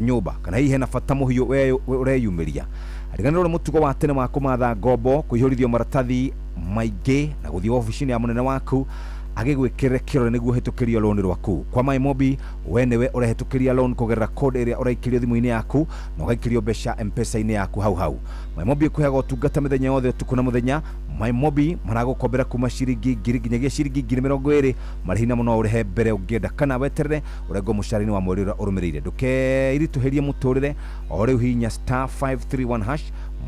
Nyũmba kana hihi hena bata mũhiũ ũreyumĩria. Riganĩrwo nĩ mũtugo wa tene wa kũmatha ngombo, kũihũrithio maratathi maingĩ na gũthiĩ wabici-inĩ ya mũnene waku agĩgwĩkĩrĩre kĩrore nĩguo ũhĩtũkĩrio loan rwaku. Kwa MyMobi, we nĩwe ũrehĩtũkĩria loan kũgerera code ĩrĩa ũraikĩrio thimũ-inĩ yaku na ũgaikĩrio mbeca M-Pesa-inĩ yaku hau hau. MyMobi ĩkũheaga ũtungata mĩthenya yothe, ũtukũ na mũthenya. MyMobi maragũkombera kuma ciringi 1000 nginyagia ciringi 20,000. Marĩhi namo no ũrĩhe mbere ũngĩenda kana weterere ũrengwo mũcara-inĩ wa mweri ũrĩa ũrũmĩrĩire. Ndũkeritũhĩrie mũtũrĩre o rĩu, hihinya *531#.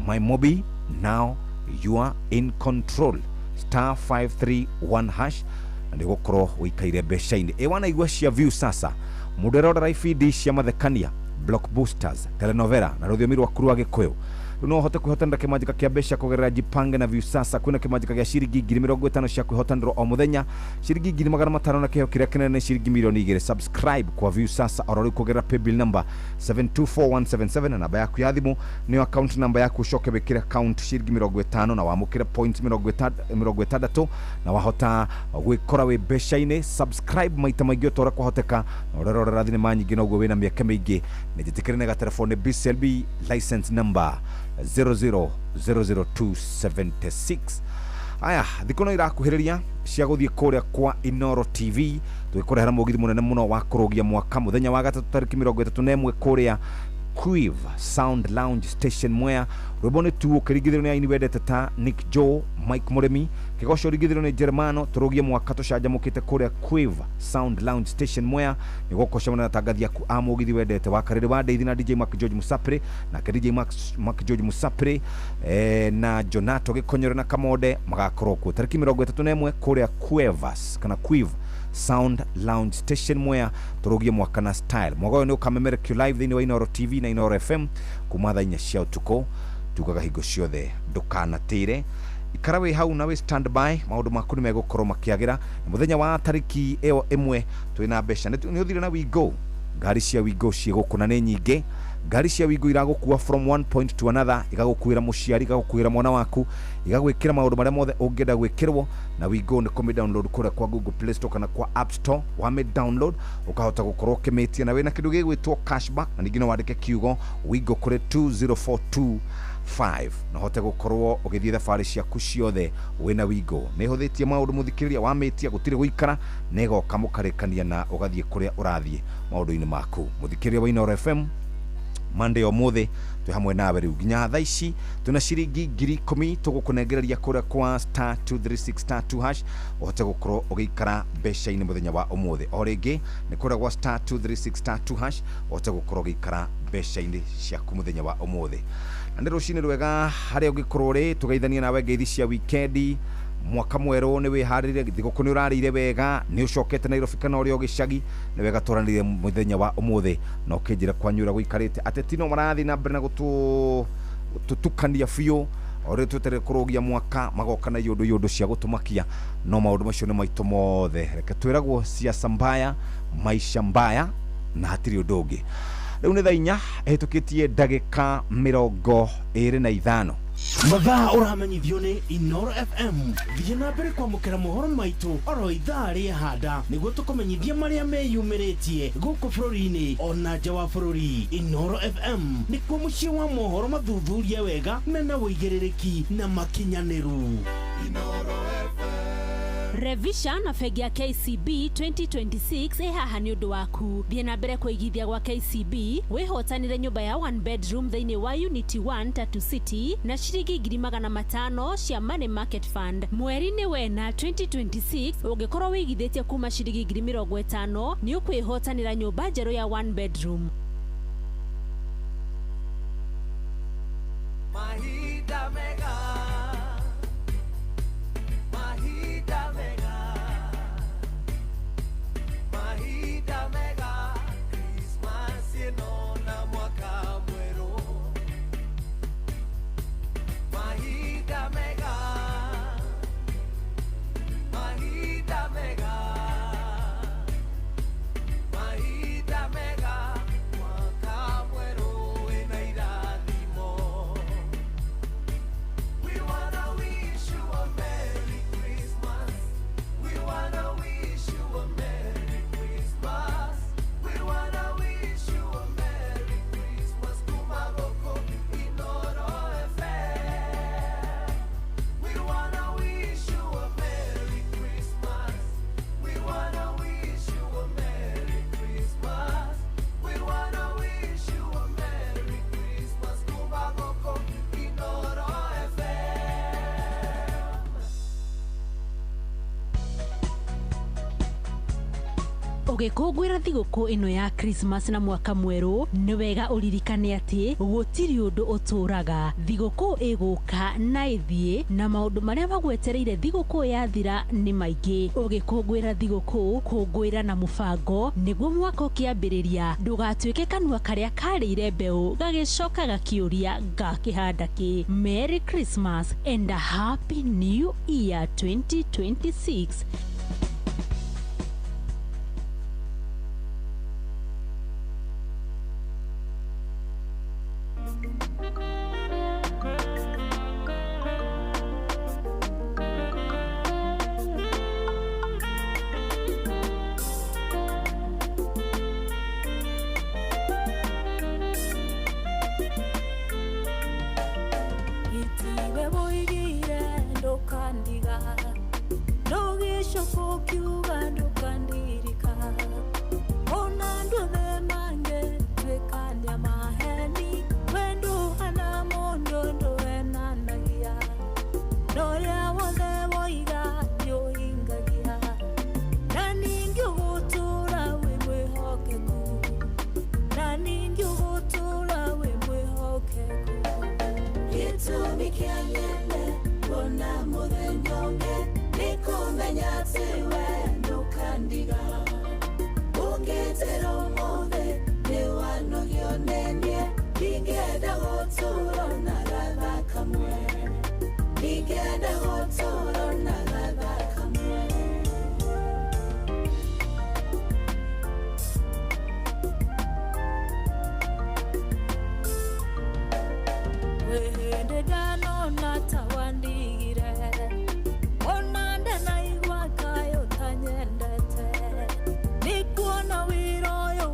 MyMobi, now you are in control. *531# na nĩ ũgũkorwo ũikaire mbeca-inĩ. Ĩ wanaigua cia Viusasa? Mũndũ erorera ibindi cia mathekania, blockbusters, telenovela na rũthiomi rwaku rwa Gĩkũyũ, rĩu no ũhote kwĩhotanĩra kĩmanjĩka kĩa mbeca kũgerera Jipange na Viusasa. Kwĩna kĩmanjĩka gĩa ciringi 50,000 cia kwĩhotanĩrwo o mũthenya, ciringi 500,000, na kĩheo kĩrĩa kĩnene nĩ ciringi 2,000,000. Subscribe kwa Viusasa oro rĩu kũgerera paybill number 724177 na namba yaku ya thimũ nĩyo account number yaku. Ũcoke wĩkĩre account ciringi 50 na wamũkĩre points 60 na wahota gwĩkora wĩ mbeca-inĩ. Subscribe maita maingĩ o ta ũrĩa kwahoteka na ũrerorera thinema nyingĩ noguo wĩna mĩeke mĩingĩ. Nĩ njĩtĩkĩre nĩ gatelefoni BCLB license number 0000276. Aya, thikũ no irakuhĩrĩria cia gũthiĩ kũrĩa kwa Inoro TV tũgĩkũrehera mũgithi mũnene mũno wa kũrũgia mwaka mũthenya wa gatatũ tarĩki 31 kũrĩa Quiv Sound Lounge Station, Mwea. Rwĩmbo nĩ tu ũkĩringithĩrio nĩ aini wendete ta Nick Joe, Mike Mũrĩmi, kĩgoco ringithĩrio nĩ Jeremano. Tũrũgie mwaka tũcanjamũkĩte kũrĩa Quiv Sound Lounge Station, Mwea. Nĩ gũkũcemania na tangathi aku a mũgithi wendete wa Karĩrĩ wa Ndeithi na DJ Mark George Musapri, nake DJ Mark George Musapri na Jonato Gĩkonyore na Kamonde magakorwo kuo tarĩki 31 kũrĩa Cuevas kana Quiv Sound Lounge Station, Mwea. Tũrũgie mwaka na style. Mwaka ũyũ nĩ ũkamemerekio live thĩinĩ wa Inoro TV na Inoro FM kuma thaa 4 cia ũtukũ. Tugaga hingo ciothe ndũkanatĩre, ikara wĩ hau na wĩ standby, maũndũ maku nĩ megũkorwo makĩagĩra. Na mũthenya wa tarĩki ĩyo 1 twĩna mbeca. Nĩ ũthire na Wingo. Ngari cia Wingo ciĩ gũkũ na nĩ nyingĩ. Ngari cia Wingo iragũkua from one point to another, igagũkuĩra mũciari, igagũkuĩra mwana waku, igagwĩkĩra maũndũ marĩa mothe ũngĩenda gwĩkĩrwo na Wingo. Nĩ kũmĩ download kũrĩa kwa Google Play Store kana kwa App Store. Wamĩ download ũkahota gũkorwo ũkĩmĩtia na wĩna kĩndũ gĩgwĩtwo cashback, na ningĩ no wandĩke kiugo Wingo kũrĩ 20425 na ũhote gũkorwo ũgĩthiĩ thabarĩ ciaku ciothe wĩna Wingo. Nĩ ĩhũthĩtie maũndũ, mũthikĩrĩria. Wamĩtia gũtirĩ gũikara, nĩ ĩgoka mũkarĩkania na ũgathiĩ kũrĩa ũrathiĩ maũndũ-inĩ maku. Mũthikĩrĩria wa Inoro FM, Monday ũmũthĩ twĩ hamwe nawe rĩu nginya thaa ici. Twĩna ciringi 10,000 tũgũkũnengereria kũrĩa kwa *236*2# ũhote gũkorwo ũgĩikara mbeca-inĩ mũthenya wa ũmũthĩ. O rĩngĩ nĩ kũrĩa gwa *236*2# ũhote gũkorwo ũgĩikara mbeca-inĩ ciaku mũthenya wa ũmũthĩ. Na nĩ rũcinĩ rwega harĩa ũngĩkorwo ũrĩ, tũgeithanie nawe ngeithi cia wikendi, mwaka mwerũ. Nĩ wĩharĩrĩrie, thigũkũ nĩ ũrarĩire wega, nĩ ũcokete Nairobi kana ũrĩ o gĩcagi, nĩ wega twaranĩrie mũthenya wa ũmũthĩ na ũkĩnjĩra kwanyu ũrĩa gũikarĩte. Ateti no marathiĩ na mbere na gũtũtukania biũ o rĩu tweterere kũrũgia mwaka, magoka na iũndũ iũndũ cia gũtũmakia, no maũndũ macio nĩ maitũ mothe. Reke twĩragwo siasa mbaya, maisha mbaya, na hatirĩ ũndũ ũngĩ. Rĩu nĩ thaa 4 ĩhĩtũkĩtie ndagĩka 25. Mathaa ũramenyithio nĩ Inoro FM. Thiĩ na mbere kwamũkĩra mohoro maitũ oro ithaa rĩehanda nĩguo tũkũmenyithia marĩa meyumĩrĩtie gũkũ bũrũri-inĩ ona nja wa bũrũri. Inoro FM nĩkuo mũciĩ wa mohoro mathuthurie wega mena ũigĩrĩrĩki na makinyanĩru. Revisha na bengi ya KCB 2026 ĩ haha nĩ ũndũ waku. Thiĩ na mbere kũigithia gwa KCB wĩhotanĩre nyũmba ya one bedroom thĩinĩ wa Unity 1 Tatu City na ciringi 500,000 cia Money Market Fund. Mweri-inĩ wena 2026, ũngĩkorwo wĩigithĩtie kuma ciringi 50,000, nĩ ũkwĩhotanĩra nyũmba njerũ ya one bedroom. Mahinda mega, mahinda mega, mahinda mega, Christmas ĩno na mwaka mwerũ. Mahinda mega, mahinda mega, mahinda mega. Ũgĩkũngũĩra thigũkũ ĩno ya Christmas na mwaka mwerũ, nĩ wega ũririkane atĩ gũtirĩ ũndũ ũtũraga. Thigũkũ ĩgũka na ĩthiĩ, na maũndũ marĩa magwetereire thigũkũ yathira nĩ maingĩ. Ũgĩkũngũĩra thigũkũ, kũngũĩra na mũbango nĩguo mwaka ũkĩambĩrĩria ndũgatuĩke kanua karĩa karĩire mbeũ gagĩcoka gakĩũria ngakĩhanda kĩ. Merry Christmas and a Happy New Year 2026. Itiwe boigire ndukandiga ndugicoka ukiuga ndukandirika ona andũ othe mangĩtuĩkania maheni we ndũhana mũndũ ndũenanagia na ũrĩa wothe woiga nĩũhingagia na ningĩ ũgũtũũra wĩ mwĩhokeku na ningĩ ũgũtũũra wĩ mwĩhokeku. Gĩtũmi kĩa nyende kuona mũthenya ũngĩ nĩ kũmenya atĩ we ndũkandiga. Ũngĩnjĩra ũmũthĩ nĩ wanogio nĩ niĩ, ndingĩenda gũtũũra na gatha kamwe. Ndingĩenda gũtũũra na gatha kamwe. Wĩhĩndĩ ndanona ta wandigire ona ndanaigua kaĩ ũtanyendete nĩ kuona wĩra ũyũ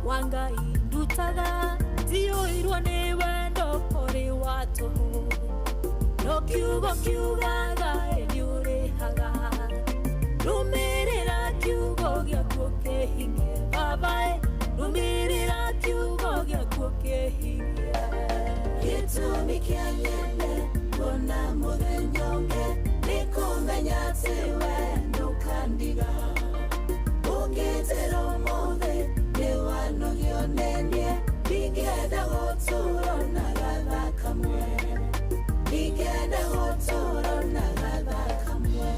wa Ngai ndutaga ndiyũirwo nĩ wendo ũrĩ wa tũhũ no kiugo kiugaga ĩ nĩũrĩhaga rũmĩrĩra kiugo gĩaku kĩhinge baba ĩ rũmĩrĩra kiugo gĩaku kĩhinge. Gĩtũmi kĩa nyende kuona mũthenya ũngĩ nĩ kũmenya atĩ we ndũkandiga. Ũngĩnjĩra ũmũthĩ nĩ wanogio nĩ niĩ, ndingĩenda gũtũũra na gatha kamwe. Ndingĩenda gũtũũra na gatha kamwe.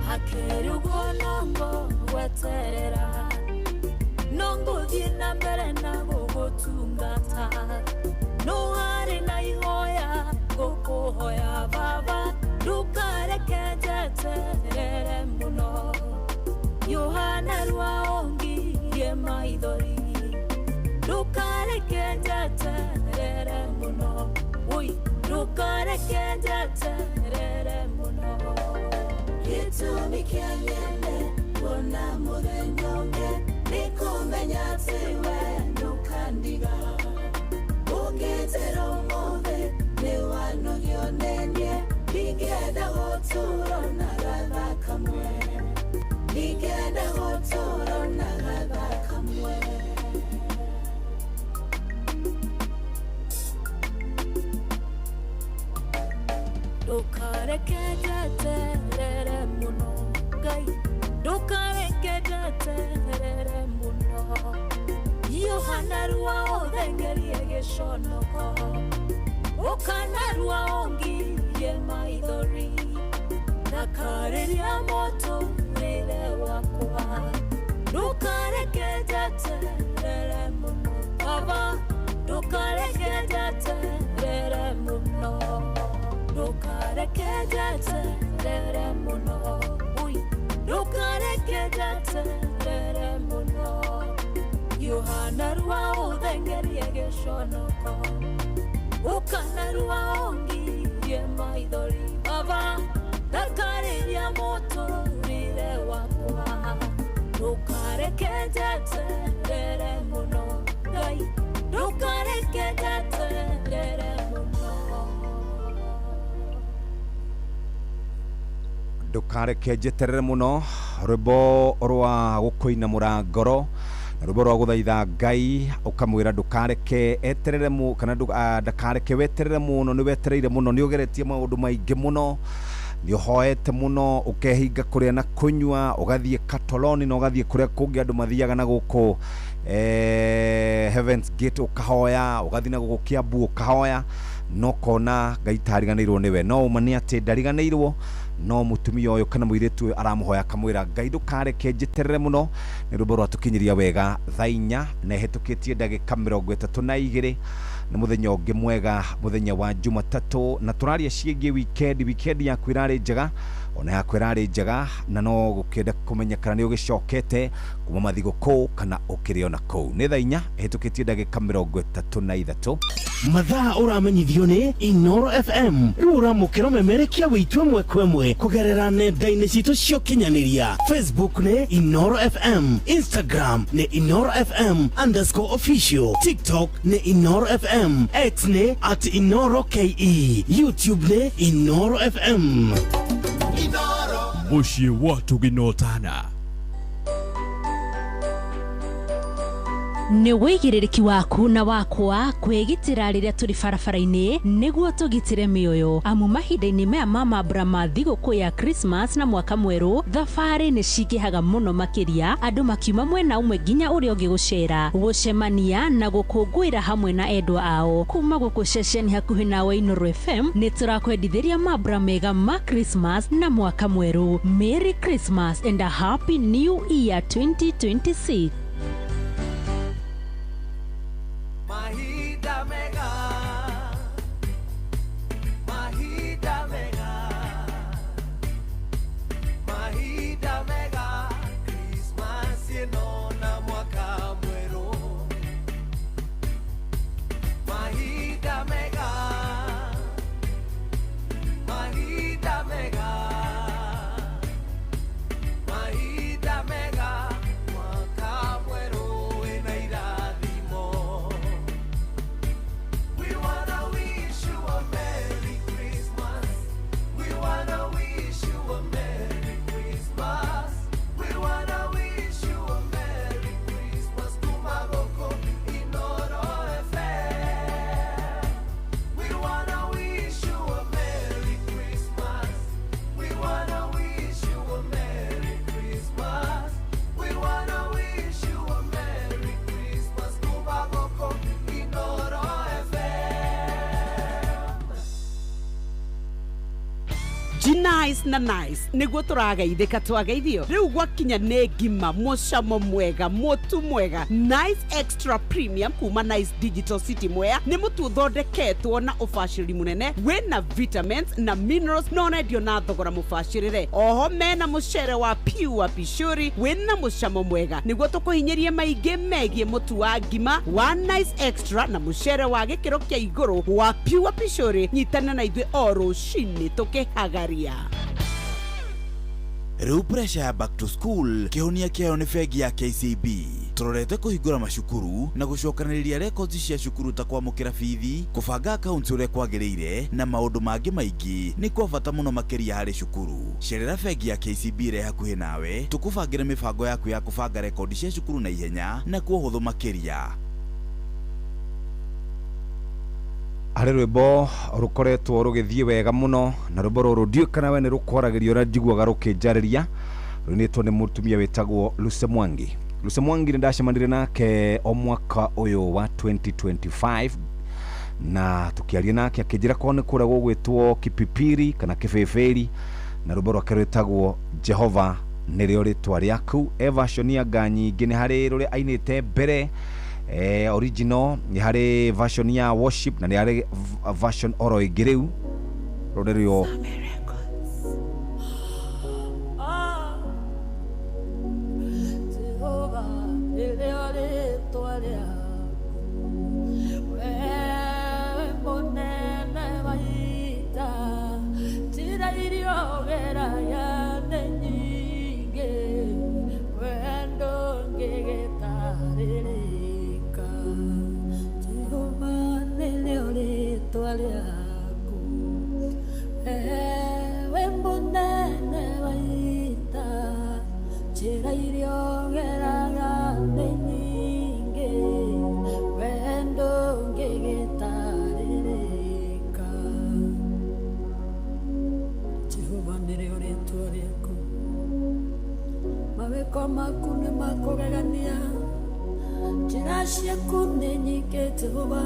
Hakĩrĩ ũguo no ngũgweterera no ngũthiĩ na mbere na gũgũtungata no harĩ na ihoya ngũkũhoya baba ndũkareke njeterere mũno Yohana rwaongirie maithori ndũkareke njeterere mũno ui ndũkareke njeterere mũno. Gĩtũmi kĩa nyende kuona mũthenya ũngĩ nĩ kũmenya atĩ we ndũkandiga. Ũngĩnjĩra ũmũthĩ nĩ wanogio nĩ niĩ, ndingĩenda gũtũũra na gatha kamwe. Ndingĩenda gũtũũra na gatha kamwe. Ndũkareke njeterere mũno Ngai ndũkareke njeterere mũno Yohana rwa ũthengerie gĩconoko ũkana rwa ũngirie maithori ndakarĩria mũtũrĩre wakwa ndũkareke njeterere mũno baba ndũkareke njeterere mũno ndũkareke njeterere mũno ui ndũkareke njeterere mũno Yohana rwa ũthengerie gĩconoko ũkana rwa ũngirie maithori baba ndakarĩria mũtũrĩre wakwa ndũkareke njeterere mũno Ngai ndũkareke njeterere mũno. Ndũkareke njeterere mũno, rwĩmbo rwa gũkũinamũra ngoro. Na rwĩmbo rwa gũthaitha Ngai ũkamwĩra ndũkareke eterere mu kana ndakareke weterere mũno, nĩ wetereire mũno, nĩ ũgeretie maũndũ maingĩ mũno, nĩ ũhoete mũno, ũkehinga kũrĩa na kũnyua, ũgathiĩ Katoloni na ũgathiĩ kũrĩa kũngĩ andũ mathiaga na gũkũ Heavens Gate ũkahoya, ũgathiĩ na gũkũ Kiambu ũkahoya, no kona Ngai tariganĩirwo nĩwe. No ũma nĩ atĩ ndariganĩirwo, no mũtumia ũyũ kana mũirĩtu ũyũ aramũhoya akamwĩra Ngai ndũkareke njeterere mũno. Nĩ rwĩmbo rwatũkinyiria wega thaa 4 na ĩhĩtũkĩtie ndagĩka 32. Nĩ mũthenya ũngĩ mwega, mũthenya wa Jumatatũ, na tũraria ciĩgiĩ weekend. Weekend yaku ĩrarĩ njega, ona yaku ĩrarĩ njega, na no gũkĩenda kũmenya kana nĩ ũgĩcokete kuma mathigũkũ kana ũkĩrĩ ona kũu. Nĩ thaa 4 ĩhĩtũkĩtie ndagĩka 33. Mathaa ũramenyithio nĩ Inoro FM. Rĩu ũramũkĩra ũmemerekia wĩitũ ĩmwe kwa ĩmwe kũgerera nenda-inĩ citũ cia ũkinyanĩria. Facebook nĩ Inoro FM, Instagram nĩ Inoro FM underscore official, TikTok nĩ Inoro FM, X nĩ at Inoro KE, YouTube nĩ Inoro FM. Mũciĩ wa tũginotana. Nĩ wĩigĩrĩrĩki waku na wakwa kwĩgitĩra rĩrĩa tũrĩ barabara-inĩ nĩguo tũgitĩre mĩoyo, amu mahinda-inĩ maya ma mambura ma thigũkũ ya Christmas na mwaka mwerũ, thabarĩ nĩ cingĩhaga mũno makĩria, andũ makiuma mwena ũmwe nginya ũrĩa ũngĩ gũcera, gũcemania na gũkũngũĩra hamwe na endwa ao. Kuma gũkũ ceceni hakuhĩ nawe Inoro FM nĩ tũrakwendithĩria mambura mega ma Christmas na mwaka mwerũ. Merry Christmas and a Happy New Year 2026. Mahinda mega, mahinda mega, mahinda mega, Christmas ĩno na mwaka mwerũ. Mahinda mega, mahinda mega, mahinda mega, mwaka mwerũ wĩna irathimo. We wanna wish you a Merry Christmas. We wanna wish you a Merry Christmas. We wanna wish you a Merry Christmas. Kumagoko Inoro FM. We wanna wish you a Merry Christmas. We wanna wish you a Merry Christmas. We wanna wish you a Merry Christmas. Kumagoko Inoro FM. Nice na nice nĩguo tũrageithĩka twageithio rĩu gwakinya nĩ ngima mũcamo mwega mũtu mwega. Nice Extra Premium kuma Nice Digital City Mwea nĩ mũtu ũthondeketwo na ũbacĩrĩri mũnene wĩna vitamins na minerals na ũrendio na thogora mũbacĩrĩre. Oho mena mũcere wa pure pishuri wĩna mũcamo mwega nĩguo tũkũhinyĩrie maingĩ megiĩ mũtu wa ngima wa Nice Extra na mũcere wa gĩkĩro kĩa igũrũ wa pure pishuri. Nyitana na ithuĩ o rũcinĩ tũkĩhagaria. Rĩu pressure ya back to school kĩhonia kĩayo nĩ bengi ya KCB. Tũrorete kũhingũra macukuru na gũcokanĩrĩria records cia cukuru ta kwamũkĩra bithi, kũbanga accounts ũrĩa kwagĩrĩire na maũndũ mangĩ maingĩ nĩ kwa bata mũno makĩria harĩ cukuru. Cerera bengi ya KCB ĩrĩa hakuhĩ nawe tũkũbangĩre mĩbango yaku ya kũbanga rekondi cia cukuru na ihenya na kwa ũhũthũ makĩria. Harĩ rwĩmbo rũkoretwo rũgĩthiĩ wega mũno, na rwĩmbo rũrũ ndiũĩ kana we nĩ rũkwaragĩria ũrĩa njiguaga rũkĩnjarĩria. Rũinĩtwo nĩ mũtumia wĩtagwo Lucy Mwangi. Lucy Mwangi nĩ ndacemanire nake o mwaka ũyũ wa 2025 na tũkĩaria nake akĩnjĩra kwao nĩ kũrĩa gũgwĩtwo Kipipiri kana Kĩbĩbĩri, na rwĩmbo rwake rwĩtagwo Jehova nĩrĩo rĩtwa rĩaku. E version ya nga nyingĩ, nĩ harĩ rũrĩa ainĩte mbere original, nĩ harĩ version ya worship na nĩ harĩ version oro ĩngĩ rĩu rũrĩ rĩo. Jehova nĩrĩo rĩtwa rĩaku, wewe mũnene wa ita, njĩra iria ũgeragia nĩ nyingĩ, wendo ndũngĩgĩtarĩrĩka. Jehova nĩrĩo rĩtwa rĩaku, wewe Mawĩko maku nĩ makũgegania, njĩra ciaku nĩ nyingĩ Jehova.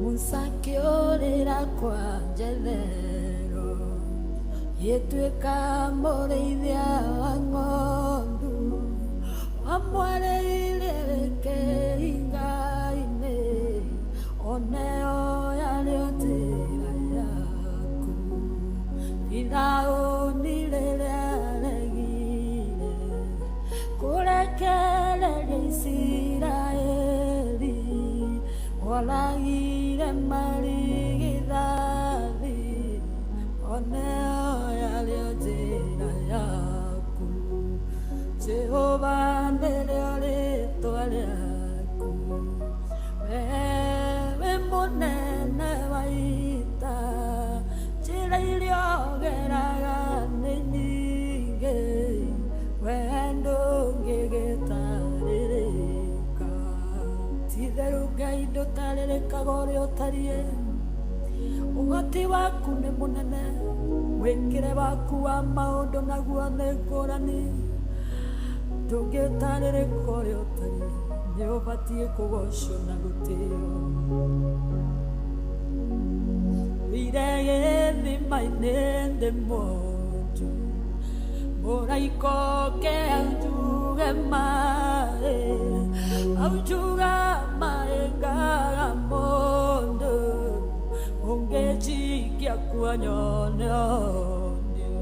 Musa akĩũrĩra kwa Jethero, gĩtuĩka mũrĩithia wa ng'ondu, wamwarĩire kĩhinga-inĩ, oneo yarĩo njĩra yaku. Firaũni rĩrĩa aregire kũrekereria Isiraeli, oragire marigithathi, oneo yarĩo njĩra yaku. Jehova nĩrĩo rĩĩtwa rĩaku, wewe mũnene wa ita, njĩra iria ũgeraga nĩ nyingĩ, wee ndũngĩgĩtarĩrĩka. Ti-itherũ Ngai ndũtarĩrĩkaga ũrĩa ũtariĩ, ũhoti waku nĩ mũnene, mwĩkĩre waku wa maũndũ naguo nĩ ngũrani. Ndũngĩtarĩrĩka ũrĩa ũtariĩ, nĩ ũbatiĩ kũgocwo na gũtĩo. Wĩire gĩthima-inĩ ndĩ mũnju, mũraika oke aunjuge maĩ, aunjuga maĩ ngaga mũndũ, ũngĩnjikia kuo nyone ũnio.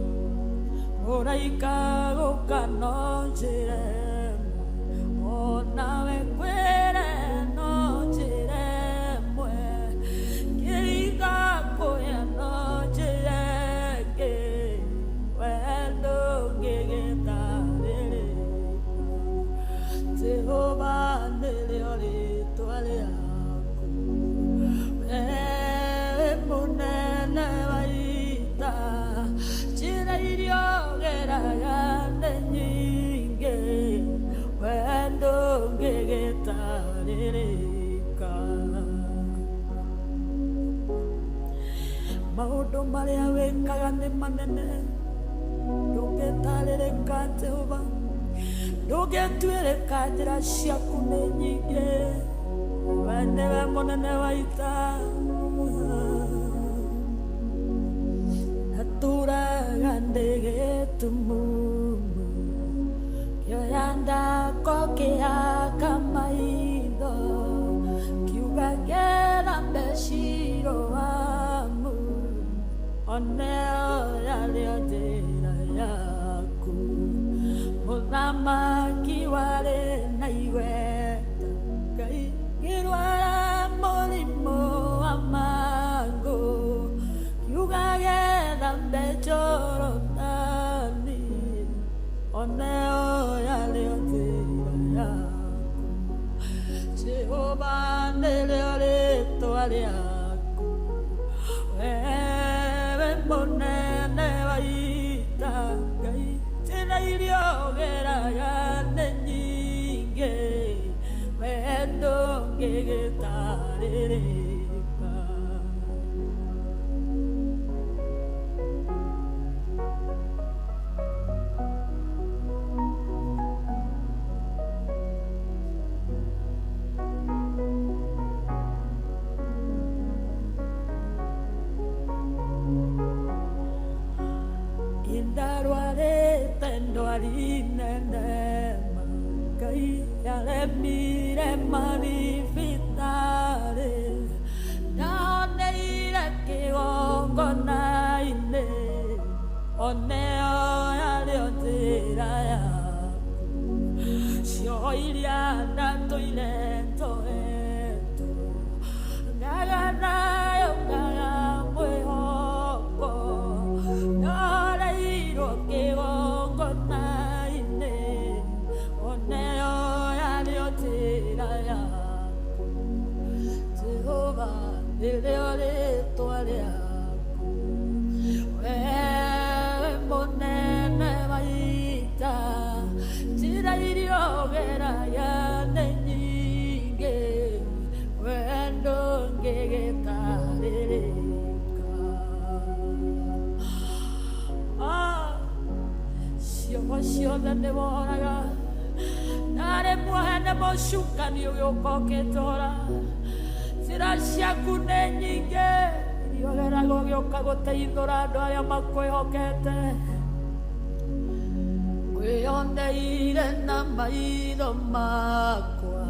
Mũraika gũka no njĩra ĩmwe, onawe ngwĩre no njĩra ĩmwe, kĩringa kũya no njĩra ĩngĩ, wee ndũngĩgĩtarĩrĩka. Jehova nĩrĩo rĩĩtwa rĩaku, wee mũnene wa ita, njĩra iria ũgeraga nĩ nyingĩ, wee ndũngĩgĩtarĩrĩka. Maũndũ marĩa wĩkaga nĩ manene, ndũngĩtarĩrĩka Jehova, ndũngĩtuĩrĩka, njĩra ciaku nĩ nyingĩ, wee nĩwe mũnene wa ita. Natũraga ndĩ gĩtumumu, kĩoya ndako kĩhaka maitho, kiuga ngera mbeciro wamu, oneo yarĩo njĩra yaku. Mũthamaki warĩ na igweta, Ngai ngĩrwara mũrimũ wa mangũ, kiuga getha mbe Jorodani, oneo yarĩo njĩra yaku. Jehova nĩrĩo rĩĩtwa rĩaku, wewe mũnene wa ita, Ngai njĩra iria ũgeraga nĩ nyingĩ, wee ndũngĩgĩtarĩrĩka. Indarwarĩte ndwari nene ma, Ngai yaremire mathibitarĩ, ndahoneire kĩgongona-inĩ, oneo yarĩo njĩra yaku. Cioho iria ndatũire njohetwo, ngaga nayo ngaga mwĩhoko, ndahoreirwo kĩgongona-inĩ, oneo yarĩo njĩra yaku. Jehova nĩrĩo rĩĩtwa rĩaku, wewe mũnene wa ita, njĩra iria ũgeraga nĩ nyingĩ, wee ndũngĩgĩtarĩrĩka. Ciothe nĩ wohoraga. Ndarĩ muohe nĩ mũcukani ũgĩũka ũkĩtũra. Njĩra ciaku nĩ nyingĩ iria ũgeraga ũgĩũka gũteithũra andũ arĩa makwĩhokete. Wĩyoneire na maitho makwa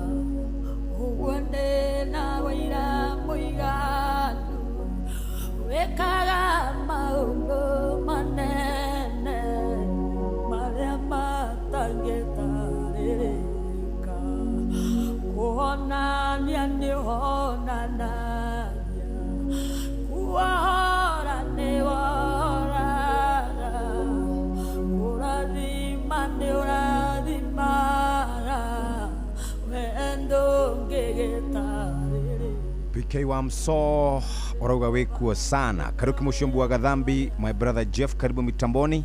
ũguo ndĩ na wĩira mũiganu. Wĩkaga maũndũ manene marĩa matangĩtarĩrĩka. Kũhonania nĩ ũhonanagia, kuohora nĩ wohoraga, kũrathima nĩ ũrathimaga, we ndũngĩgĩtarĩrĩka. PK wa Mso urauga wikuo sana. Kariuki Mushombu wa Gadhambi, my brother Jeff, karibu mitamboni.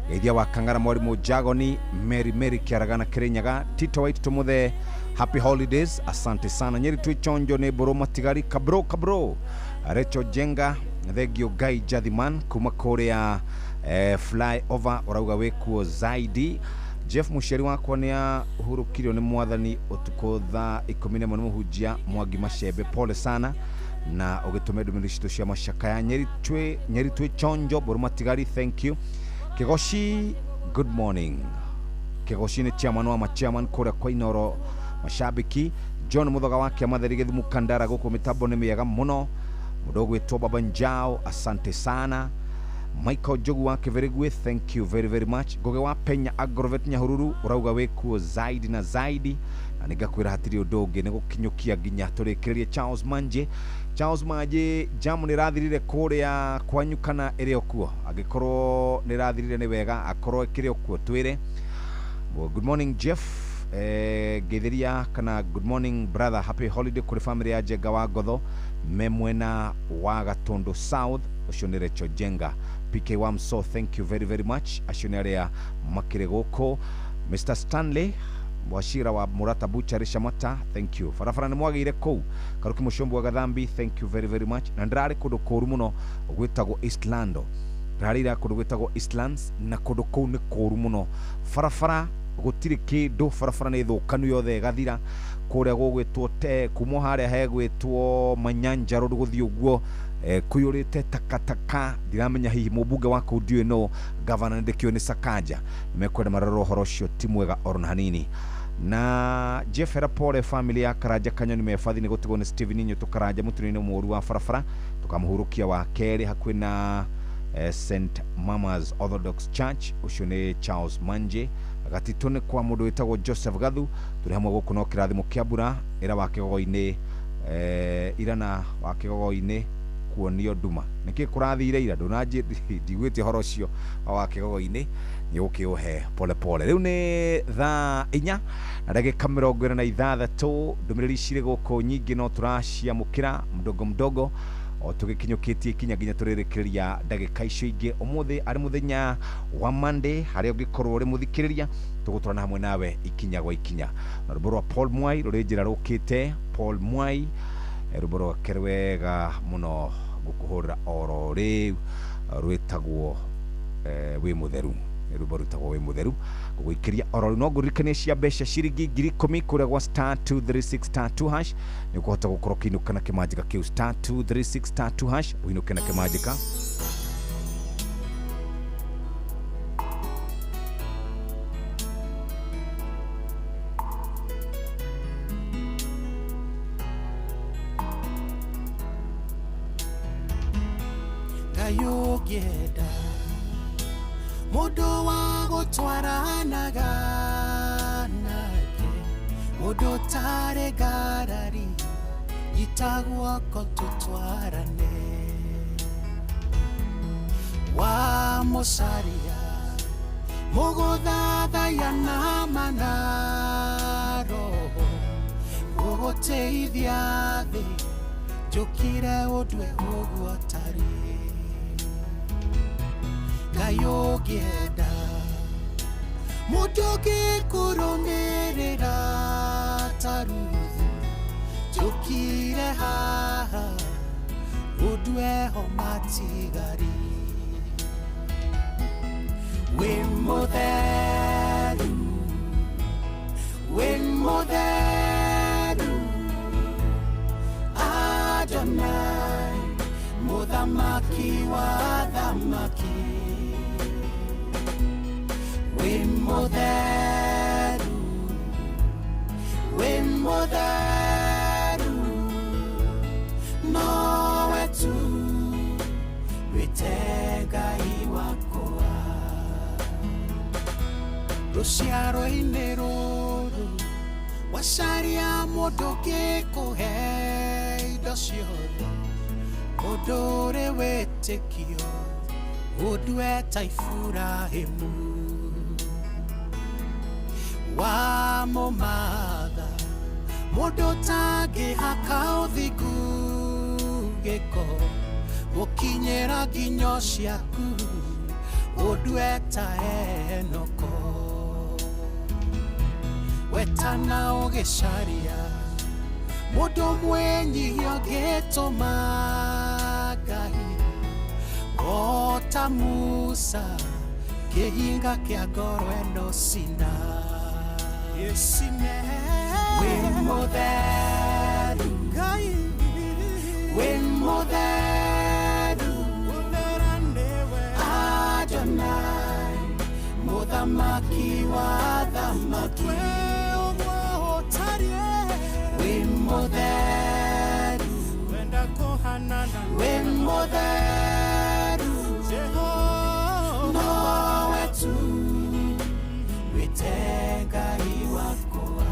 Geithia wa Kangara Mwalimu Jagoni, Mary Mary Kiaragana Kirinyaga, Tito White Tumuthe, happy holidays, asante sana. Nyeri Twichonjo ni Boro Matigari, Kabro Kabro, Recho Jenga, Thegio Guy Jathiman, kuma kuria flyover urauga wikuo zaidi. Jeff muciari wakwa nĩ ahurũkirio nĩ mwathani ũtukũ thaa 11 nĩ mũhunjia Mwangi Macembe, pole sana na ũgĩtũme ndũmĩrĩri citũ cia macakaya. Nyeri twĩ chonjo Mbũrũ Matigari, thank you. Kĩgoci, good morning. Kĩgoci nĩ chairman wa machairman kũrĩa kwa Inoro mashabiki. John Muthoga wa Kĩamatheri Gĩthumu Kandara, gũkũ mĩtambo nĩ mĩega mũno. Mũndũ ũgwĩtwo Baba Njao, asante sana. Michael Njogu wa Kĩbĩrĩgwe, thank you very very much. Ngugi wa Penya Agrovet Nyahururu urauga wĩkuo zaidi na zaidi, na nĩngakwĩra hatirĩ ũndũ ũngĩ nĩ gũkinyũkia nginya tũrĩkĩrĩrie. Charles Manje, Charles Manje, jamu nĩ ĩrathirire kũrĩa kwanyu kana ĩrĩ o kuo? Angĩkorwo nĩ ĩrathirire nĩ wega, akorwo ĩkĩrĩ o kuo twĩre. Well, good morning Jeff, ngeithĩria kana good morning brother, happy holiday kũrĩ family ya Njenga wa Ngotho me mwena wa Gatundu South. Ũcio nĩ Recho Jenga. PK Wamso, thank you very very much. Acio nĩ arĩa makĩrĩ gũkũ. Mr Stanley Wachira wa Murata Butchery Shamata, thank you. Barabara nĩ mwagĩire kũu. Karuki Mushombu wa Gathambi, thank you very very much. Na ndĩrarĩ kũndũ kũũru mũno gwĩtagwo Eastlando. Ndĩrarĩire kũndũ gwĩtagwo Eastlands na kũndũ kũu nĩ kũũru mũno. Barabara gũtirĩ kĩndũ, barabara nĩ thũkanu yothe ĩgathira. Kũrĩa gũgwĩtwo te kuma harĩa hegwĩtwo Manyanja Road gũthiĩ ũguo kũiyũrĩte takataka. Ndiramenya hihi mũmbunge wa kũu ndiũĩ no gavana ndĩkĩũĩ nĩ Sakaja. Nĩmekwenda marore ũhoro ũcio ti mwega oro hanini. Na Jeff era pole family ya Karanja Kanyoni mebathi nĩ gũtigwo nĩ Steven Nyutu Karanja mũtino-inĩ mũũru wa barabara. Tũkamũhurũkia wa kerĩ hakuhĩ na St Mamas Orthodox Church. Ũcio nĩ Charles Manje. Gatitũ nĩ kwa mũndũ wĩtagwo Joseph Gathu. Tũrĩ hamwe gũkũ no kĩrathimo kĩa mbura ĩra wa kĩgogo-inĩ, irana wa kĩgogo-inĩ kuonio nduma. Nĩkĩ kũrathire ira? Ndũnanjĩ ndiguĩte ũhoro ũcio wa kĩgogo-inĩ, nĩ ũkĩũhe pole pole. Rĩu nĩ thaa 4 na ndagĩka 46. Ndũmĩrĩri cirĩ gũkũ nyingĩ no tũraciamũkĩra mdogo mdogo o tũgĩkinyũkĩtie ikinya nginya tũrĩrĩkĩrĩria ndagĩka icio ingĩ. Ũmũthĩ arĩ mũthenya wa Monday, harĩa ũngĩkorwo ũrĩ mũthikĩrĩria tũgũtwarana hamwe nawe ikinya gwa ikinya. Na rwĩmbo rwa Paul Mwai rũrĩ njĩra rũkĩte. Paul Mwai, rwĩmbo rwake rwega mũno ngũkũhũrĩra oro rĩu, rwĩtagwo wĩ mũtheru. Nĩ rwĩmbo rwĩtagwo wĩ mũtheru ngũgũikĩria oro rĩu. No ngũririkanie cia mbeca ciringi 10,000 kũrĩa gwa star 236 star 2 hash nĩ ũkũhota gũkorwo ũkĩinũka na kĩmanjĩka kĩu. Star 236 star 2 hash ũinũke na kĩmanjĩka. Ngai ũngĩenda mũndũ wa gũtwaranaga nake, mũndũ ũtarĩ ngarari, nyita guoko tũtwarane. Wa mũcaria mũgũthathaiya na mana roho, mũgũteithia thĩ njũkire ũndue ũguo ũtarĩ. Ngai ũngĩenda mũndũ ũngĩkũrũmĩrĩra ta Ruthu, njũkire haha ũndue ho matigari. Wĩ mũtheru Wĩ mũtheru Adonai, mũthamaki wa thamaki. Wĩ mũtheru, wĩ mũtheru, nowe tu wĩte Ngai wakwa. Rũciaro-inĩ rũrũ wacaria mũndũ ũngĩkũhe indo ciothe, mũndũ ũrĩ wĩtĩkio ũndue ta Iburahĩmu. Wamũmatha mũndũ ũtangĩhaka ũthingu gĩko, gũkinyĩra nginyo ciaku ũndue ta Enoko. Wetana ũgĩcaria mũndũ mwĩnyihia ũngĩtũma Ngai o ta Musa kĩhinga kĩa ngoro ĩno cina. Wĩ mũtheru Ngai, wĩ mũtheru Adonai, mũthamaki wa thamaki. Wĩ mũtheru, wĩ mũtheru, nowe tu wĩte Ngai wakwa.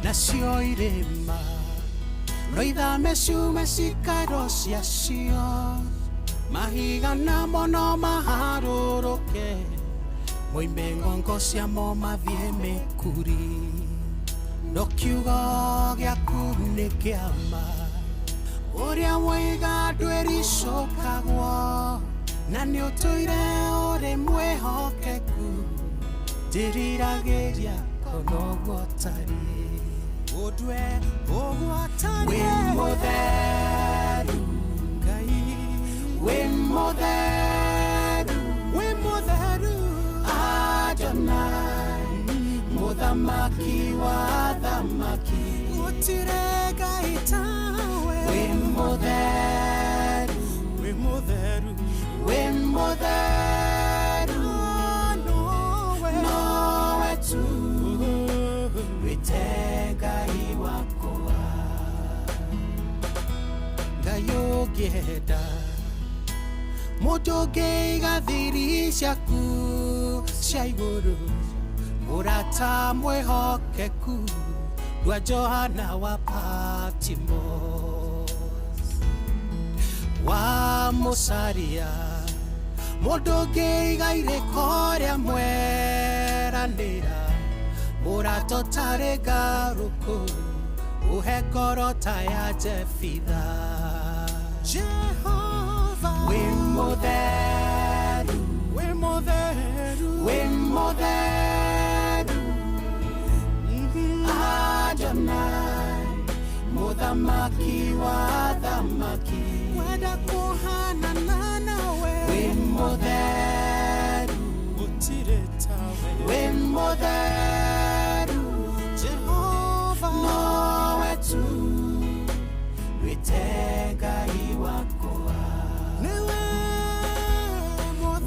Nacio irĩma no ithame ciume cikaro ciacio, mahiga namo no maharũrũke, moime ng'ongo ciamo mathiĩ mĩkuri. No kiugo gĩaku nĩ kĩa ma, ũrĩa woiga ndwĩricũkagwo, na nĩ ũtũire ũrĩ mwĩhokeku, ndĩriragĩria ona ũguo ũtariĩ. Ũndue ũguo ũtariĩ. Wĩ mũtheru Ngai, wĩ mũtheru, wĩ mũtheru Adonai, mũthamaki wa thamaki. Gũtirĩ Ngai tawe. Wĩ mũtheru, wĩ mũtheru, wĩ mũtheru, nowe tu wĩte Ngai wakwa. Ngai ũngĩenda mũndũ ũngĩiga thiri ciaku cia igũrũ, mũrata mwĩhokeku ndwa Johana wa Patmos. Wamũcaria mũndũ ũngĩiga irĩko rĩa mweranĩra, mũrata ũtarĩ ngarũkũ, ũhe ngoro ta ya Jefitha. Jehova, wĩ mũtheru, wĩ mũtheru, wĩ mũtheru Adonai, mũthamaki wa thamaki. Wenda kũhanana nawe. Wĩ mũtheru, gũtirĩ tawe. Wĩ mũtheru Jehova, nowe tu wĩte Ngai wakwa. Nĩwe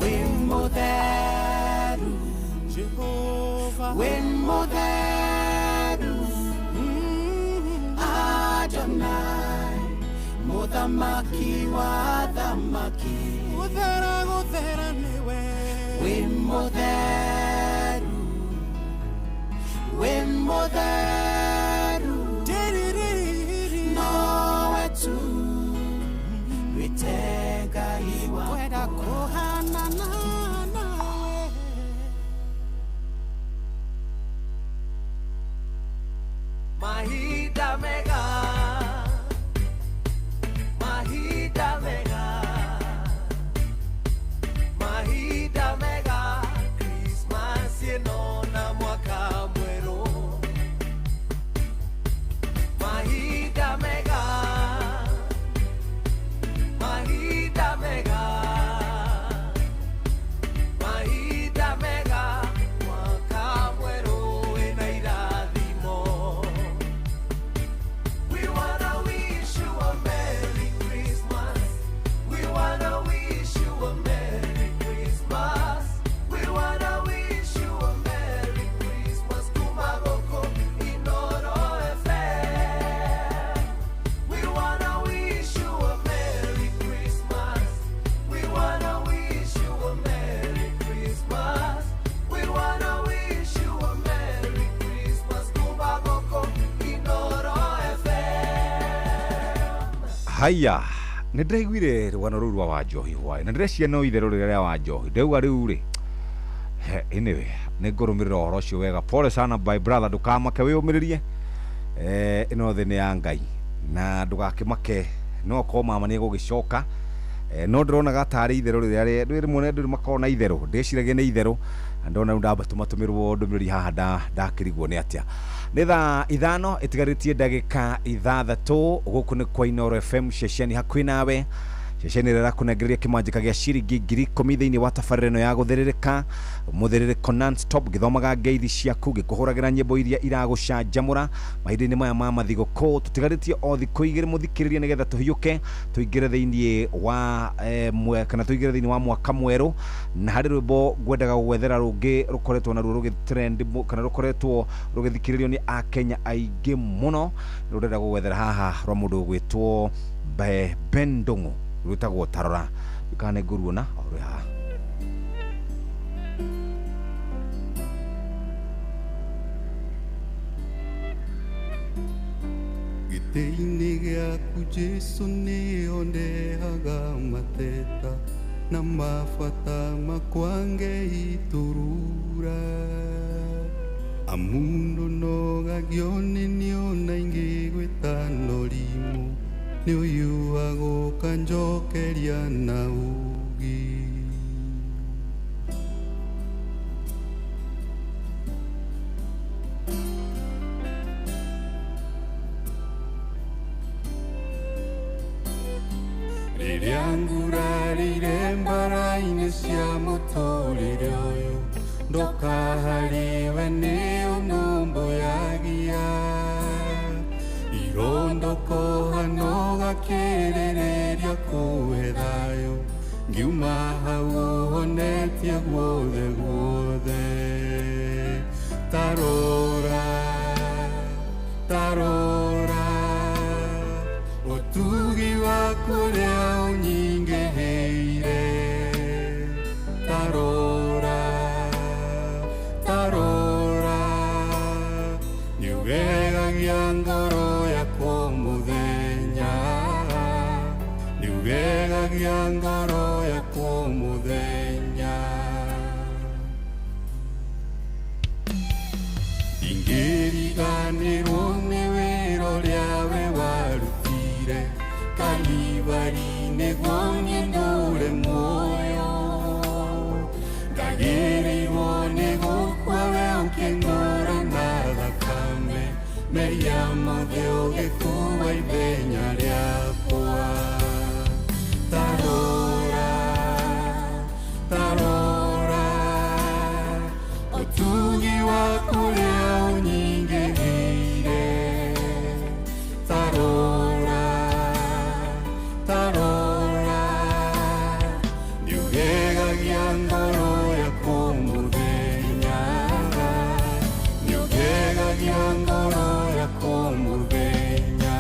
wĩ mũtheru Jehova, wĩ mũtheru Adonai, mũthamaki wa thamaki. Gũthera, gũthera nĩwe. Wĩ mũtheru, wĩ mũtheru, nowe tu wĩte Ngai wakwa. Kwenda kũhanana nawe. Mahinda mega, mahinda mega, mahinda mega, Christmas ĩno na mwaka mwerũ. Mahinda mega, mahinda mega, mahinda mega, mwaka mwerũ wĩna irathimo. We wanna wish you a Merry Christmas. We wanna wish you a Merry Christmas. We wanna wish you a Merry Christmas. Kuma gũkũ Inoro FM. We wanna wish you a Merry Christmas. We wanna wish you a Merry Christmas. We wanna wish you a Merry Christmas. Kuma gũkũ Inoro FM. Haya, nä ndĩraiguire rũgano rũu rwa Wanjohi hwaĩ na ndĩreciria no itherũ rĩrĩa rĩa Wanjohi ndauga rĩu rĩ. Anyway, nĩ ngũrũmĩrĩra ũhoro ũcio wega. Pole sana, my brother, ndũkamake, wĩyũmĩrĩrie. Ĩno thĩ nĩ ya Ngai na ndũgakĩmake, no okorwo mama nĩ egũgĩcoka. No ndĩronaga tarĩ itherũ rĩrĩa rĩ rĩmwe ndũ makoragwo na itherũ, ndĩciragia nĩ itherũ na ndona rĩu ndamba tũmatũmĩrwo ndũmĩrĩri haha ndakĩrigwo nĩ atĩa. Nĩ thaa 5 ĩtigarĩtie ndagĩka 6. Gũkũ nĩ kwa Inoro FM, ceceni hakuhĩ nawe, ceceni ĩrĩa ĩrakũnengereria kĩmanjĩka gĩa ciringi 10,000 thĩinĩ wa tabarĩra ĩno ya gũthĩrĩrĩka mũthĩrĩrĩko non-stop, ngĩthomaga ngeithi ciaku, ngĩkũhũragĩra nyĩmbo iria iragũcanjamũra mahinda-inĩ maya ma mathigũkũ. Tũtigarĩtie o thikũ 2 mũthikĩrĩrie, nĩgetha tũhiũke tũingĩre thĩinĩ wa kana tũingĩre thĩinĩ wa mwaka mwerũ. Na harĩ rwĩmbo ngwendaga gũgwethera rũngĩ rũkoretwo naruo rũgĩtrend kana rũkoretwo rũgĩthikĩrĩrio nĩ akenya aingĩ mũno, rũrenda gũgwethera haha rwa mũndũ ũgwĩtwo Ben Ndung'u, rwĩtagwo Tarora. Kana nĩ ngũruona o rwĩ haha. Gĩtĩ-inĩ gĩaku Jesũ nĩho ndehaga mateta na mabata makwa ngeiturura, amu ndũnogagio nĩ niona ingĩ gwĩtano rimũ nĩ ũyũ agũka njokeria na ũũgĩ. Rĩrĩa ngurarĩire mbara-inĩ cia mũtũrĩre ũyũ, ndoka harĩwe nĩ ũnũmbũyagia, irondokoha gakĩrĩrĩria kũhe thayũ, ngiuma hau ũhonetie guothe guothe. Tarora, tarora, ũtugi waku ũrĩa ũnyingĩhĩire. Tarora, tarora, nĩũgegagia ngoro yakwa mũthenya, nĩũgegagia ngoro yakwa mũthenya. Ndingĩriganĩrwo nĩ wĩra ũrĩa we warutire Kalivari nĩguo niĩ ndũre muoyo, ndagĩrĩirwo nĩ gũkua we ũkĩngũra na thakame, mehia mothe ũgĩkua ithenya rĩakwa. Tarora, tarora, ũtugi waku ũrĩa ũnyingĩhĩire. Tarora, tarora, nĩũgegagia ngoro yakwa mũthenya, nĩũgegagia ngoro yakwa mũthenya.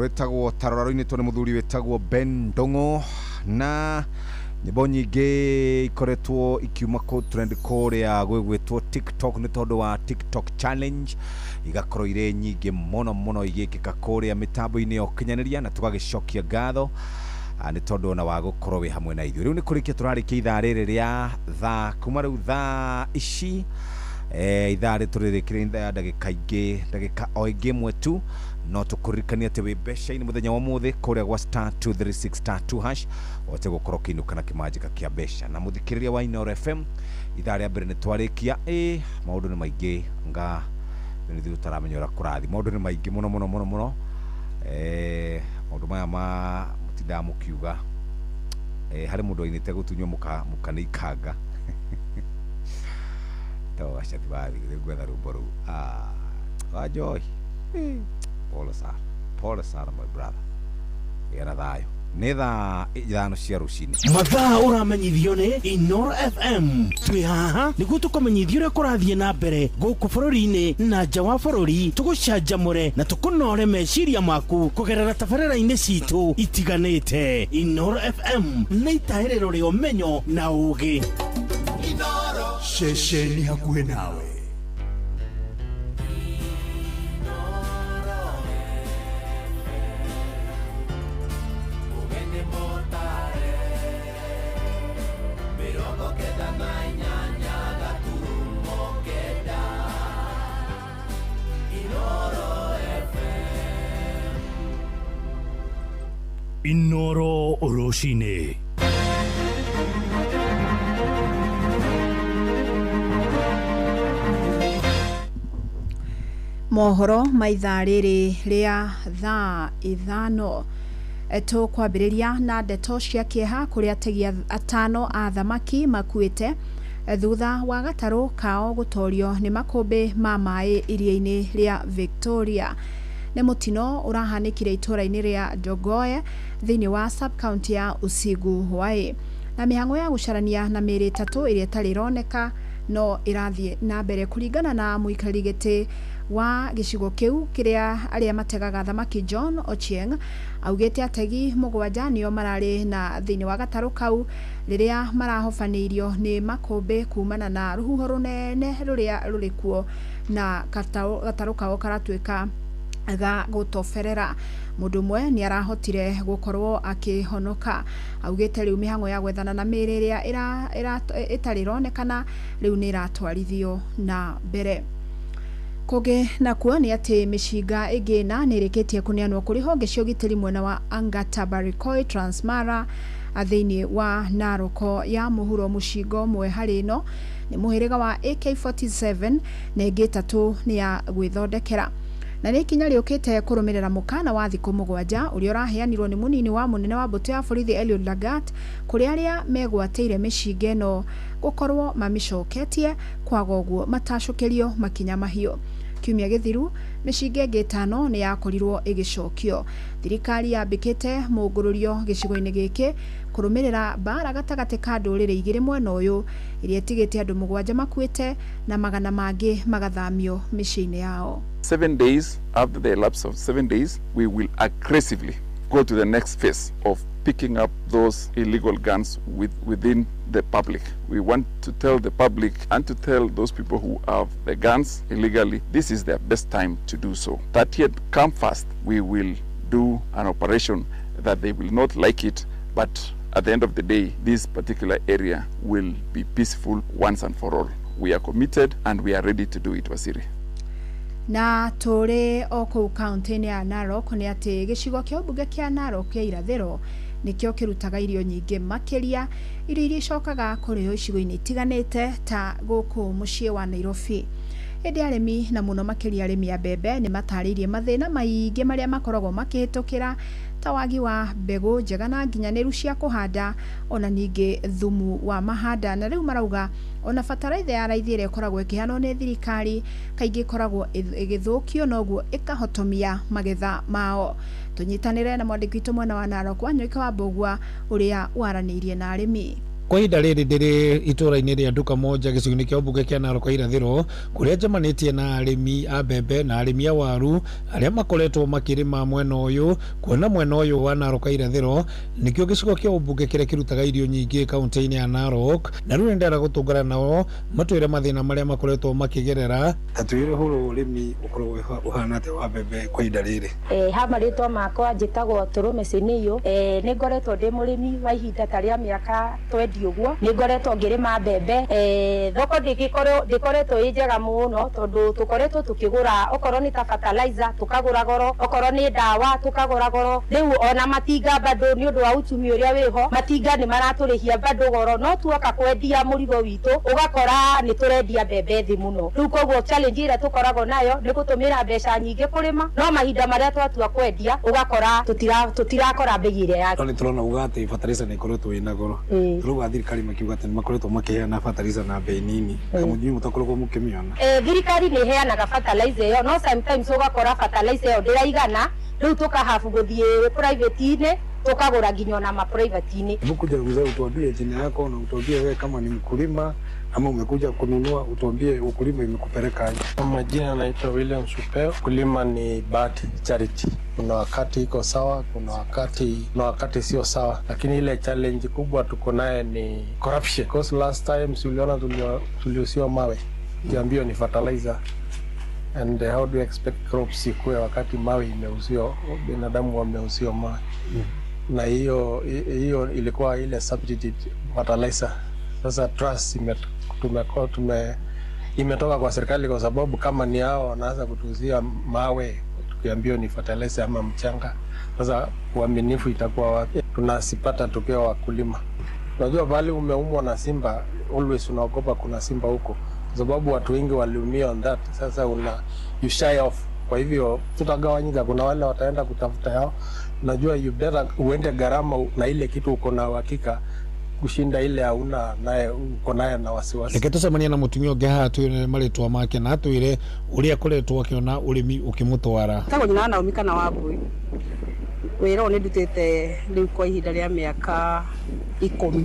Rwĩtagwo Tarora, rũinĩtwo nĩ mũthuri wĩtagwo Ben Ndong'o, na nyĩmbo nyingĩ ikoretwo ikiuma kũ trend kũrĩa gwĩgwĩtwo TikTok nĩ tondũ wa TikTok challenge, igakorwo irĩ nyingĩ mũno mũno igĩkĩka kũrĩa mĩtambo-inĩ ya ũkinyanĩria, na tũgagĩcokia ngatho nĩ tondũ ona wa gũkorwo wĩ hamwe na ithuĩ. Rĩu nĩ kũrĩkia tũrarĩkia ithaa rĩrĩ rĩa thaa kuma rĩu thaa ici ithaa rĩ tũrĩrĩkĩrĩ ya ndagĩka ingĩ, ndagĩka o ĩngĩ ĩmwe tu. No tũkũririkania atĩ wĩ mbeca-inĩ mũthenya wa ũmũthĩ kũrĩa gwa star 236 star 2 hash, ũhote gũkorwo ũkĩinũka na kĩmanjĩka kĩa mbeca. Na mũthikĩrĩria wa Inooro FM, ithaa rĩa mbere nĩ twarĩkia. Ĩ maũndũ nĩ maingĩ, nga nĩ ithuĩ tũtaramenya ũrĩa kũrathiĩ. Maũndũ nĩ maingĩ mũno mũno mũno mũno. Maũndũ maya ma mũtindaga mũkiuga harĩ mũndũ ainĩte gũtunywo mũka nĩ ikanga to acathi bathi rĩu ngwetha rwĩmbo rũu. Wanjohi, pole sana, pole sana my brother, gĩa na thayũ. Nĩ thaa 5 cia rũcinĩ. Mathaa ũramenyithio nĩ Inoro FM. Twĩ haha nĩguo tũkũmenyithia ũrĩa kũrathiĩ na mbere gũkũ bũrũri-inĩ na nja wa bũrũri, tũgũcanjamũre na tũkũnore meciria maku kũgerera tabarĩra-inĩ citũ itiganĩte. Inoro FM nĩ itahĩrĩro rĩa ũmenyo na ũũgĩ. Ceceni hakuhĩ nawe. Inoro rũcinĩ. Mohoro ma ithaa rĩrĩ rĩa thaa 5. Tũkwambĩrĩria na ndeto cia kĩeha kũrĩa ategi 5 a thamaki makuĩte thutha wa gatarũ kao gũtorio nĩ makũmbĩ ma maĩ iria-inĩ rĩa Victoria. Nĩ mũtino ũrahanĩkire itũũra-inĩ rĩa Ndogoe thĩinĩ wa sub-county ya Usigu Hwaĩ, na mĩhang'o ya gũcarania na mĩĩrĩ 3 ĩrĩa ĩtarĩ ĩroneka no ĩrathiĩ na mbere kũringana na mũikarĩri gĩtĩ wa gĩcigo kĩu kĩrĩa arĩa mategaga thamaki John Ochieng. Augĩte ategi 7 nĩo mararĩ na thĩinĩ wa gatarũ kau rĩrĩa marahobanĩirio nĩ makũmbĩ kumana na rũhuho rũnene rũrĩa rũrĩ kuo, na gatarũ kao karatuĩka ga gũtoberera. Mũndũ ũmwe nĩ arahotire gũkorwo akĩhonoka. Augĩte rĩu mĩhang'o ya gwethana na mĩĩrĩ ĩrĩa ĩtarĩ ĩronekana rĩu nĩ ĩratwarithio na mbere. Kũngĩ nakuo nĩ atĩ mĩcinga ĩngĩ ĩna nĩ ĩrĩkĩtie kũneanwo kũrĩ honge cia ũgitĩri mwena wa Angata Barikoi Transmara thĩinĩ wa Naroko ya mũhuro. Mũcinga ũmwe harĩ ĩno nĩ mũhĩrĩga wa AK47 na ĩngĩ 3 nĩ ya gwĩthondekera. Na nĩ ikinya rĩũkĩte kũrũmĩrĩra mũkana wa thikũ 7 ũrĩa ũraheanirwo nĩ mũnini wa mũnene wa mbũtũ ya borithi Eliud Lagat kũrĩ arĩa megwatĩire mĩcinga ĩno gũkorwo mamĩcoketie, kwaga ũguo matacũkĩrio makinya mahiũ. Kiumia gĩthiru mĩcinga ĩngĩ 5 nĩ yakorirwo ĩgĩcokio. Thirikari yambĩkĩte mũngũrũrio gĩcigo-inĩ gĩkĩ kũrũmĩrĩra mbara gatagatĩ ka ndũrĩrĩ 2 mwena ũyũ iria ĩtigĩte andũ 7 makuĩte na magana mangĩ magathamio mĩciĩ-inĩ yao. 7 days after the elapse of 7 days, we will aggressively go to the next phase of picking up those illegal guns within the public. We want to tell the public and to tell those people who have the guns illegally, this is their best time to do so. That yet come fast, we will do an operation that they will not like it, but at the end of the day, this particular area will be peaceful once and for all. We are committed and we are ready to do it, Wasiri. Na tũrĩ o kũu kaunti-inĩ ya Narok nĩ atĩ gĩcigo kĩa ũmbunge kĩa Narok kĩa irathĩro nĩkĩo kĩrutaga irio nyingĩ makĩria, irio iria icokaga kũrĩo icigo-inĩ itiganĩte ta gũkũ mũciĩ wa Nairobi. Ĩndĩ arĩmi na mũno makĩria arĩmi a mbembe nĩ matarĩirie mathĩna maingĩ marĩa makoragwo makĩhĩtũkĩra ta wagi wa mbegũ njega na nginyanĩru cia kũhanda, ona ningĩ thumu wa mahanda. Na rĩu marauga ona bataraitha ya raithi ĩrĩa ĩkoragwo ĩkĩheanwo nĩ thirikari kaingĩ ĩkoragwo ĩgĩthũkio, noguo ĩkahotomia magetha mao. Tũnyitanĩre na mwandĩki witũ mwena wa Narok Wanyoike wa Mbũgua ũrĩa waranĩirie na arĩmi. Kwa ihinda rĩrĩ ndĩrĩ itũũra-inĩ rĩa Nduka Moja gĩcigo-inĩ kĩa ũmbunge kĩa Narok irathĩro, kũrĩa njemanĩtie na arĩmi a mbembe na arĩmi a waru arĩa makoretwo makĩrĩma mwena ũyũ, kuona mwena ũyũ wa Narok irathĩro nĩkĩo gĩcigo kĩa ũmbunge kĩrĩa kĩrutaga irio nyingĩ kaunti-inĩ ya Narok. Na rĩu nĩndĩrenda gũtũngana nao matwĩre mathĩna marĩa makoretwo makĩgerera. Ta twĩre ũhoro ũrĩmi ũkoragwo ũhana atĩa wa mbembe kwa ihinda rĩrĩ? Ha marĩtwa makwa njĩtagwo Tũrũme Simiyu. Nĩ ngoretwo ndĩ mũrĩmi wa ihinda ta rĩa mĩaka 20 ũguo. Nĩ ngoretwo ngĩrĩma mbembe. Thoko ndĩkoretwo ĩ njega mũno tondũ tũkoretwo tũkĩgũra okorwo nĩ ta fertilizer tũkagũra goro, okorwo nĩ ndawa tũkagũra goro. Rĩu ona matinga bado nĩ ũndũ wa uchumi ũrĩa wĩho, matinga nĩ maratũrĩhia bado goro, no tuoka kwendia mũrigo witũ ũgakora nĩ tũrendia mbembe thĩ mũno. Rĩu koguo challenge ĩrĩa tũkoragwo nayo nĩ gũtũmĩra mbeca nyingĩ kũrĩma, no mahinda marĩa twatua kwendia ũgakora tũtirakora mbei ĩrĩa yagĩrĩire. No nĩ tũrona uga atĩ fertilizer nĩ ĩkoretwo ĩna goro. Tũrauga thirikari makiuga atĩ nĩ makoretwo makĩheana fertilizer na bei nini, na mũnyuĩ mũtakoragwo mũkĩmĩona. Thirikari nĩ ĩheanaga fertilizer ĩyo, no sometimes ũgakora fertilizer ĩyo ndĩraigana, rĩu tũkahabu gũthiĩ private-inĩ tukagura nginya ona ma private-inĩ. Hebu kuja mzee, utuambie jina yako na utuambie wewe kama ni mkulima ama umekuja kununua, utuambie ukulima imekupeleka aje. Kwa majina naitwa William Supeo. Ukulima ni bahati, charity. Kuna wakati iko sawa, kuna wakati sio sawa, lakini ile challenge kubwa tuko naye ni corruption. Because last time si uliona tuliusiwa mawe, tuliambiwa ni fertilizer. And how do you expect crops ikue wakati mawe imeuziwa, binadamu wameuziwa mawe? Na hiyo ilikuwa ile substitute fertilizer. Sasa trust imetoka kwa serikali, kwa sababu kama ni hao wanaanza kutuuzia mawe tukiambiwa ni fertilizer ama mchanga, sasa uaminifu itakuwa wapi? Tunasipata tukiwa wakulima. Unajua pale umeumwa na simba, always unaogopa kuna simba huko, kwa sababu watu wengi waliumia on that. Sasa you shy off. Kwa hivyo tutagawanyika, kuna wale wataenda kutafuta yao. Unajua you better uende gharama na ile kitu uko na uhakika kushinda ile hauna naye uko naye na wasiwasi. Reke tucemanie na mutumia ũngĩ haha twĩre marĩtwa make na atwĩre ũrĩa akoretwo akĩona ũrĩmi ũkĩmũtwara. Tagwo nyina wa Naomi kana Wambui. Wĩra ũyũ nĩ ndutĩte rĩu kwa ihinda rĩa mĩaka 10.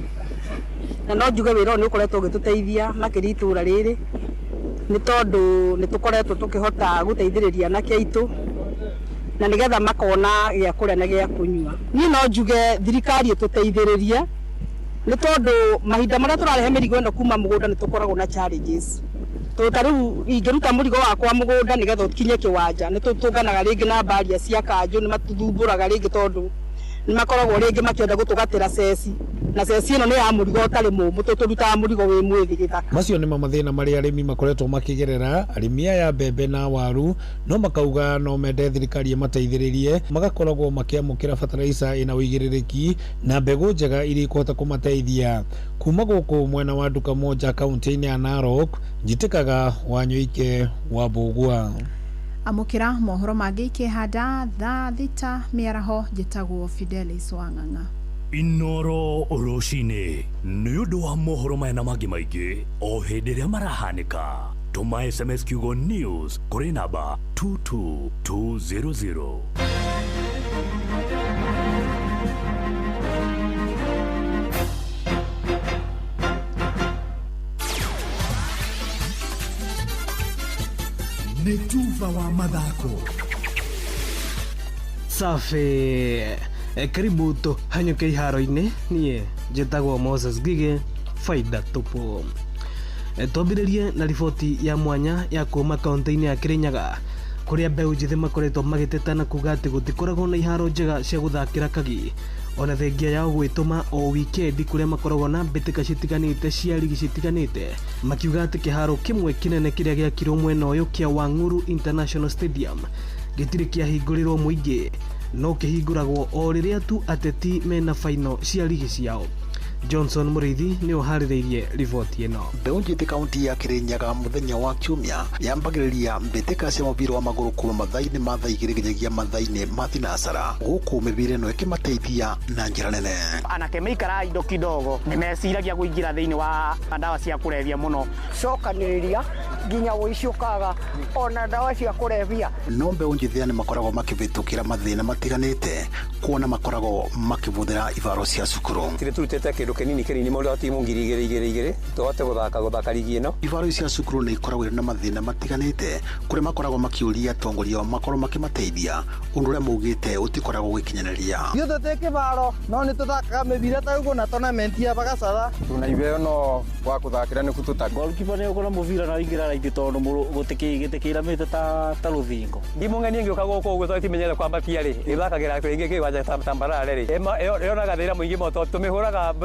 Na no njuge wĩra ũyũ nĩ ũkoretwo ũgĩtũteithia makĩria itũra rĩrĩ, nĩ tondũ nĩ tũkoretwo tũkĩhota gũteithĩrĩria anake aitũ na nĩgetha makona gĩa kũrĩa na gĩa kũnyua. Niĩ no njuge thirikari ĩtũteithĩrĩrie, nĩ tondũ mahinda marĩa tũrarehe mĩrigo ĩno kuma mũgũnda nĩ tũkoragwo na challenges. Tondũ ta rĩu ingĩruta mũrigo wakwa mũgũnda nĩgetha ũkinye kĩwanja, nĩ tũtũnganaga rĩngĩ na mbaria cia kanjũ, nĩ matũthumbũraga rĩngĩ tondũ nĩ makoragwo rĩngĩ makĩenda gũtũgatĩra ceci, na ceci ĩno nĩ ya mũrigo ũtarĩ mũmũ, tũrutaga mũrigo wĩ mwĩthĩ gĩthaka. Macio nĩmo mathĩna marĩa arĩmi makoretwo makĩgerera. Arĩmi aya mbembe na waru no makauga no mende thirikari ĩmateithĩrĩrie, magakoragwo makĩamũkĩra fertilizer ĩna ũigĩrĩrĩki na mbegũ njega iria ikũhota kũmateithia. Kuma gũkũ mwena wa Nduka Moja kaunti-inĩ ya Narok, njitĩkaga Wanyũike wa Mbũgua. Amũkĩra mohoro mangĩ ikĩhanda thaa 6 mĩaraho. Njĩtagwo Fidelis Wang'ang'a. Inoro rũcinĩ nĩ ũndũ wa mohoro maya na mangĩ maingĩ o hĩndĩ ĩrĩa marahanĩka, tũma SMS kiugo news kũrĩ namba 22200. Nĩ tuba wa mathako. Safi. Karibu tũhanyũke iharo-inĩ. Niĩ njĩtagwo Moses Ngige, faida tupu. Twambĩrĩrie na riboti ya mwanya ya kuma kaunti-inĩ ya Kirinyaga, kũrĩa mbeũ njĩthĩ makoretwo magĩteta na kuga atĩ gũtikoragwo na iharo njega cia gũthakĩra kagi, ona thengia yao gwĩtũma o wikendi kũrĩa makoragwo na mbĩtĩka citiganĩte cia rigi citiganĩte, makiuga atĩ kĩharo kĩmwe kĩnene kĩrĩa gĩakirwo mwena ũyũ kĩa Wang'uru International Stadium gĩtirĩ kĩahingũrĩrwo mũingĩ, no kĩhingũragwo o rĩrĩa tu ateti mena faino cia rigi ciao. Johnson Mũrĩithi nĩ ũharĩrĩirie riboti ĩno. Mbeũ njĩthĩ kaunti ya Kirinyaga mũthenya wa kiumia yambagĩrĩria mbĩtĩka cia mũbira wa magũrũ kuma mathaa-inĩ ma thaa 2 nginyagia mathaa-inĩ ma thinacara, gũkũ mĩbira ĩno ĩkĩmateithia na njĩra nene. Anake maikara indo kidogo nĩ meciragia kũingĩra thĩinĩ wa ndawa cia kũrebia mũno. Cokanĩrĩria Nginya ũici ũkaga, ona ndawa cia kũrebia. No mbeũ njĩthĩ nĩ makoragwo makĩvĩtũkĩra mathĩna matiganĩte, kuona makoragwo makĩvũthĩra ivaro cia cukuru. Tirĩ tũrutĩte kĩndũ kĩnini kĩnini mũndũ wa timu 2000 2,000 tũhote gũthaka ligi ĩno. Ivaro cia cukuru nĩ ikoragwo irĩ na mathĩna matiganĩte, kũrĩa makoragwo makĩũria atongoria ao makorwo makĩmateithia, ũndũ ũrĩa maugĩte ũtikoragwo ũgĩkinyanĩria. Ithuĩ tũtĩ kĩbaro, no nĩ tũthakaga mĩbira ta ũguo na tournament ya bagacara. Tuna ibeo no wa kũthakĩra nĩ kũtũta. Goalkeeper nĩ ũkona mũbira na ingĩra raithi tondũ gĩtikĩiramĩte ta rũthingo. Timu ng'eni ĩngĩũka gũkũ ũguo tondũ timenyere kwambatia rĩ, ĩthakagĩra rĩngĩ kĩwanja tambarare rĩ, ĩonaga thĩna mũingĩ mũno tondũ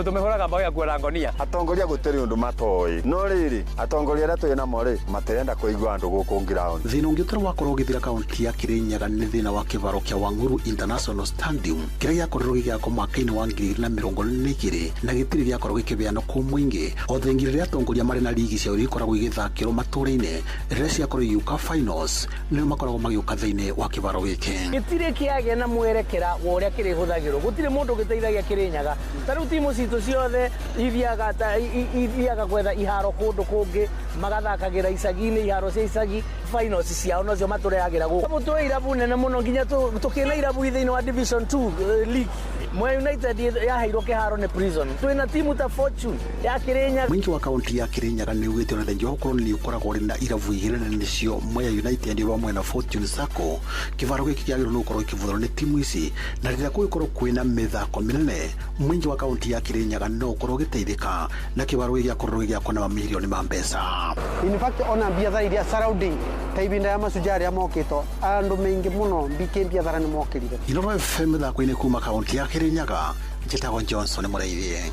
tũmĩhũraga mbaũ ya kuona ngonia. Atongoria gũtirĩ ũndũ matoĩ, no rĩrĩ atongoria arĩa twĩ namo rĩ matirenda kũigua andũ gũkũ ground. Thĩna ũngĩ ũtarĩ wakorwo ũgĩthira kaunti ya Kirinyaga nĩ thĩna wa kĩvaro kĩa Wang'uru International Stadium, kĩrĩa gĩakorirwo gĩgĩakwo mwaka-inĩ wa 2022 na gĩtirĩ gĩakorwo gĩkĩbeanwo kũ mũingĩ, o thengi rĩrĩa atongoria marĩ na ligi ciao iria ikoragwo igĩthakĩrwo matũũra-inĩ rĩrĩa ciakorwo igĩũka finals, nĩo makoragwo magĩũka thĩinĩ wa kĩvaro gĩkĩ. Gĩtirĩ kĩagĩa na mwerekera wa ũrĩa kĩrĩhũthagĩrwo, gũtirĩ mũndũ ũgĩteithagia Kĩrĩnyaga. Ta rĩu timu citũ ciothe ithiaga gwetha iharo kũndũ kũngĩ, magathakagĩra icagi-inĩ, iharo cia icagi, finals ciao nocio matũrehagĩra gũkũ. Twĩ irabu nene mũno nginya tũkĩna irabu thĩinĩ wa Division 2 league. Mwea United yaheirwo kĩharo nĩ Prison. Twĩna timu ta Fortune ya Kĩrĩnyaga. Mũingĩ wa kaunti ya Kĩrĩnyaga nĩ ugĩte ona thengia wa gũkorwo nĩ ũkoragwo ũrĩ na irabu igĩrĩ nene nĩcio Mwea United hamwe na Fortune Sacco, kĩvaro gĩkĩ kĩagĩrĩirwo nĩ gũkorwo gĩkĩvũthĩrwo nĩ timu ici, na rĩrĩa kũngĩkorwo kwĩna mĩthako mĩnene, mũingĩ wa kaunti ya Kĩrĩnyaga no ũkorwo ũgĩteithĩka na kĩvaro gĩkĩ gĩakorwo gĩgĩakwo na mamirioni ma mbeca. In fact, ona biathara iria surrounding ta ibinda ya Mashujaa rĩa mokĩtwo andũ maingĩ mũno mbikĩ biathara nĩ mokĩrire. Inooro FM mĩthako-inĩ kuma kaunti ya Kĩrĩnyaga, njĩtagwo Johnson Mũrĩithi.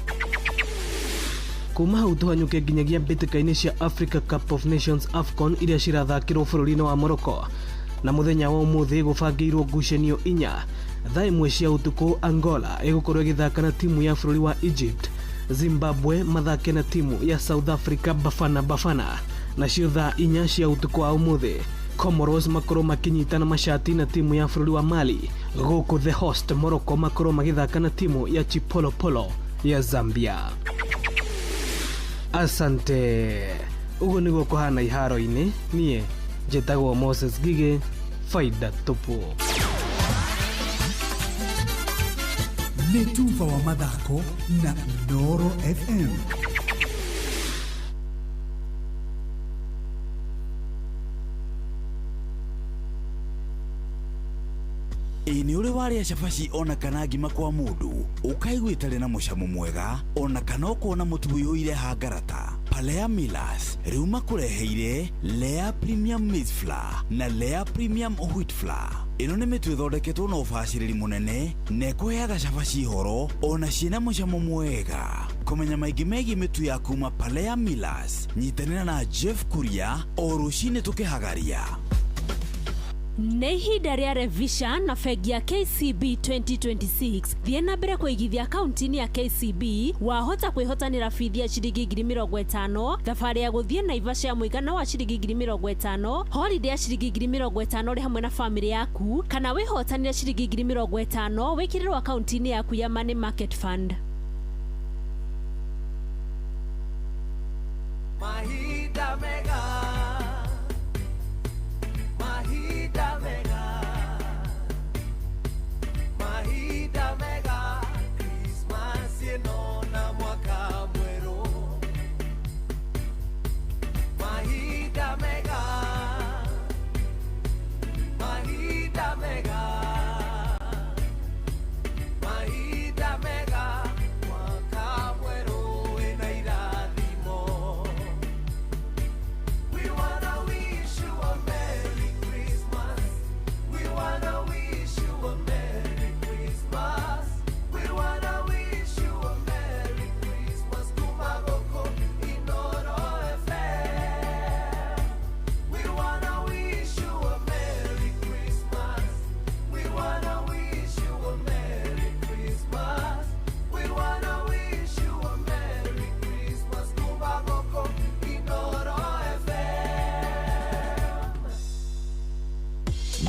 Kuma hau tũhanyũke nginyagia mbĩtĩka-inĩ cia Africa Cup of Nations AFCON iria cirathakĩrwo bũrũri-inĩ wa Morocco, na mũthenya wa ũmũthĩ gũbangĩirwo ngucanio 4. Thaa 1 cia ũtukũ Angola ĩgũkorwo ĩgĩthaka na timu ya bũrũri wa Egypt, Zimbabwe mathake na timu ya South Africa Bafana Bafana, nacio thaa 4 cia ũtukũ wa ũmũthĩ Comoros makorwo makĩnyitana mashati na timu ya bũrũri wa Mali, gũkũ the host Morocco makorwo magĩthaka na timu ya Chipolopolo ya Zambia. Asante. Ũguo nĩguo kũhana iharo-inĩ. Niĩ njĩtagwo Moses Gige, faida tupu. Nĩ tuba wa mathako na Inooro FM. Ĩ nĩ ũrĩ warĩa cabaci ona kana ngima kwa mũndũ ũkaigua ĩtarĩ na mũcamo mwega, ona kana ũkona mũtu ũiyũire hangarata? Palea Millers rĩu makũreheire Lea Premium Maize Flour na Lea Premium Wheat Flour. Ĩno nĩ mĩtu ĩthondeketwo na ũbacĩrĩri mũnene na ĩkũheaga cabaci horo ona ciĩna mũcamo mwega. Kũmenya maingĩ megiĩ mĩtu ya kuma Palea Millers, nyitanĩra na Jeff Kuria o rũcinĩ tũkĩhagaria. Nĩ ihinda rĩa revision na bengi ya KCB 2026. Thiĩ na mbere kũigithia akaunti-inĩ ya KCB, wahota kwĩhotanĩra bithi ya ciringi 50,000, thabarĩ ya gũthiĩ Naivasha ya mũigana wa ciringi 50,000, holiday ya ciringi 50,000 ũrĩ hamwe na famĩlĩ yaku, kana wĩhotanĩre ciringi 50,000 wĩkĩrĩrwo akaunti-inĩ yaku ya Money Market Fund. Mahinda mega, mahinda mega, mahinda mega, Christmas ĩno na mwaka mwerũ. Mahinda mega, mahinda mega, mahinda mega, mwaka mwerũ wĩna irathimo. We wanna wish you a Merry Christmas. We wanna wish you a Merry Christmas. We wanna wish you a Merry Christmas. Kuma gũkũ Inooro FM. We wanna wish you a Merry Christmas. We wanna wish you a Merry Christmas. We wanna wish you a Merry Christmas. Kuma gũkũ Inooro FM.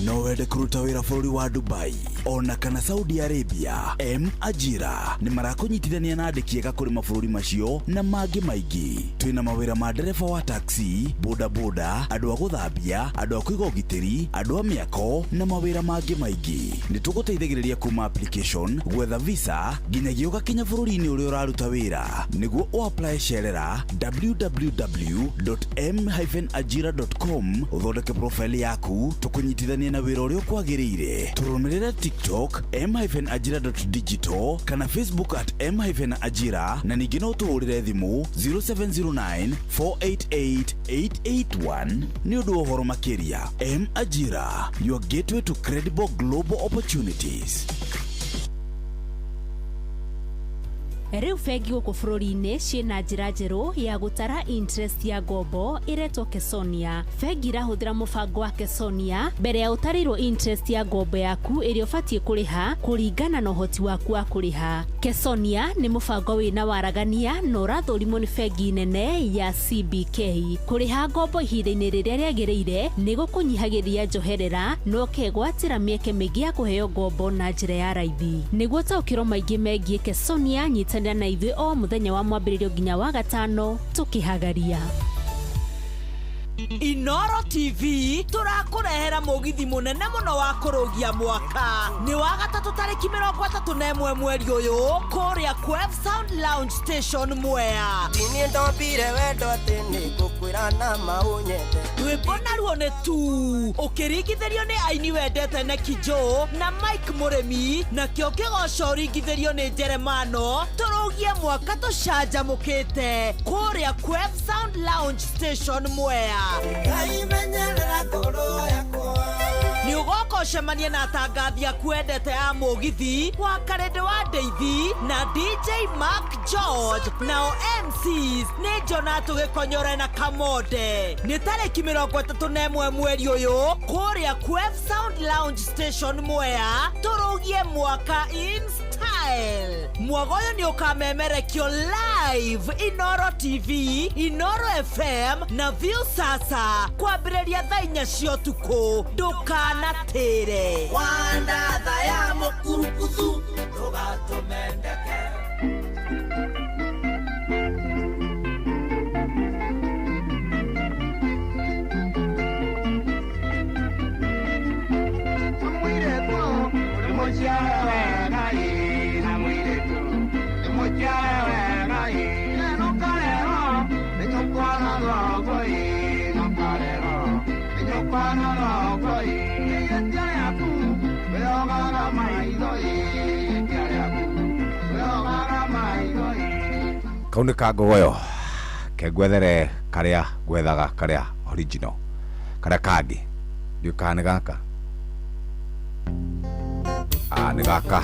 No wende kũruta wĩra bũrũri wa Dubai, Ona kana Saudi Arabia. M Ajira nĩ marakũnyitithania na andĩki ega kũrĩ mabũrũri macio na mangĩ maingĩ. Twĩna mawĩra ma ndereba wa taxi, bodaboda, andũ a gũthambia, andũ a kũiga ũgitĩri, andũ a mĩako na mawĩra mangĩ maingĩ. Nĩ tũgũteithagĩrĩria kuma application, gwetha visa nginyagia ũgakinya bũrũri-inĩ ũrĩa ũraruta wĩra. Nĩguo ũapply cerera www.m-ajira.com ũthondeke profile yaku tũkũnyitithanie na wĩra ũrĩa ũkwagĩrĩire. Tũrũmĩrĩre TikTok m-ajira.digital kana Facebook at m-ajira na ningĩ no ũtũhũrĩre thimũ 0709 488 881 nĩ ũndũ wa ũhoro makĩria. M Ajira, your gateway to credible global opportunities. Rĩu bengi gũkũ bũrũri-inĩ ciĩna njĩra njerũ ya gũtara interest ya ngombo ĩretwo Kesonia. Bengi irahũthĩra mũbango wa Kesonia mbere ya ũtarĩirwo interest ya ngombo yaku ĩrĩa ũbatiĩ kũrĩha kũringana na ũhoti waku wa kũrĩha. Kesonia nĩ mũbango wĩna waragania na ũrathũrimwo nĩ bengi nene ya CBK. Kũrĩha ngombo ihinda-inĩ rĩrĩa rĩagĩrĩire nĩ gũkũnyihagĩria njoherera na ũkegwatĩra mĩeke mĩingĩ ya kũheo ngombo na njĩra ya raithi. Nĩguo taũkĩrwo maingĩ megiĩ Kesonia, nyitanĩra na ithuĩ o mũthenya wa mwambĩrĩrio nginya wa gatano tũkĩhagaria. Inoro TV tũrakũrehera mũgithi mũnene mũno wa kũrũgia mwaka nĩ wa gatatũ tarĩki 31 mweri ũyũ kũrĩa Quef Sound Lounge Station Mwea. Niĩ ndombire wendo atĩ nĩngũkwĩra na maũnyende. Rwĩmbo naruo nĩ tu ũkĩringithĩrio nĩ aini wendete Neki Joe na Mike Mũrĩmi, nakĩo kĩgoco ũringithĩrio nĩ Jeremano. Tũrũgie mwaka tũcanjamũkĩte kũrĩa Quef Sound Lounge Station Mwea. Ngaimenyerera ngoro yakwa. Nĩ ũgoka ũcemanie na atangathi aku wendete a mũgithi wa Karĩndĩ wa Ndeithi na DJ Mark George, nao MCs nĩ Jonathan Gĩkonyore na Kamonde. Nĩ tarĩki 31 mweri ũyũ kũrĩa Quef Sound Lounge Station Mwea, tũrũgie mwaka in style. Mwago ũyũ nĩ ũkamemerekio live Inoro TV, Inoro FM na View Sasa kwambĩrĩria thaa 4 cia ũtukũ. Ndũkanatĩre. Wandatha ya mũkurukuthu ndũgatũmendeke. Kau nĩ kangogoyo kengwethere karĩa gwethaga karĩa original karĩa kangĩ ndiũ kana nĩ gaka nĩ gaka.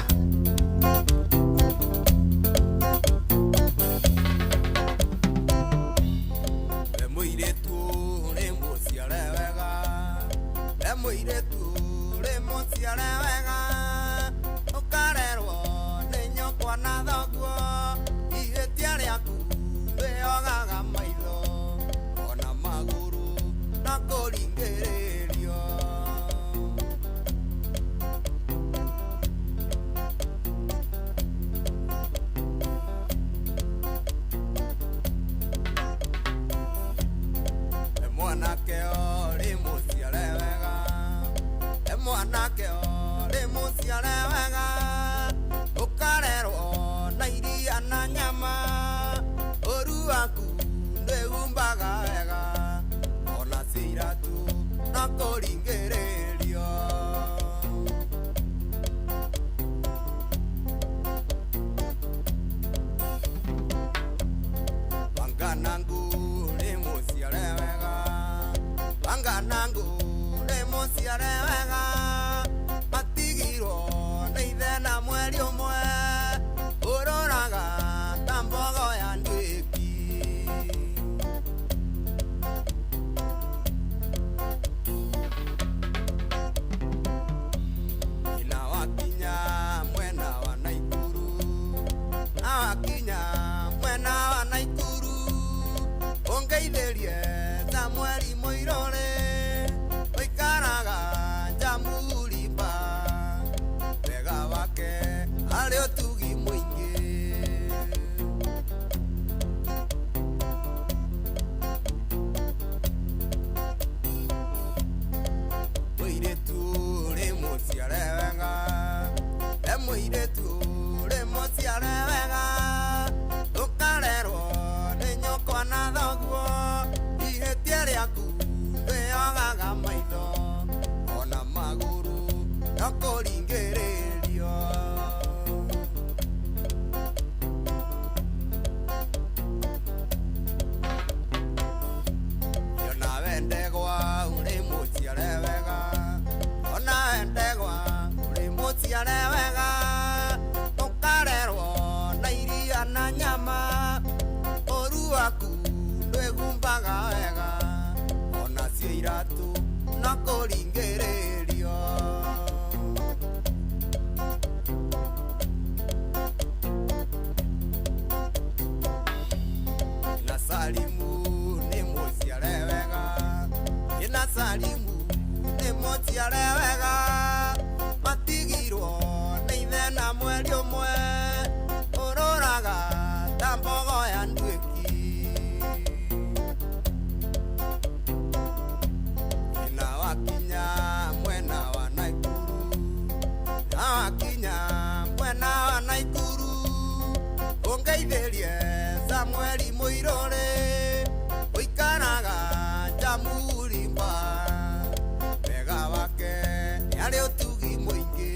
Kana nyama ũru waku ndwĩgumbaga wega ona cio iratũ no kũringĩrĩrio. Na Salimu nĩ mũciare wega, na Salimu nĩ mũciare wega, matigirwo nĩ ithe na mweri ũmwe ũroraga ta mbogo ya nduĩki. Na wakinya mwena wa Naikuru, na wakinya mwena wa Naikuru, ũngeithĩrie Samueli Mũirũrĩ ũikaraga Jamurimba, wega wake nĩarĩ ũtugi mũingĩ.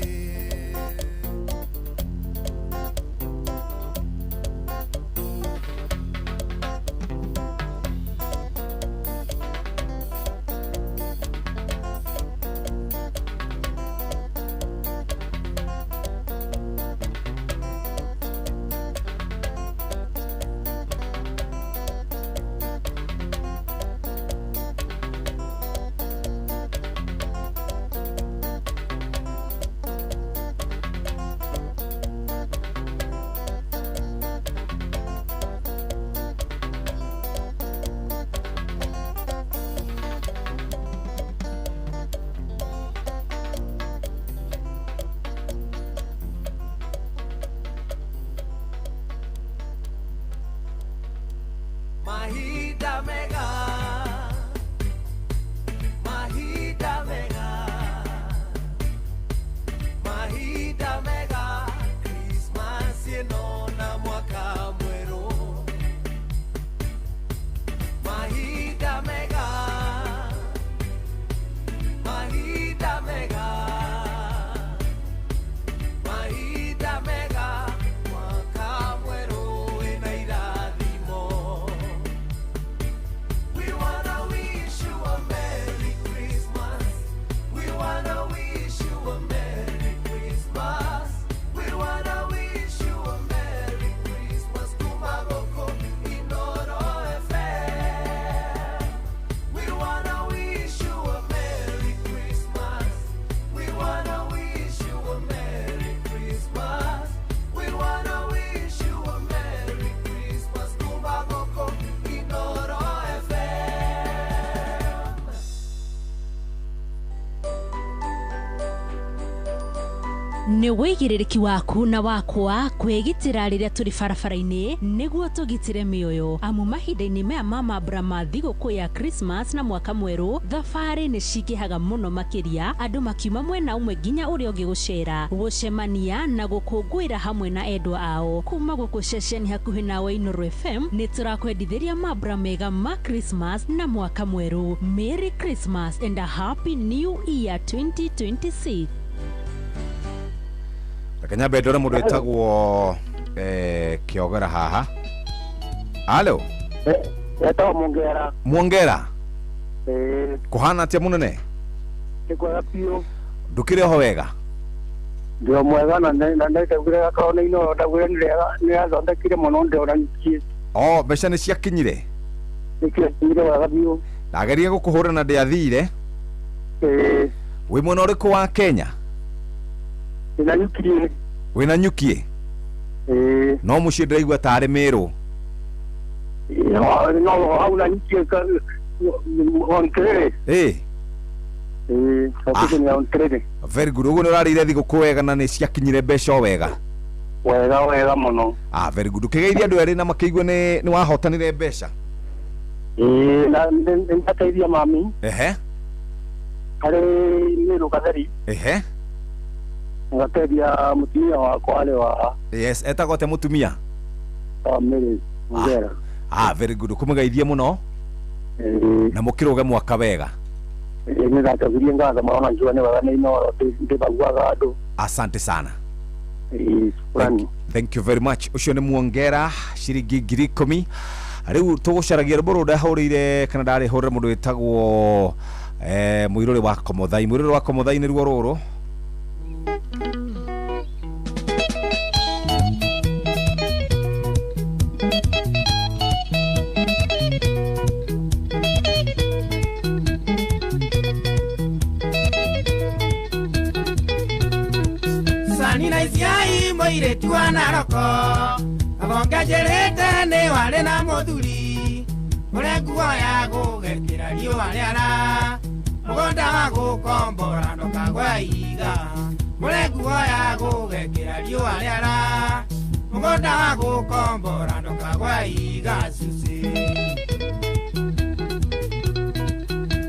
Mahinda mega, mahinda mega, mahinda mega, Christmas ĩno na mwaka mwerũ. Mahinda mega, mahinda mega, mahinda mega, mwaka mwerũ wĩna irathimo. We wanna wish you a Merry Christmas. We wanna wish you a Merry Christmas. We wanna wish you a Merry Christmas. Kumagoko Inoro FM. We wanna wish you a Merry Christmas. We wanna wish you a Merry Christmas. We wanna wish you a Merry Christmas. Kumagoko Inoro FM. Nĩ wĩigĩrĩrĩki waku na wakwa kwĩgitĩra rĩrĩa tũrĩ barabara-inĩ nĩguo tũgitĩre mĩoyo, amu mahinda-inĩ maya ma mambura ma thigũkũ ya Christmas na mwaka mwerũ thabarĩ nĩ cingĩhaga mũno makĩria, andũ makiuma mwena ũmwe nginya ũrĩa ũngĩ gũcera, gũcemania na gũkũngũĩra hamwe na endwa ao. Kuma gũkũ ceceni hakuhĩ nawe Inoro FM nĩ tũrakwendithĩria mambura mega ma Christmas na mwaka mwerũ. Merry Christmas and a Happy New Year 2026. Reke nyambe ndore mũndũ wĩtagwo Kĩogera haha. Alo. Etagwo Mwongera. Mwongera. Ĩĩ. Kũhana atĩa mũnene? Nĩ kwega biũ. Ndũkĩrĩ oho wega? Ndĩ o mwega na ndaugire gakorwo nĩ Inoro, ndaugire nĩ rĩega, nĩ yathondekire mũno ndĩona nĩkĩ. O mbeca nĩ ciakinyire? Nĩ ciakinyire wega biũ. Ndageria gũkũhũra na ndĩathire. Ĩĩ. Wĩ mwena ũrĩkũ wa Kenya? Ndĩna nyuki. Wĩna nyuki? Ĩĩ. No mũciĩ ndĩraigua tarĩ Mĩrũ. No hau na nyuki on Kerere. Ĩĩ. Ĩĩ, hakuhĩ na on Kerere. Very good. Ũguo nĩ ũrarĩire thigũkũ wega na nĩ ciakinyire mbeca o wega? Wega wega mũno. Ah, very good. Ũkĩgeithia andũ erĩ na makĩigue nĩ wahotanire mbeca. Ĩĩ, na nĩ ndateithia mami. Ehe. Harĩ Mĩrũ Gatheri. Ehe. Ngateithia mũtumia wakwa arĩ wa. Yes, etagwo atĩa mũtumia? Mary Mwongera. Ah, very good. Kũmũgeithie mũno. Na mũkĩrũge mwaka wega. Ĩĩ, nĩ ndacokirie ngatho mũno na ngiuga nĩ wega nĩ Inoro ndĩbaguaga andũ. Asante sana. Ĩĩ, shukrani. Thank you very much. Ũcio nĩ Mwongera ciringi 10,000. Rĩu tũgũcaragia rwĩmbo rũrũ ndahũrĩire kana ndarĩhũrĩra mũndũ wĩtagwo Mũirũrĩ wa Komothai. Mũirũrĩ wa Komothai nĩruo rũrũ. Naroko abongenjerete nĩ warĩ na mũthuri ũrĩa nguo ya gũgekĩra riũa rĩara mũgũnda wa gũkombora ndũkagwe ihiga ũrĩa nguo ya gũgekĩra riũa rĩara mũgũnda wa gũkombora ndũkagwe ihiga cuci.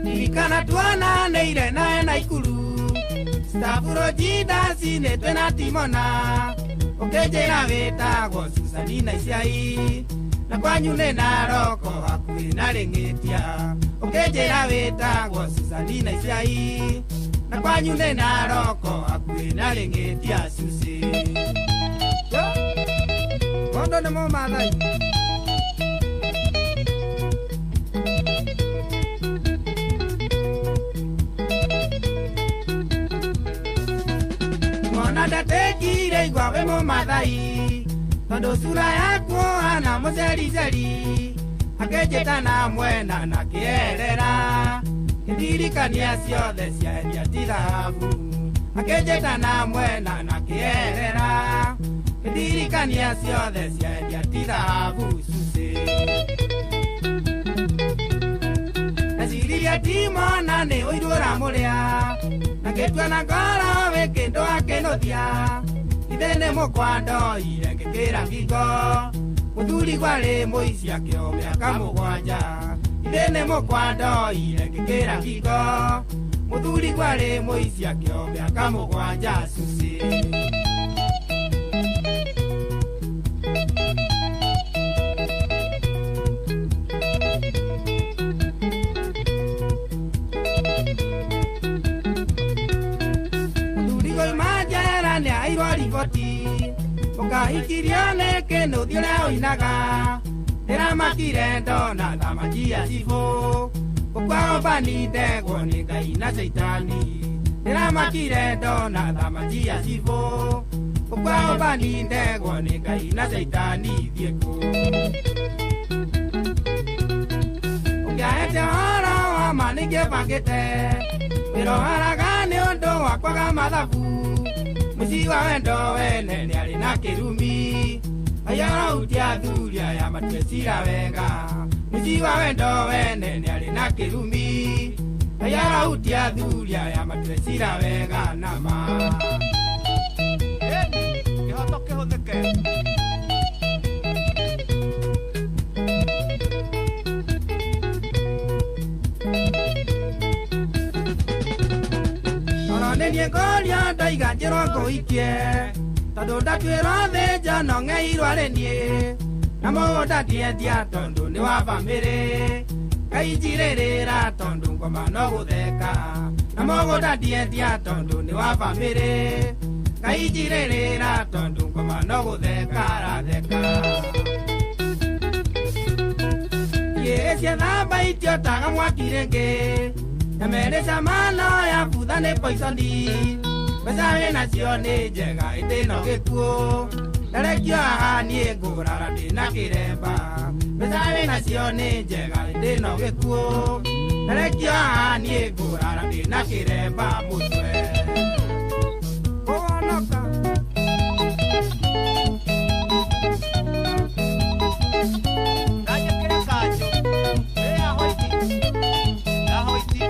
Ririkana tuonanĩire nawe Naikuru Stavuro jindacinĩtwe na Timona ũkĩnjĩra wĩtagwo Susani na Iciai na kwanyu nĩ Naroko hakuhĩ na Rĩng'ĩtia ũkĩnjĩra wĩtagwo Susani na Iciai na kwanyu nĩ Naroko hakuhĩ na Rĩng'ĩtia cuci. Mondo nĩ Mũmathai. Mwana ndatekire igwa wĩ Mũmathai tondũ sura yaku hana mũcericeri akĩnjĩta na mwena na kĩerera kĩndirikania ciothe ciendia ti thahabu akĩnjĩta na mwena na kĩerera kĩndirikania ciothe ciendia ti thahabu cuci. Ndeciririe ndimona nĩ ũiru ũramũrĩa na ngĩtua na ngoro wĩ kĩndũ akĩnũthia ithe nĩ mũkwa ndoire ngĩkĩra ngingo mũthuri gwarĩ mũici akĩo mĩaka mũgwanja ithe nĩ mũkwa ndoire ngĩkĩra ngingo mũthuri gwarĩ mũici akĩo mĩaka mũgwanja cuci. Mũkahikirio nĩ kĩnũthi ũrĩa ũinaga ndĩramakire ndona thamaki ya cibũ gũkwaombani ndegwo nĩ Ngai na Caitani ndĩramakire ndona thamaki ya cibũ gũkwaombani ndegwo nĩ Ngai na Caitani thiĩ kũ. Ũngĩahete ũhoro wa ma nĩngĩbangĩte wĩroharaga nĩ ũndũ wa kwaga mathabu mũciĩ wa wendo wene nĩarĩ na kĩrumi ayarautia athuri aya matue cira wega mũciĩ wa wendo wene nĩarĩ na kĩrumi ayarautia athuri aya matue cira wega nama. Kĩhoto kĩhũthĩke. Nĩ ngoria ndaiga njĩrwo ngũikie tondũ ndatuĩrwo thĩnja no ng'eirwo arĩ niĩ na mũgũnda ndiendia tondũ nĩ wa bamĩrĩ Ngai njirĩrĩra tondũ ngoma no gũtheka na mũgũnda ndiendia tondũ nĩ wa bamĩrĩ Ngai njirĩrĩra tondũ ngoma no gũtheka aratheka. Kĩĩ ciethamba itiotaga mwaki rĩngĩ Nyamere camano ya butha nĩ poisoni mbeca wĩnacio nĩ njega ĩndĩ no gĩkuũ ndarekio haha niĩ ngũrara ndĩna kĩremba mbeca wĩnacio nĩ njega ĩndĩ no gĩkuũ ndarekio haha niĩ ngũrara ndĩna kĩremba mũtwe. Kũhonoka. Nanjĩkĩre kanjũ ĩ ya hoiti ya hoiti.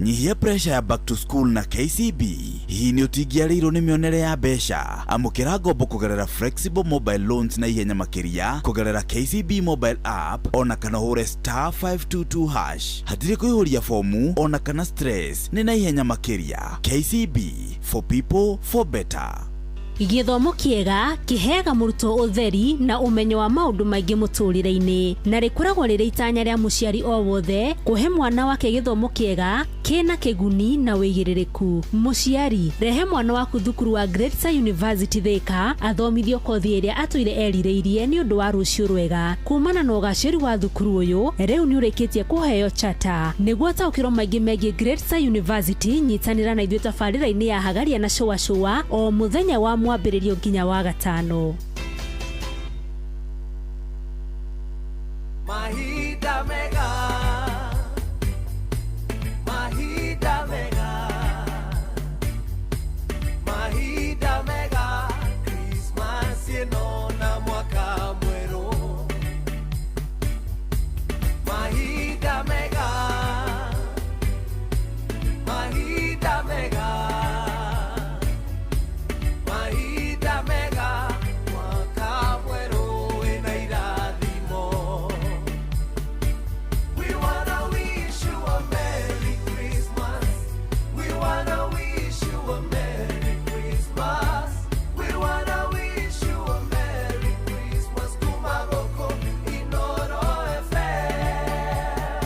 Nyihia pressure ya back to school na KCB. Hihi nĩ ũtingiarĩirwo nĩ mĩonere ya mbeca? Amũkĩra ngombo kũgerera flexible mobile loans na ihenya makĩria kũgerera KCB mobile app ona kana ũhũre star 522 hash. Hatirĩ kũihũria fomu ona kana stress, nĩ na ihenya makĩria. KCB, for people for better. Gĩthomo kĩega kĩheaga mũrutwo ũtheri na ũmenyo wa maũndũ maingĩ mũtũrĩre-inĩ, na rĩkoragwo rĩrĩ itanya rĩa mũciari o wothe kũhe mwana wake gĩthomo kĩega kĩna kĩguni na wĩigĩrĩrĩku. Mũciari, rehe mwana waku thukuru wa Greater University Thika athomithio kothi ĩrĩa atũire erirĩirie nĩ ũndũ wa rũciũ rwega. Kumana na ũgacĩru wa thukuru ũyũ, rĩu nĩ ũrĩkĩtie kũheo chata. Nĩguo taũkĩrwo maingĩ megiĩ Greater University, nyitanĩra na ithuĩ tabarĩra-inĩ ya Hagaria na Shũa Shũa o mũthenya wa mwambĩrĩrio nginya wa gatano. Mahinda mega, mahinda mega, mahinda mega, Christmas ĩno na mwaka mwerũ. Mahinda mega, mahinda mega, mahinda mega, mwaka mwerũ wĩna irathimo. We wanna wish you a Merry Christmas. We wanna wish you a Merry Christmas. We wanna wish you a Merry Christmas. Kumagoko Inoro FM.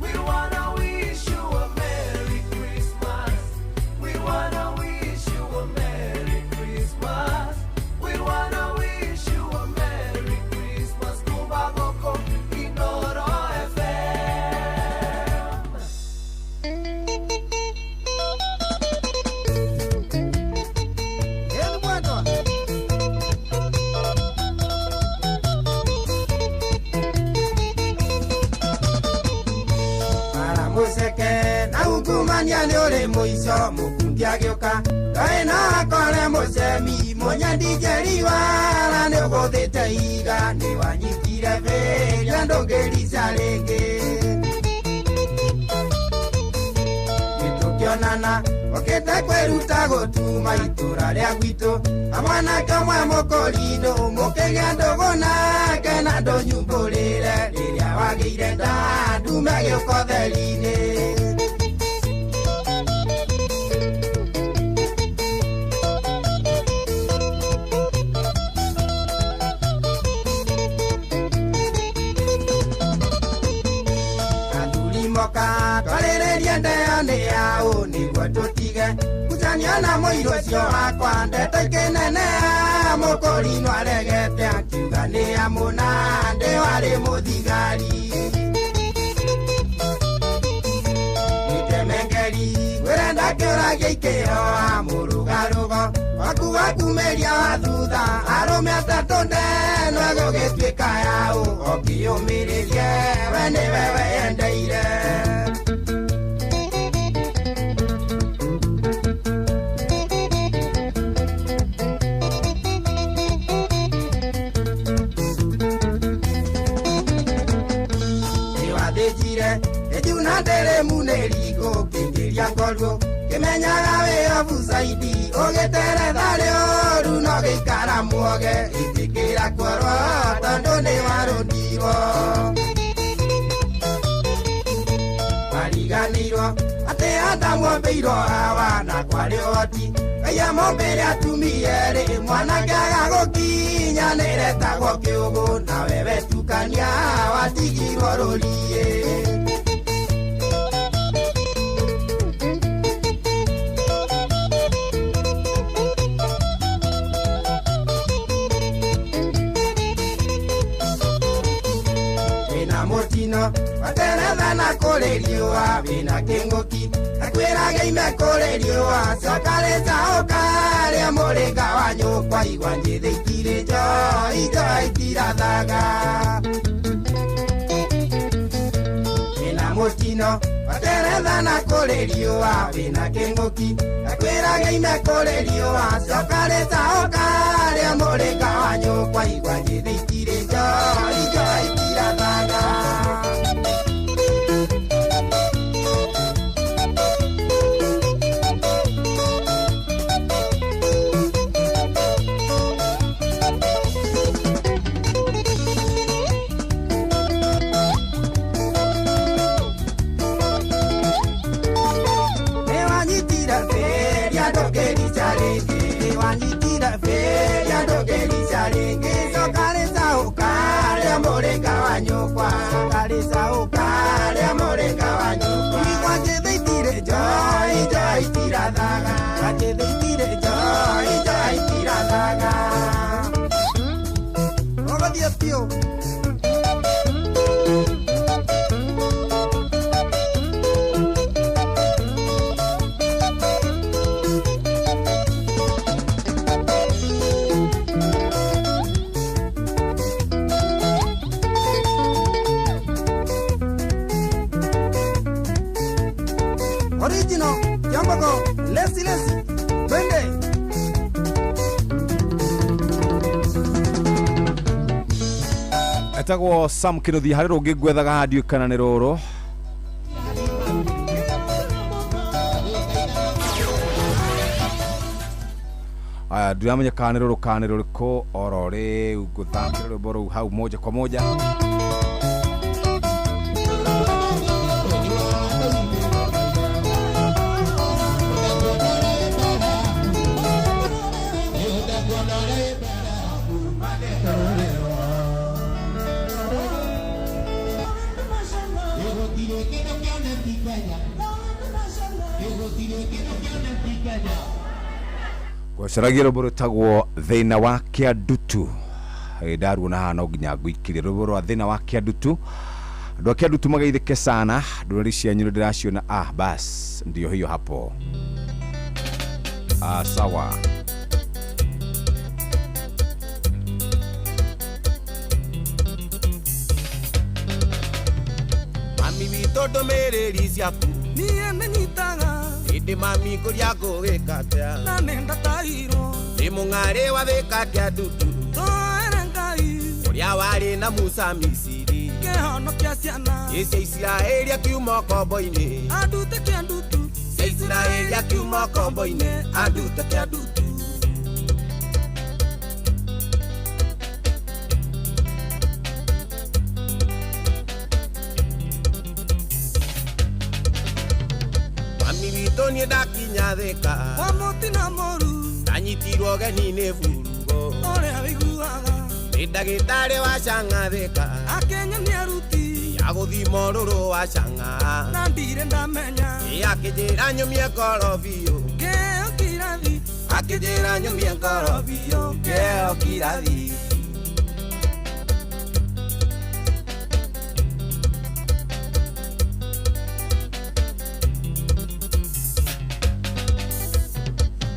We wanna wish you a Merry Christmas. We wanna wish you a Merry Christmas. We wanna wish you a Merry Christmas. Kumagoko Inoro FM. Mara mũceke na ungumania nĩ ũrĩ mũico mũkungi agĩũka ndoĩ no akore mũcemi mũnyandinjeri wara nĩ ũgũthĩte iga nĩ wanyitire bĩria ndũngĩrica rĩngĩ nĩtũkĩonana ũkĩte kwĩruta gũtuma itũra rĩa gwitũ amwanake ũmwe mũkũrindũ mũkĩgĩa ndũgũ nake na ndũnyumbũrĩre rĩrĩa wagĩire nda ndume gĩũka ũtheri-inĩ. Athuri moka twarĩrĩrie ndeo nĩ yaũ nĩguo tũtige ngucanio na mũirũ ũcio wakwa ndeto ikĩnene mũkũrinũ aregete akiuga nĩ amũna ndĩ warĩ mũthigari nĩtemengeri wĩrenda kĩũragia ikĩhoa mũrũgarũgo waku wakumĩria wa thutha arũme atatũ ndenwe gũgĩtuĩka yaũ ũkĩyũmĩrĩrie we nĩwe weyendeire. Nĩwathĩnjire ĩjuna ndĩrĩmu nĩ rigo kĩingĩria ngorwo kĩmenyaga wĩ obucaidi ũgĩteretha rĩũru no gĩikara muoge ĩtĩkĩra kuorwo tondũ nĩ warũndirwo mariganĩirwo atĩ Adamu ombĩirwo Hawa na kwarĩ ũhoti Ngai amombĩre atumia erĩ mwanake aga gũkinya nĩretagwo kĩũgũ nawe wetukania watigirwo rũriĩ. Wĩna mũtino wateretha na kũrĩ riũa wĩna kĩng'ũki akwĩraga ime kũrĩ riũa coka rĩcaũka rĩa mũrĩnga wa nyũkwa igwa njĩthĩ itirĩ njo indo itirathaga. Wĩna mũtino wateretha na kũrĩ riũa wĩna kĩng'ũki akwĩraga ime kũrĩ riũa coka rĩcaũka rĩa mũrĩnga wa nyũkwa igwa njĩthĩ itirĩ njo indo itirathaga. Nĩwanyitire bĩria ndũngĩrica. ndũngĩrica rĩngĩ wanyitire bĩria ndũngĩrica rĩngĩ coka rĩcaũka rĩa mũrĩnga wa nyũkwa coka rĩcaũka rĩa mũrĩnga wa nyũkwa igwanjĩthĩitire njoi njoi tirathaga wanjĩthĩitire njoi njoi tirathaga ũgũthiĩ biũ. Original Kiambogo lesi lesi twende. Etagwo Sam Kinuthia harĩ rũngĩ ngwethaga haha ndiũĩ kana nĩ rũrũ. Aya ndiramenya kana nĩ rũrũ kana nĩ rũrĩkũ oro rĩu ngũthakĩra rwĩmbo rũu hau moja kwa moja. Gwacaragia rwĩmbo rwĩtagwo thĩna wa kĩandutu. Ndaruona haha no nginya ngũikĩrie rwĩmbo rwa thĩna wa kĩandutu. Andũ a kĩandutu mageithĩke sana, ndũrĩrĩ cianyu nĩ ndĩraciona. Ah, bas ndio hiyo hapo. Ah, sawa. Mami witũ ndũmĩrĩri ciaku niĩ nĩnyitaga ĩndĩ mami kũrĩa ngũgĩka atĩa na nĩndatairwo nĩ mũng'arĩ wa thĩka kĩandutu tũere Ngai ũrĩa warĩ na Musa Misiri kĩhonokia ciana ĩ cia Isiraeli akiuma ũkombo-inĩ andute kĩandutu cia Isiraeli akiuma ũkombo-inĩ andute kĩandutu. Mami witũ niĩ ndakinya thĩka wa mũtino mũru ndanyitirwo ũgeni nĩ burugo ũrĩa wĩiguaga nĩ ndagĩtarĩ wa cang'a thĩka akĩnyonia ruti ya gũthima ũrũrũ wa cang'a na ndirĩ ndamenya ĩ akĩnjĩra nyũmie ngoro biũ kĩo kirathi akĩnjĩra nyũmie ngoro biũ kĩo kirathi.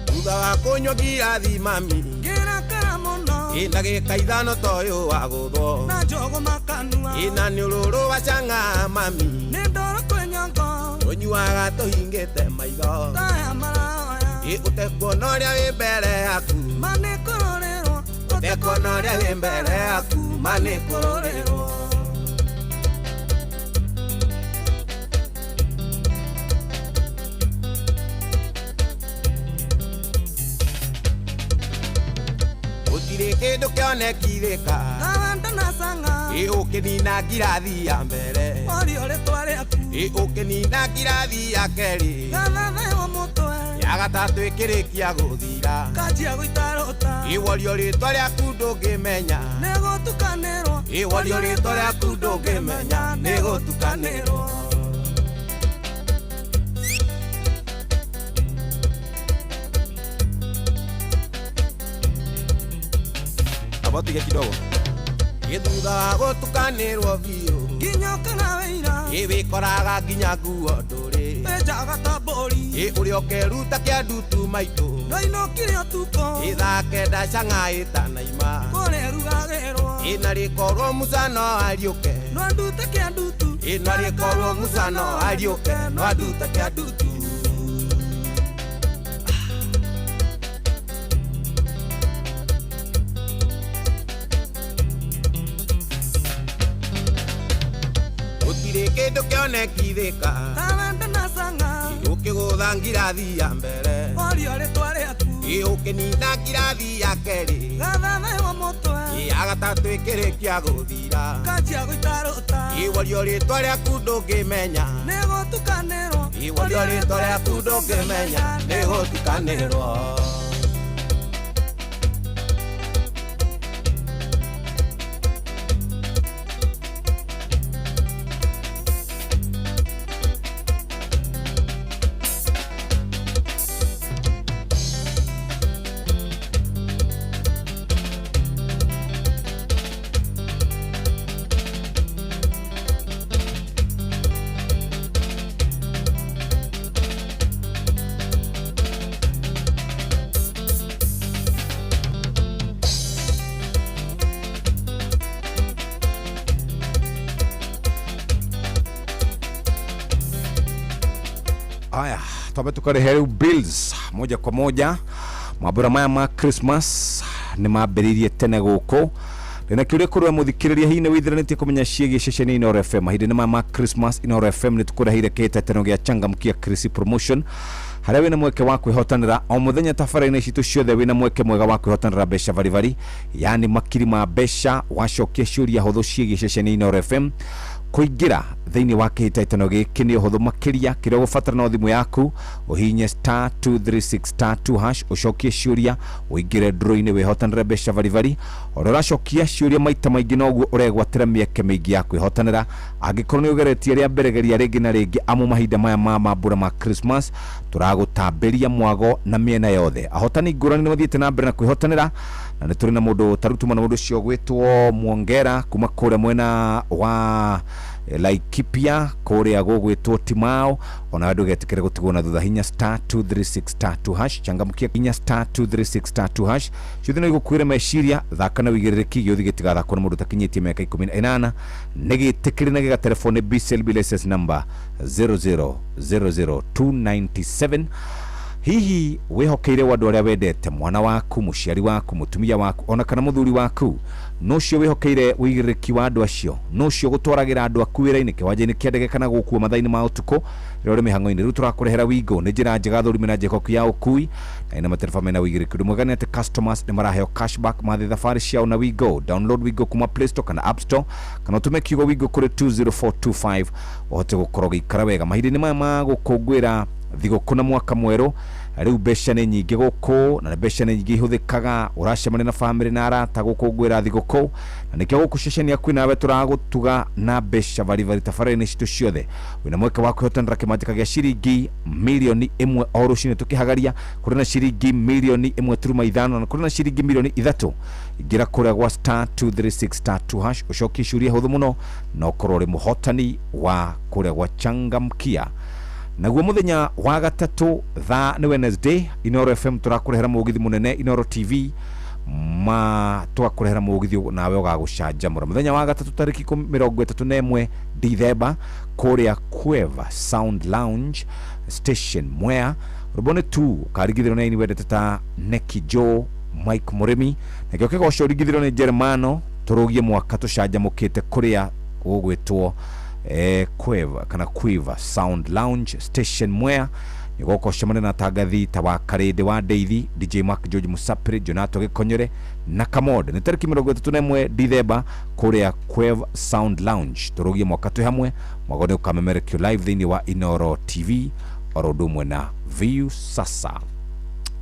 Thutha wa kũnyua ngirathi mami ngĩrakara mũno ĩ ndagĩka ithano toyũ wa gũthwo na njũgũma kanua ĩ na nĩ ũrũrũ wa cang'a mami nĩ ndoro kwĩ nyongo tũnyuaga tũhingĩte maitho taya maraoya ĩ ũtekuona ũrĩa wĩ mbere yaku ma nĩ kũrũrĩrwo ũtekuona ũrĩa wĩ mbere yaku ma nĩ kũrũrĩrwo. Gũtirĩ kĩndũ kĩonekithĩka Kawanda na cang'a ĩ ũkĩnina ngirathi ya mbere ũrio rĩtwa rĩaku ĩ ũkĩnina ngirathi ya kerĩ gathathaiwo mũtwe ya gatatũ ĩkĩrĩkia gũthira kanjia gũita rũta ĩ worio rĩtwa rĩaku ndũngĩmenya nĩ gũtukanĩrwo ĩ worio rĩtwa rĩaku ndũngĩmenya nĩ gũtukanĩrwo. Abotige kidogo ĩ thutha wa gũtukanĩrwo biũ nginya ũkaga wĩira ĩ wĩkoraga nginya nguo ndũrĩ wenjaga ta mbũri ĩ ũrĩa ũkeruta kĩandutu maitũ ndwainũkire ũtukũ ĩ thaa kenda cang'a ĩtanaima kũrĩa ĩrugagĩrwo ĩ na rĩkorwo Musa no ariũke no andute kĩandutu ĩ na rĩkorwo Musa no ariũke no andute kĩandutu. Gũtirĩ kĩndũ kĩonekithĩka Kawanda na cang'a ũkĩgũtha ngirathi ya mbere ũrio rĩtwa rĩaku ĩ ũkĩnina ngirathi ya kerĩ gathathaiwo mũtwe Ya gatatũ ĩkĩrĩkia gũthira Kanjia gũitarũta Iwario rĩtwa rĩaku ndũngĩmenya Nĩgũtukanĩrwo Iwario rĩtwa rĩaku ndũngĩmenya Nĩgũtukanĩrwo. Haya, twambe tukarehe riu bills moja kwa moja. Mambura maya ma Christmas nĩ mambĩrĩirie tene gũkũ. Ndĩna kĩũria kũrĩ we mũthikĩrĩria, hihi nĩ wĩithiranĩtie kũmenya ciĩgiĩ ceceni Inooro FM? Mahinda-inĩ maya ma Christmas, Inooro FM nĩ tũkũreheire kĩhĩtahĩtano gĩa Changamkia Chrissy Promotion, harĩa wĩna mweke wa kwĩhotanĩra o mũthenya tabarĩra-inĩ citũ ciothe. Wĩna mweke mwega wa kwĩhotanĩra mbeca baribari, yani makiri ma mbeca wacokia ciũria hũthũ ciĩgiĩ ceceni Inooro FM. Kũingĩra thĩinĩ wa kĩhĩtahĩtano gĩkĩ nĩ ũhũthũ makĩria. Kĩrĩa ũgũbatara no thimũ yaku, ũhihinye star 236 star 2 hash, ũcokie ciũria, ũingĩre draw-inĩ, wĩhotanĩre mbeca baribari. Ũrĩa ũracokia ciũria maita maingĩ noguo ũregwatĩra mĩeke mĩingĩ ya kwĩhotanĩra. Angĩkorwo nĩ ũgeretie rĩa mbere, geria rĩngĩ na rĩngĩ, amu mahinda maya ma mambura ma Christmas tũragũtambĩria mwago na mĩena yothe. Ahotani ngũrani nĩ mathiĩte na mbere na kwĩhotanĩra, na nĩ tũrĩ na mũndũ tarutuma na mũndũ ũcio ũgwĩtwo Mwongera kuma kũrĩa mwena wa Laikipia kũrĩa gũgwĩtwo Timao. Ona ndũgetĩkĩre gũtigwo na thutha. Hinya star 236 star 2 hash, changamkia, hinya star 236 star 2 hash. Ciothe no igũkuĩre meciria. Thaka na wĩigĩrĩrĩki, gĩũthi gĩtigathakwo nĩ mũndũ ũtakinyĩtie mĩaka 18, nĩ gĩtĩkĩre na gĩgatelefoni. BCLB license number 0000297. Hihi wĩhokeire andũ arĩa wendete, mwana waku, mũciari waku, mũtumia waku, ona kana mũthuri waku? No ũcio wĩhokeire ũigĩrĩrĩki wa andũ acio, no ũcio gũtwaragĩra andũ aku wĩra-inĩ, kĩwanja-inĩ kĩa ndege, kana gũkua mathaa-inĩ ma ũtukũ rĩrĩa ũrĩ mĩhang'o-inĩ. Rĩu tũrakũrehera Wigo, nĩ njĩra njega thũrime na njĩhokeku ya ũkui, na ĩna matereba mena ũigĩrĩrĩki. Ũndũ mwega nĩ atĩ customers nĩ maraheo cashback mathiĩ thabarĩ ciao na Wigo. Download Wigo kuma Play Store kana App Store, kana ũtũme kiugo Wigo kũrĩ 20425 ũhote gũkorwo ũgĩikara wega mahinda-inĩ maya ma gũkũngũĩra thigũkũ na mwaka mwerũ. Rĩu mbeca nĩ nyingĩ gũkũ, na mbeca nĩ nyingĩ ihũthĩkaga ũracemania na bamĩrĩ na arata gũkũngũĩra thigũkũ, na nĩkĩo gũkũ ceceni yaku nawe tũragũtuga na mbeca baribari tabarĩra-inĩ citũ ciothe. Wĩna mweke wa kwĩhotanĩra kĩmanjĩka gĩa ciringi 1,000,000 o rũcinĩ tũkĩhagaria. Kũrĩ na ciringi 1,1.5 na kũrĩ na ciringi 3 million. Ingĩra kũrĩa gwa star 236 star 2 hash, ũcokie ciũria hũthũ mũno na ũkorwo ũrĩ mũhotani wa kũrĩa gwa Changamkia. Naguo mũthenya wa gatatũ, thaa nĩ Wednesday, Inooro FM tũrakũrehera mũgithi mũnene, Inooro TV ma tũgakũrehera mũgithi nawe ũgagũcanjamũra mũthenya wa gatatũ tarĩki 31 Dithemba kũrĩa Quiver Sound Lounge Station, Mwea. Rũmbo nĩ tu ũkarigithĩrwo nĩ aini wendete ta Neki Joe, Mike Mũrĩmi, nakĩo kĩgoco ũringithĩrwo nĩ Jeremano. Tũrũgie mwaka tũcanjamũkĩte kũrĩa gũgwĩtwo Quiver kana Quiver Sound Lounge Station, Mwea. Nĩgũkorwo ũcemania na tangathi ta wa Karĩndĩ wa Ndeithi, DJ Mark George Musapri, Jonato Gĩkonyore na Kamod. Nĩ tarĩki 31 Dithemba kũrĩa Quiver Sound Lounge. Tũrũgie mwaka twĩ hamwe. Mwaka nĩ ũkamemerekio live thĩinĩ wa Inooro TV oro ũndũ ũmwe na Viu Sasa.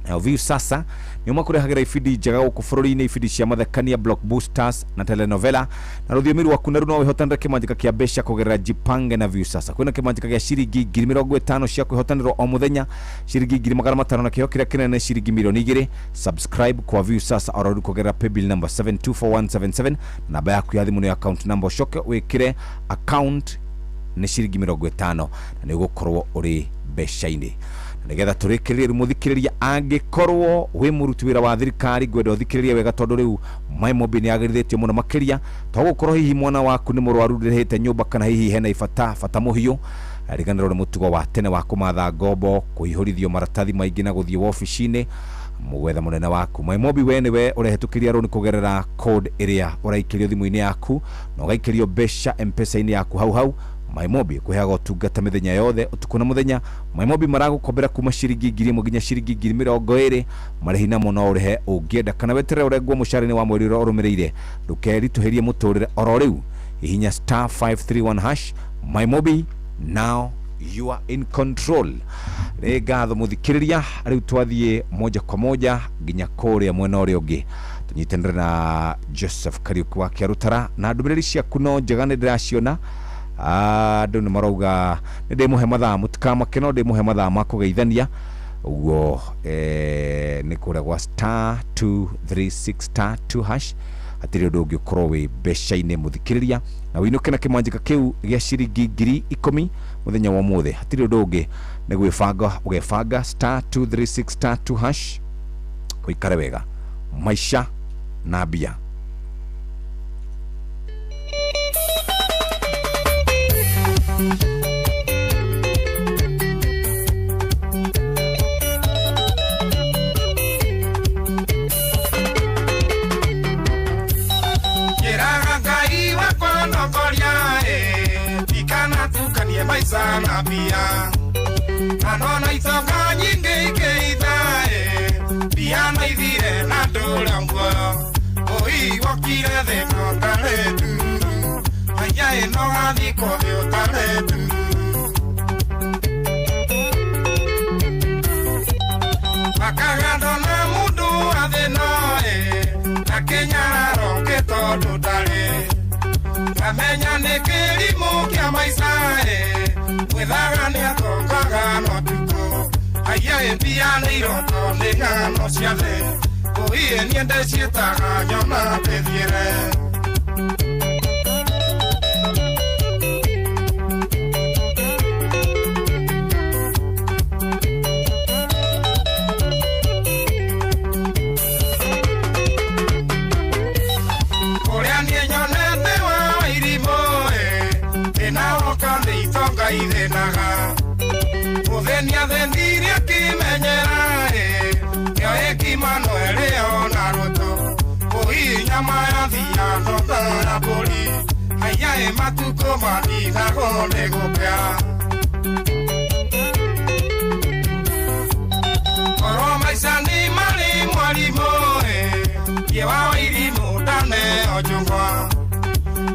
Nayo Viu Sasa nĩo makũrehagĩra ibindi njega gũkũ bũrũri-inĩ, ibindi cia mathekania, blockbusters na telenovela na rũthiomi rwaku. Na rĩu no wĩhotanĩre kĩmanjĩka kĩa mbeca kũgerera Jipange na Viu Sasa. Kwĩna kĩmanjĩka gĩa ciringi 50,000 cia kwĩhotanĩrwo o mũthenya, ciringi 500,000, na kĩheo kĩrĩa kĩnene ciringi 2 million. Subscribe kwa Viu Sasa oro rĩu kũgerera paybill number 724177. Namba yaku ya thimũ nĩ account number, ũcoke wĩkĩre account nĩ ciringi 50 na nĩ ũgũkorwo ũrĩ mbeca-inĩ. Na nĩgetha tũrĩkĩrĩrie rĩu, mũthikĩrĩria, angĩkorwo wĩ mũruti wĩra wa thirikari, ngwenda ũthikĩrĩrie wega, tondũ rĩu MyMobi nĩ yagĩrithĩtio mũno makĩria. To gũkorwo hihi mwana waku nĩ mũrwaru, ndĩrĩhĩte nyũmba, kana hihi hena ibata bata mũhiũ, riganĩrwo nĩ mũtugo wa tene wa kũmatha ngombo, kũihũrithio maratathi maingĩ na gũthiĩ wobici-inĩ mũgwetha mũnene waku. MyMobi we nĩwe ũrehetũkĩria rũni kũgerera code ĩrĩa ũraikĩrio thimũ-inĩ yaku, na ũgaikĩrio mbeca M-Pesa-inĩ yaku hau hau. Mymobi kuheaga ũtungata mĩthenya yothe ũtukũ na mũthenya. Mymobi maragũkombera kuma ciringi 1000 nginya ciringi 20,000. Marĩhi namo no ũrĩhe ũngĩenda kana weterere ũrengwo mũcara-inĩ wa mweri ũrĩa ũrũmĩrĩire. Ndũkeritũhĩrie mũtũrĩre oro rĩu, hihinya star 531 hash. Mymobi, now you are in control. Nĩ ngatho mũthikĩrĩria, rĩu twathiĩ moja kwa moja nginya kũrĩa mwena ũrĩa ũngĩ tũnyitanĩre na Joseph Kariuki wa Kĩarũtara na ndũmĩrĩri ciaku no njega nĩ ndĩraciona. Andũ nĩ marauga nĩ ndĩmũhe mathaa, mũtikamake, no ndĩmũhe mathaa ma kũgeithania ũguo. Nĩ kũrĩa gwa star 236 star 2 hash, hatirĩ ũndũ ũngĩ ũkorwo wĩ mbeca-inĩ mũthikĩrĩria, na wĩinũke na kĩmanjĩka kĩu gĩa ciringi 10,000 mũthenya wa ũmũthĩ. Hatirĩ ũndũ ũngĩ, nĩ gwĩbanga ũgebanga star 236 star 2 hash, ũikare wega maica na mbia. Njĩraga Ngai wakwa ndokoria ĩ, ndikanatukanie maica na mbia, na nona itonga nyingĩ ikĩitha ĩ, mbia no ithire na ndũra muoyo. Ũi wokire thĩ no tarĩ nduru, haya ĩno gathikwo thĩ ũtarĩ nduru. Makagandwo na mũndũ wa thĩna ĩ, na kĩnyararo kĩ tondũ ndarĩ. Ngamenya nĩ kĩrimũ kĩa maica ĩ, gwĩthaga nĩatongaga no tukũ. Haya ĩ mbia nĩ iroto nĩ ng'ano cia thĩ, ũi niĩ ndĩciĩtaga nyona ndĩthiĩre. Ũrĩa niĩ nyonete wa irimũ ĩ, thĩna woka nĩ itonga ithĩnaga. Mũthĩni athĩnirie akĩmenyera ĩ, nĩoĩ kima no ĩrĩo na rũtũ. Ũi nyama ya thia no ta ya mbũri, haya ĩ matukũ maninagwo nĩ gũkĩa. Korwo maica nĩ marĩ mwarimũ ĩ, thiĩ wa irimũ ndaneo njũng'wa.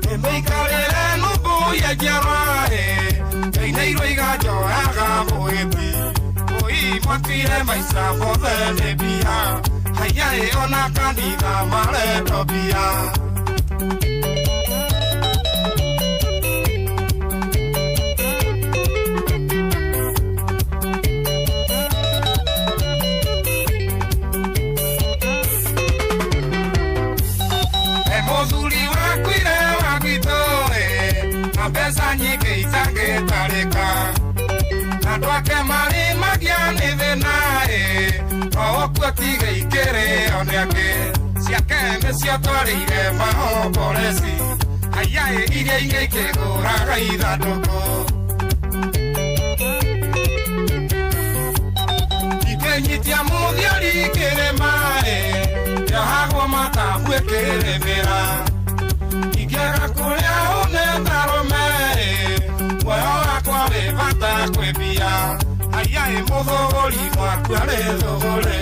Nĩmĩikarĩre nũmbũ ya njiarwa ĩ, ngainĩirwo iganjoyaga mũhĩti. Ũi mwatwire maica mothe nĩ mbia, haya ĩ ona kanitha marendwo mbia. He mũthuri wakuire wa gwitũ ĩ, na mbeca nyingĩ itangĩtarĩka. Andũ ake marĩ magia nĩ thĩna ĩ, o ũkuo tiga ikĩrĩo nĩ angĩ. Ciake nĩcio twarĩire mahomboreci, haya ĩ iria ingĩ ikĩgũraga ithandũkũ. Ikĩnyitia mũthiori kĩrĩma ĩ, yohagwo matabu ĩkĩrĩmĩra. Ingĩaga kũrĩa hũne ndarũme ĩ, muoyo wakwa wĩ bata kwĩ mbia. Haya ĩ mũthũgũri mwaku arĩ thũgũrĩ,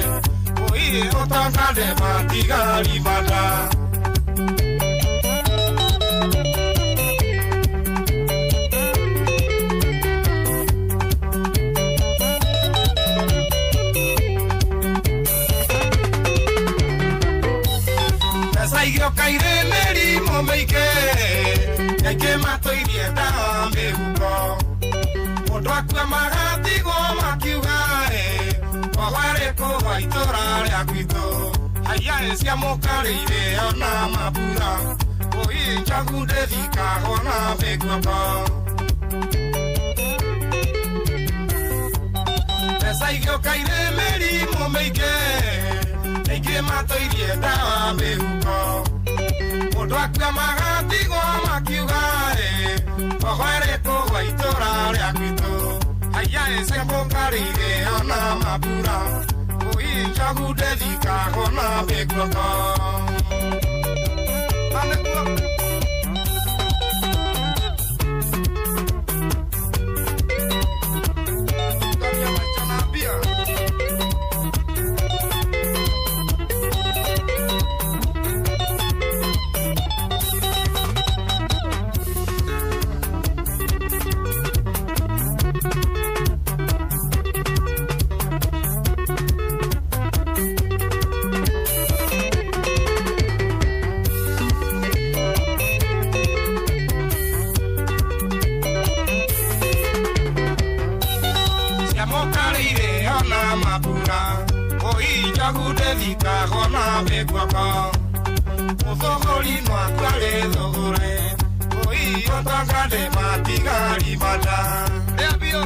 ũi ũtonga ndĩmatigari mata. Mbeca igĩũka irĩ mĩrimũ mĩingĩ, nyaingĩ matũirie ndawa mĩhuko. Mũndũ akua magatigwo makiuga ĩ, kogo kũgwa itũra rĩa gwitũ. Haya ĩ cia mũkarĩire ona mabura, ũi njogu ndĩthikagwo na mĩguongo. Mbeca igĩũka irĩ mĩrimũ mĩingĩ, nĩingĩ matũirie ndawa mĩhuko. Mũndũ akua magatigwo makiuga ĩ, kogo ĩrĩ kũgwa itũra rĩa gwitũ. Haya ĩ cia mũkarĩire ona mabura, ũi njogu ndĩthikagwo na mĩguongo. Mathikagwo na mĩguoko Mũthũgũri mwakwarĩ thũgũre Ũiyo tangande matigari mata Rĩambio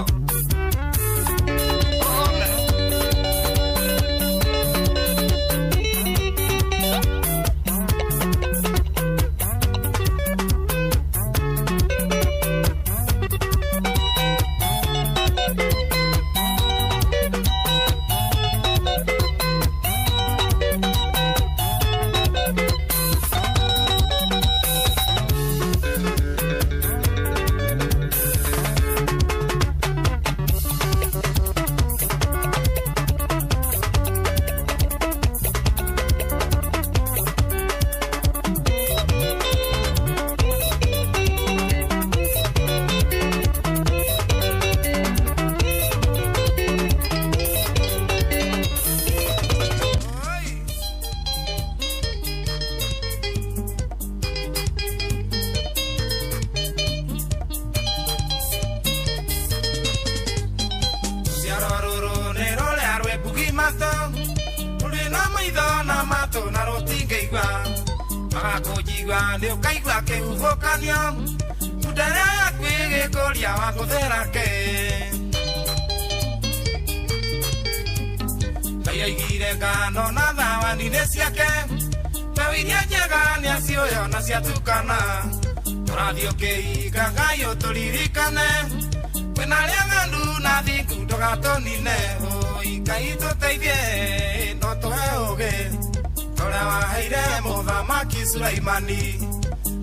Sulaimani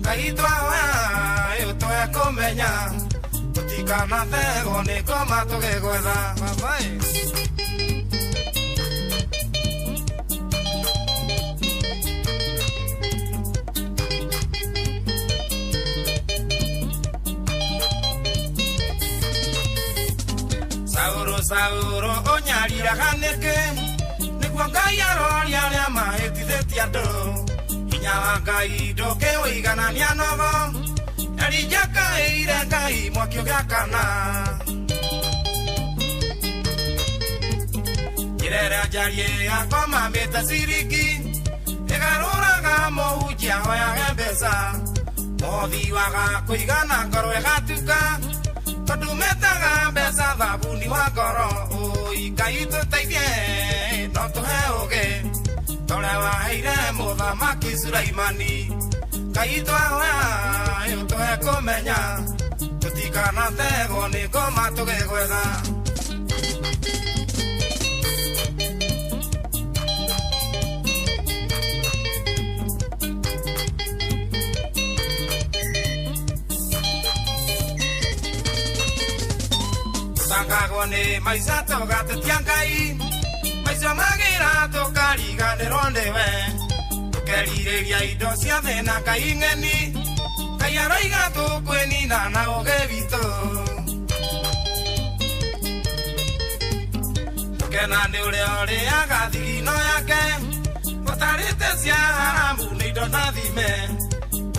kaitwa utoe kumenya tutikanathegwo nĩ ngoma tũgĩgwetha babae. Sauro Sauro ũnyariraga nĩkĩ nĩguo Ngai aroria arĩa mahĩtithĩtie andũ hinya wa Ngai ndũkĩũiganania nogo Elija kaĩire Ngai mwaki ũgĩakana njĩra ĩrĩa njarie yakomamĩte ciringi ĩgarũraga mũhunjia hoyage mbeca mũhothi waga kũigana ngoro ĩgatuka tondũ metaga mbeca thabuni wa ngoro. Ũi Ngai tũteithie no tũhe ũgĩ torĩa waheire mũthamaki Sulaimani Ngai twahoya ũtũhe kũmenya tũtikanategwo nĩ ngoma tũgĩgwetha. Tũtangagwo nĩ maica tũgatetia Ngai maica magĩra tũkariganĩrwo nĩwe tũkerirĩria indo cia thĩ na Ngai ng'eni Ngai aroiga tũkwĩnina na ũgĩ witũ tũkena nĩ ũrĩa ũrĩaga thigino yake ũtarĩte cia haramu nĩ indo na thime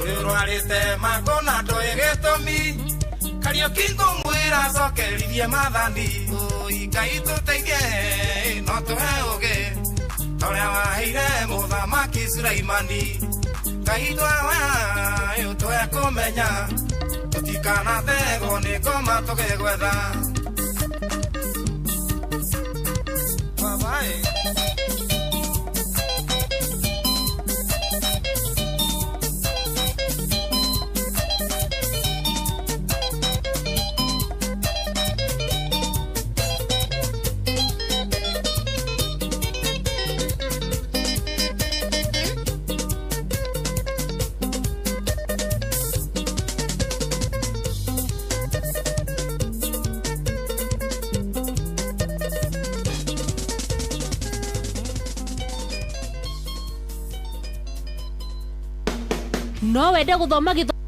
ũrĩ ũrwarĩte mangũ na ndũĩ gĩtũmi Kariũki ngũmwĩra acokerithie maathani. Ũi Ngai tũteithie no tũhe ũgĩ torĩa waheire mũthamaki Sulaimani Ngai twahoya ũtũhe kũmenya tũtikanategwo nĩ ngoma tũgĩgwetha. Babae. No wende gũthoma gĩthomo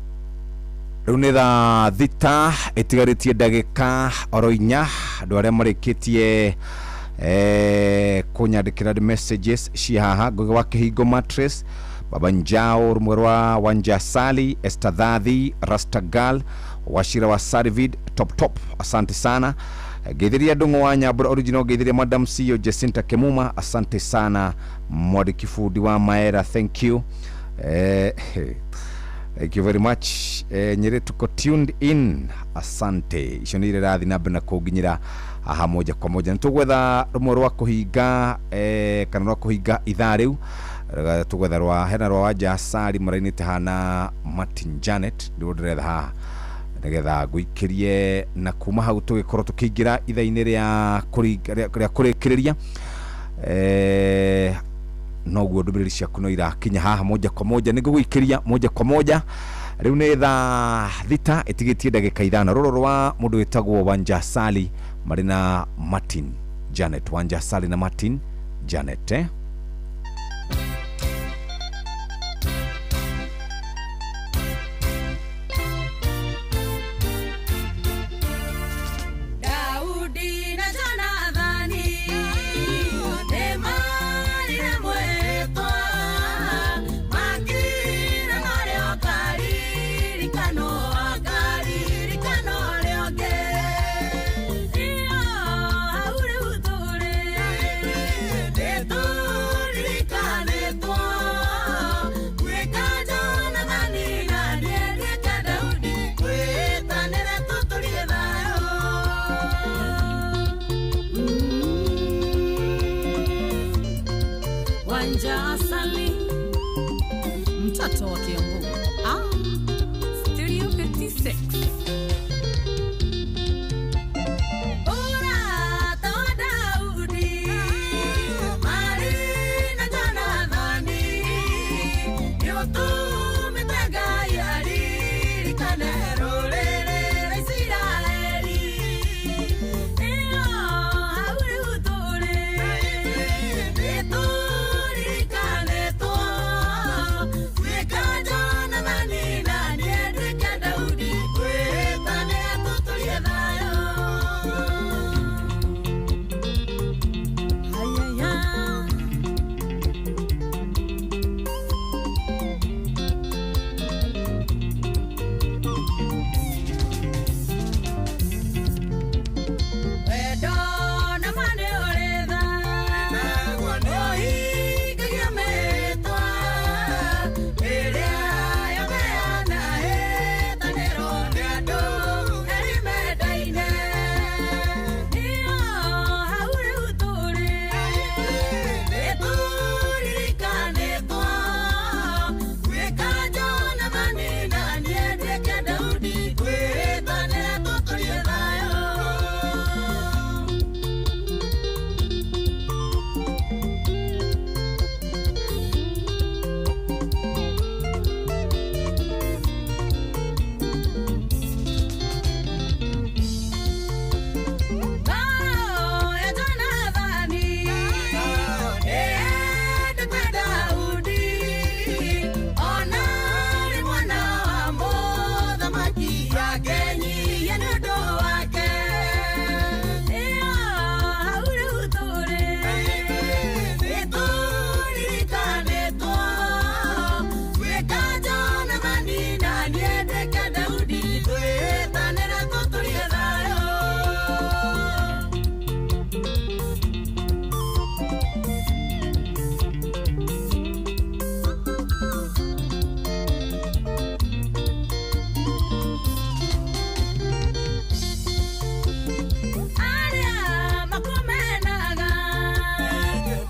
Rĩu nĩ thaa 6 ĩtigarĩtie ndagĩka oro 4 andũ arĩa marĩkĩtie kũnyandĩkĩra messages ci haha Ngũgĩ wa Kĩhingo Mattress, Baba Njao rũmwe rwa Wanja Sali, Esther Thathi, Rasta Girl, Wachira wa Sarvid, Top Top, asante sana. Ngeithiria Ndung'u wa Nyambura original, ngeithiria Madam CEO Jacinta Kemuma, asante sana mwandĩki bundi wa Maera, thank you. Thank you very much. Nyĩrĩ tuko tuned in, asante. Icio nĩ iria irathiĩ na mbere na kũnginyĩra haha moja kwa moja. Nĩ tũgwetha rũmwe rwa kũhinga kana rwa kũhinga ithaa rĩu. Tũgwetha rwa hena rwa Wanja Sari marainĩte hana Martin Janet, nĩruo ndĩretha haha nĩgetha ngũikĩrie, na kuma hau tũgĩkorwo tũkĩingĩra ithaa-inĩ rĩa kũrĩkĩrĩria. Noguo ndũmĩrĩri ciaku no irakinya haha moja kwa moja, nĩ ngũgũikĩria moja kwa moja. Rĩu nĩ thaa 6 ĩtigĩtie ndagĩka 5. Rũrũ rwa mũndũ wĩtagwo Wanja Sali marĩ na Martin Janet, Wanja Sali na Martin Janet. Daudi na Jonathani nĩmarire mwĩtwa, makira marĩ o karirikano, akaririkano rĩongĩ. Iyo hau rĩu tũrĩ nĩtũririkanĩtwo, gwĩka Jonathani na niĩ nduĩke Daudi, twĩtanĩre tũtũrie thayũ. Wanja Sali, mtoto wa Kiambu. Studio 56. Ũrata wa Daudi marĩ na Jonathani nĩũtũmĩte Ngai aririkane rũrĩrĩ rwa Isiraeli. Ĩyo hau rĩu tũrĩ nĩtũririkanĩtwo, gwĩka Jonathani na niĩ nduĩke Daudi, twĩtanĩre tũtũrie thayũ. Hayaya. Wendo na ma nĩ ũrĩ tha, ũhingagia mĩĩtwa ĩrĩa yothe yanahĩtanĩrwo nĩ andũ erĩ mendaine. Iyo hau rĩu tũrĩ nĩtũririkanĩtwo, gwĩka Jonathani na niĩ nduĩke Daudi, twĩtanĩre tũtũrie thayũ. Ngoro ya Jonathani ĩyendete Daudi, ona arĩ mwana wa mũthamaki akenyihia nĩ ũndũ wake. Ĩyo hau rĩu tũrĩ nĩtũririkanĩtwo, gwĩka Jonathani na niĩ nduĩke Daudi, twĩtanĩre tũtũrie thayũ. Arĩa makũmenaga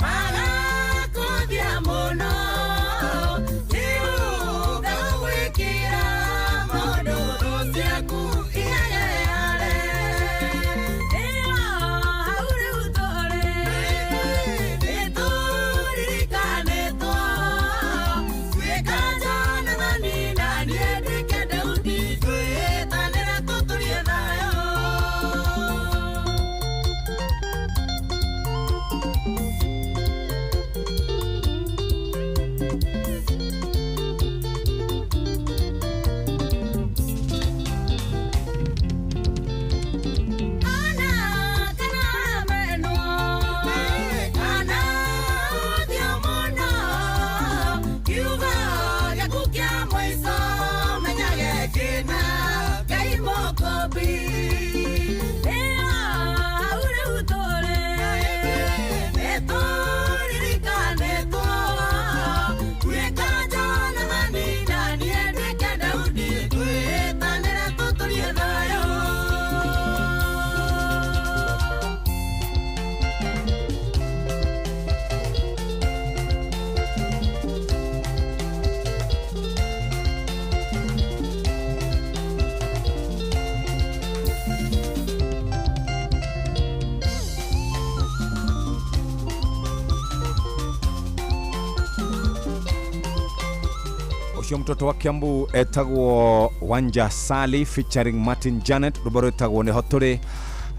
magakũthia mũno, tiuga gũgwĩkĩra maũndũ thũ ciaku ihegeare. Ĩyo hau rĩu tũrĩ nĩtũririkanĩtwo, gwĩka Jonathani na niĩ nduĩke Daudi, twĩtanĩre tũtũrie thayũ. Ana kana menwo, kana ũthiũ mũno, kiugo gĩaku kĩa mũico menyage kĩna Ngai mũkũmbi. Ĩyo Ucio mtoto wa Kiambu etagwo Wanja Sali featuring Martin Janet, rwimbo rwĩtagwo nĩho tũrĩ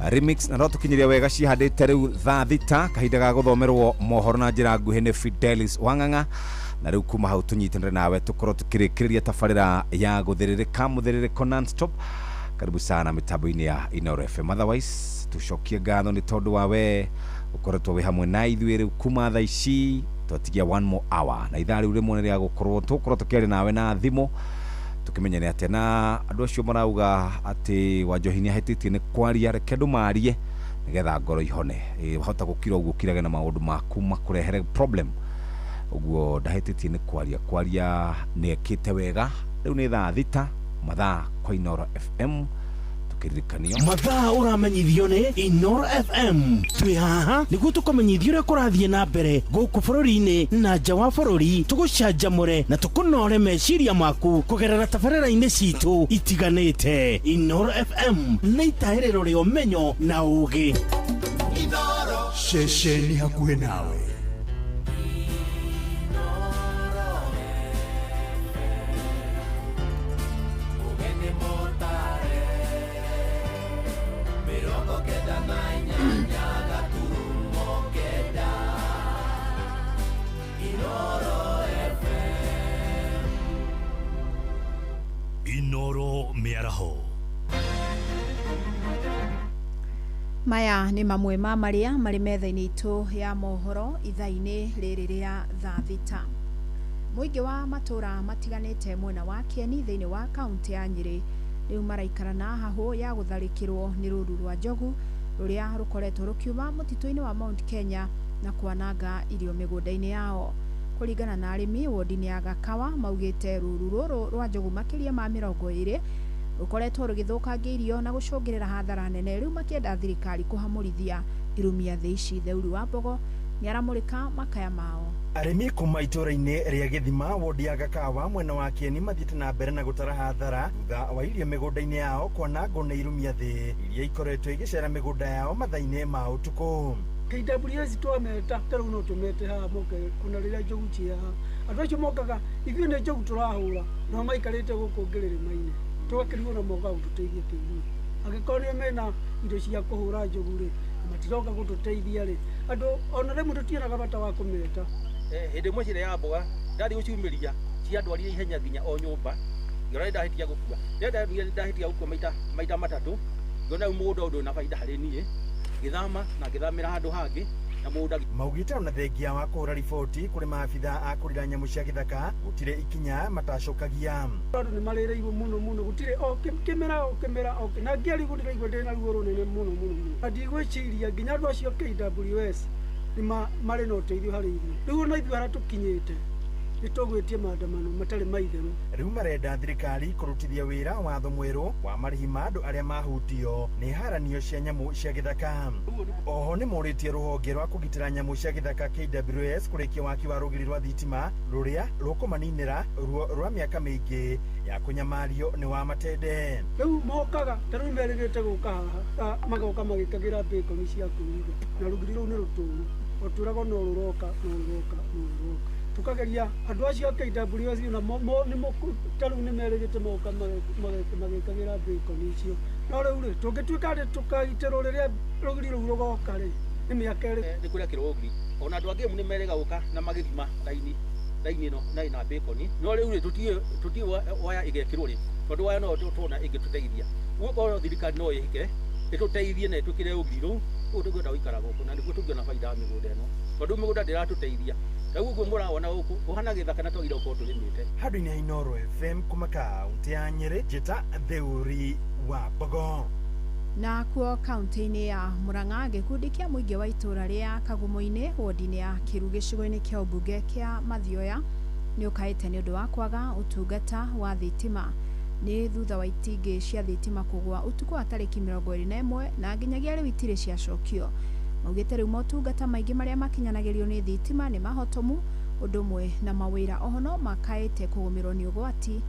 remix, na no tũkinyirie wega cihandĩte rĩu thaa 6 kahinda ga gũthomerwo mohoro na njĩra nguhĩ nĩ Fidelis Wang'ang'a, na rĩu kuma hau tũnyitanĩre nawe tũkorwo tũkĩrĩkĩrĩria tabarĩra ya gũthĩrĩrĩka mũthĩrĩrĩko non-stop. Karibu sana mitambo-inĩ ya Inooro FM. Otherwise tucokie ngatho nĩ tondũ wa we ũkoretwo wĩ hamwe na ithuĩ rĩu kuma thaa ici twatigia one more hour, na ithaa rĩu rĩmwe nĩ rĩa gũkorwo tũkorwo tũkĩaria nawe na thimũ tũkĩmenyane atĩa na andũ acio marauga atĩ Wanjohi nĩ ahĩtĩtie nĩ kwaria, reke andũ marie nĩgetha ngoro ihone. Wahota gũkira ũguo ũkirage na maũndũ maku makũrehere problem, ũguo ndahĩtĩtie nĩ kwaria, kwaria nĩ ekĩte wega. Rĩu nĩ thaa 6 mathaa kwa Inooro FM tukĩririkanio mathaa ũramenyithio nĩ Inooro FM. Twĩ haha nĩguo tũkũmenyithia ũrĩa kũrathiĩ na mbere gũkũ bũrũri-inĩ na nja wa bũrũri, tũgũcanjamũre na tũkũnore meciria maku kũgerera tabarĩra-inĩ citũ itiganĩte. Inooro FM nĩ itahĩrĩro rĩa ũmenyo na ũũgĩ. Ceceni hakuhĩ nawe. Inooro mĩaraho. Maya nĩ mamwe ma marĩa marĩ metha-inĩ itũ ya mohoro ithaa-inĩ rĩrĩ rĩa thaa 6. Mũingĩ wa matũra matiganĩte mwena wa Kieni thĩinĩ wa kaunti ya Nyĩrĩ rĩu maraikara na hahũ ya gũtharĩkĩrwo nĩ rũru rwa njogu rũrĩa rũkoretwo rũkiuma mũtitũ-inĩ wa Mount Kenya na kwananga irio mĩgũnda-inĩ yao. Kũringana na arĩmi wodi-inĩ ya Gakawa maugĩte rũru rũrũ rwa njogu makĩria ma 20 rũkoretwo rũgĩthũkangia irio na gũcũngĩrĩra hathara nene, rĩu makĩenda thirikari kũhamũrithia irumia thĩ ici. Theuri wa Mbogo nĩaramũrĩka makaya mao. Arĩmi kuma itũra-inĩ rĩa Gĩthima wodi ya Gakawa mwena wa Kieni mathiĩte na mbere na gũtara hathara thutha wa irio mĩgũnda-inĩ yao kwanangwo nĩ irumia thĩ iria ikoretwo igĩcera mĩgũnda yao mathaa-inĩ ma ũtukũ. KWS twameta ta rĩu no tũmete haha moke ona rĩrĩa njogu ciĩ haha, andũ acio mokaga ithuĩ nĩ njogu tũrahũra nao maikarĩte gũkũ ngĩrĩrĩma-inĩ tũgakĩrigwo na moka gũtũteithia kĩguũ. Angĩkorwo nĩo mena indo cia kũhũra njogu rĩ, matiroka gũtũteithia rĩ, andũ ona rĩmwe tũtionaga bata wa kũmeta. Hĩndĩ ĩmwe ciarĩ ya mboga ndathiĩ gũciumĩria ciandwarire ihenya nginya o nyũmba, ngĩona nĩ ndahĩtia gũkua, rĩrĩa ndahĩtia gũkua maita matatũ ngĩona rĩu mũgũnda ũyũ ndũrĩ na baida harĩ niĩ, ngĩthama na ngĩthamĩra handũ hangĩ na mũgũnda. Maugĩte ona thengia wa kũhũra riboti kũrĩ maabitha a kũrĩra nyamũ cia gĩthaka gũtirĩ ikinya matacokagia. Andũ nĩ marĩrĩirwo mũno mũno, gũtirĩ o kĩmera o kĩmera o na ngĩarigwo ndĩraigua ndĩ na ruo rũnene mũno mũno mũno. Na ndigwĩciria nginya andũ acio KWS nĩ marĩ na ũteithio harĩ ithuĩ. Rĩu ona ithuĩ harĩa tũkinyĩte nĩ tũgwĩtie maandamano matarĩ maitherũ. Rĩu marenda thirikari kũrutithia wĩra watho mwerũ wa marĩhi ma andũ arĩa mahutio nĩ haranio cia nyamũ cia gĩthaka. Oho nĩ morĩtie rũhonge rwa kũgitĩra nyamũ cia gĩthaka KWS kũrĩkia waki wa rũgiri rwa thitima rũrĩa rũkũmaninĩra ruo rwa mĩaka mĩingĩ ya kũnyamario nĩ wa matende. Rĩu mokaga ta rĩu merĩgĩte gũka haha magoka magĩkagĩra bacon cia kũruga na rũgiri rũu nĩ rũtũru o tũragwo no rũroka no rũroka no rũroka. Tukageria andũ acio KWS na ta rĩu nĩ merĩgĩte moka magĩkagĩra bacon icio, no rĩu rĩ tũngĩtuĩka atĩ tũkagitĩrwo rĩrĩa rũgiri rũu rũgoka rĩ nĩ mĩaka ĩrĩ. Nĩ kũrĩa kĩrũgiri ona andũ angĩ nĩ merĩga gũka na magĩthima raini ĩno na ĩna bacon, no rĩu rĩ tũtiĩ waya ĩgekĩrwo rĩ tondũ waya no tũrona ĩngĩtũteithia. Ũguo korwo thirikari no ĩhĩke ĩtũteithie na ĩtwĩkĩre rũgiri rũu, ũguo tũngĩhota gũikara gũkũ na nĩguo tũngĩona baida ya mĩgũnda ĩno tondũ mĩgũnda ndĩratũteithia. Rĩu ũguo mũrawona gũkũ kũhana gĩthaka na twagĩrĩirwo gũkorwo tũrĩmĩte. Handũ-inĩ ha Inooro FM kuma kaunti ya Nyĩrĩ, njĩta Theuri wa Mbogo. Na kuo kaunti-inĩ ya Murang'a gĩkundi kĩa mũingĩ wa itũra rĩa Kagumo-inĩ wodi-inĩ ya Kĩru gĩcigo-inĩ kĩa ũmbunge kĩa Mathioya nĩ ũkaĩte nĩ ũndũ wa kwaga ũtungata wa thitima. Nĩ thutha wa itingĩ cia thitima kũgwa ũtukũ wa tarĩki 21 na nginyagia rĩu itirĩ ciacokio. Maugĩte rĩu motungata maingĩ marĩa makinyanagĩrio nĩ thitima nĩ mahotomu ũndũ ũmwe na mawĩra. Oho no makaĩte kũgũmĩrwo nĩ ũgwati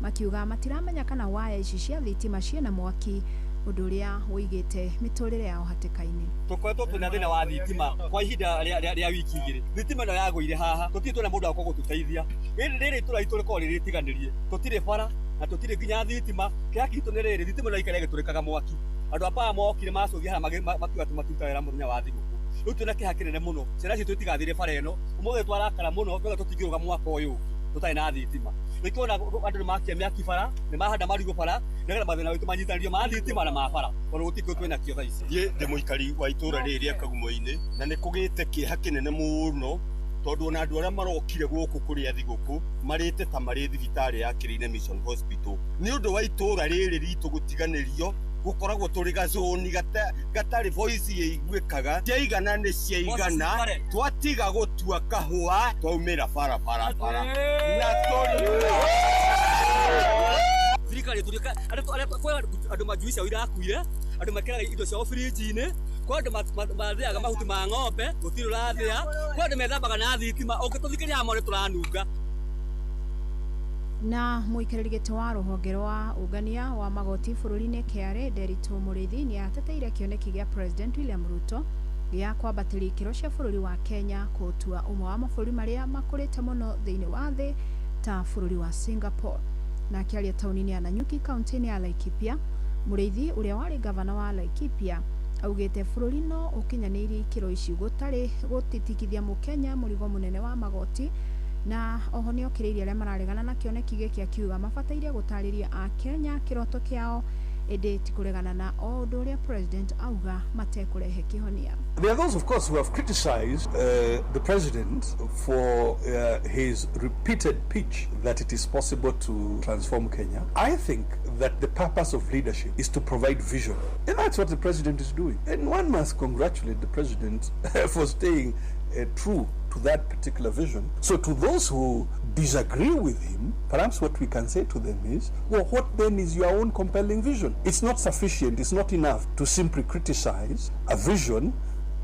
makiuga matiramenya kana waya ici cia thitima ciĩna mwaki Ũndũ ũrĩa wũigĩte mĩtũrĩre yao hatĩka-inĩ. Tũkoretwo twĩna thĩna wa thitima kwa ihinda rĩa wiki igĩrĩ. Thitima ĩno yagũire haha, tũtirĩ tuona mũndũ wa gũtũteithia. Rĩrĩ itũra ritũ rĩkoragwo rĩrĩtiganĩrie, tũtirĩ bara na tũtirĩ nginya thitima. Kĩrĩa kitũ nĩ rĩrĩ, thitima ĩno ĩikara ĩgĩtũrĩkaga mwaki. Andũ a power mokire macũthia haha makiuga atĩ matiruta wĩra mũthenya wa thigũkũ. Rĩu twĩna kĩeha kĩnene mũno, ciana citũ itigathire bara ĩno. Ũmũthĩ twarakara mũno, twauga tũtingĩrũga mwaka ũyũ ũngĩ tũtarĩ na thitima. Nĩkĩo ona andũ nĩ makia mĩaki bara, nĩ mahanda marigũ bara, nĩgetha mathĩna maitũ manyitanĩrio ma thitima na ma bara, tondũ gũtirĩ kĩndũ twĩnakĩo thaa ici. Niĩ ndĩ mũikari wa itũra rĩrĩ rĩa Kagumo-inĩ, na nĩ kũgĩte kĩeha kĩnene mũno, tondũ ona andũ arĩa marokire gũkũ kũrĩa thigũkũ marĩte ta marĩ thibitarĩ ya Kĩrĩinĩ Mission Hospital. Nĩ ũndũ wa itũra rĩrĩ ritũ gũtiganĩrio, gũkoragwo tũrĩ gacũni gatarĩ voice ĩiguĩkaga. Ciaigana nĩ ciaigana, twatiga gũtua kahũa twaumĩra barabara bara. Na tũrĩ thirikari tũrĩ andũ manjui ciao irakuire, andũ mekĩraga indo ciao birinji-inĩ, kwĩ andũ mathĩaga mahuti ma ng'ombe, gũtirĩ ũrathĩa, kwĩ andũ methambaga na thitima, ũngĩtũthikĩrĩria haha nĩ tũranunga. Na mũikarĩri gĩtĩ wa rũhonge rwa ũngania wa magoti bũrũri-inĩ KRA Nderitu Mũrĩithi nĩ ateteire kĩoneki gĩa President William Ruto gĩa kwambatĩria ikĩro cia bũrũri wa Kenya kũũtua ũmwe wa mabũrũri marĩa makũrĩte mũno thĩinĩ wa thĩ ta bũrũri wa Singapore. Na akĩaria taũni-inĩ ya Nanyuki kaunti-inĩ ya Laikipia, Mũrĩithi ũrĩa warĩ gavana wa Laikipia augĩte bũrũri no ũkinyanĩirie ikĩro ici gũtarĩ gũtitikithia mũkenya mũrigo mũnene wa magoti, na oho nĩ okĩrĩirie arĩa mararegana na kĩoneki gĩkĩ akiuga mabataire gũtarĩria akenya kĩroto kĩao ĩndĩ ti kũregana na o ũndũ ũrĩa president auga matekũrehe kĩhonia. There are those, of course, who have criticized the president for his repeated pitch that it is possible to transform Kenya. I think that the purpose of leadership is to provide vision. And that's what the president is doing. And one must congratulate the president for staying true to that particular vision. So to those who disagree with him, perhaps what we can say to them is, well, what then is your own compelling vision? It's not sufficient, it's not enough to simply criticize a vision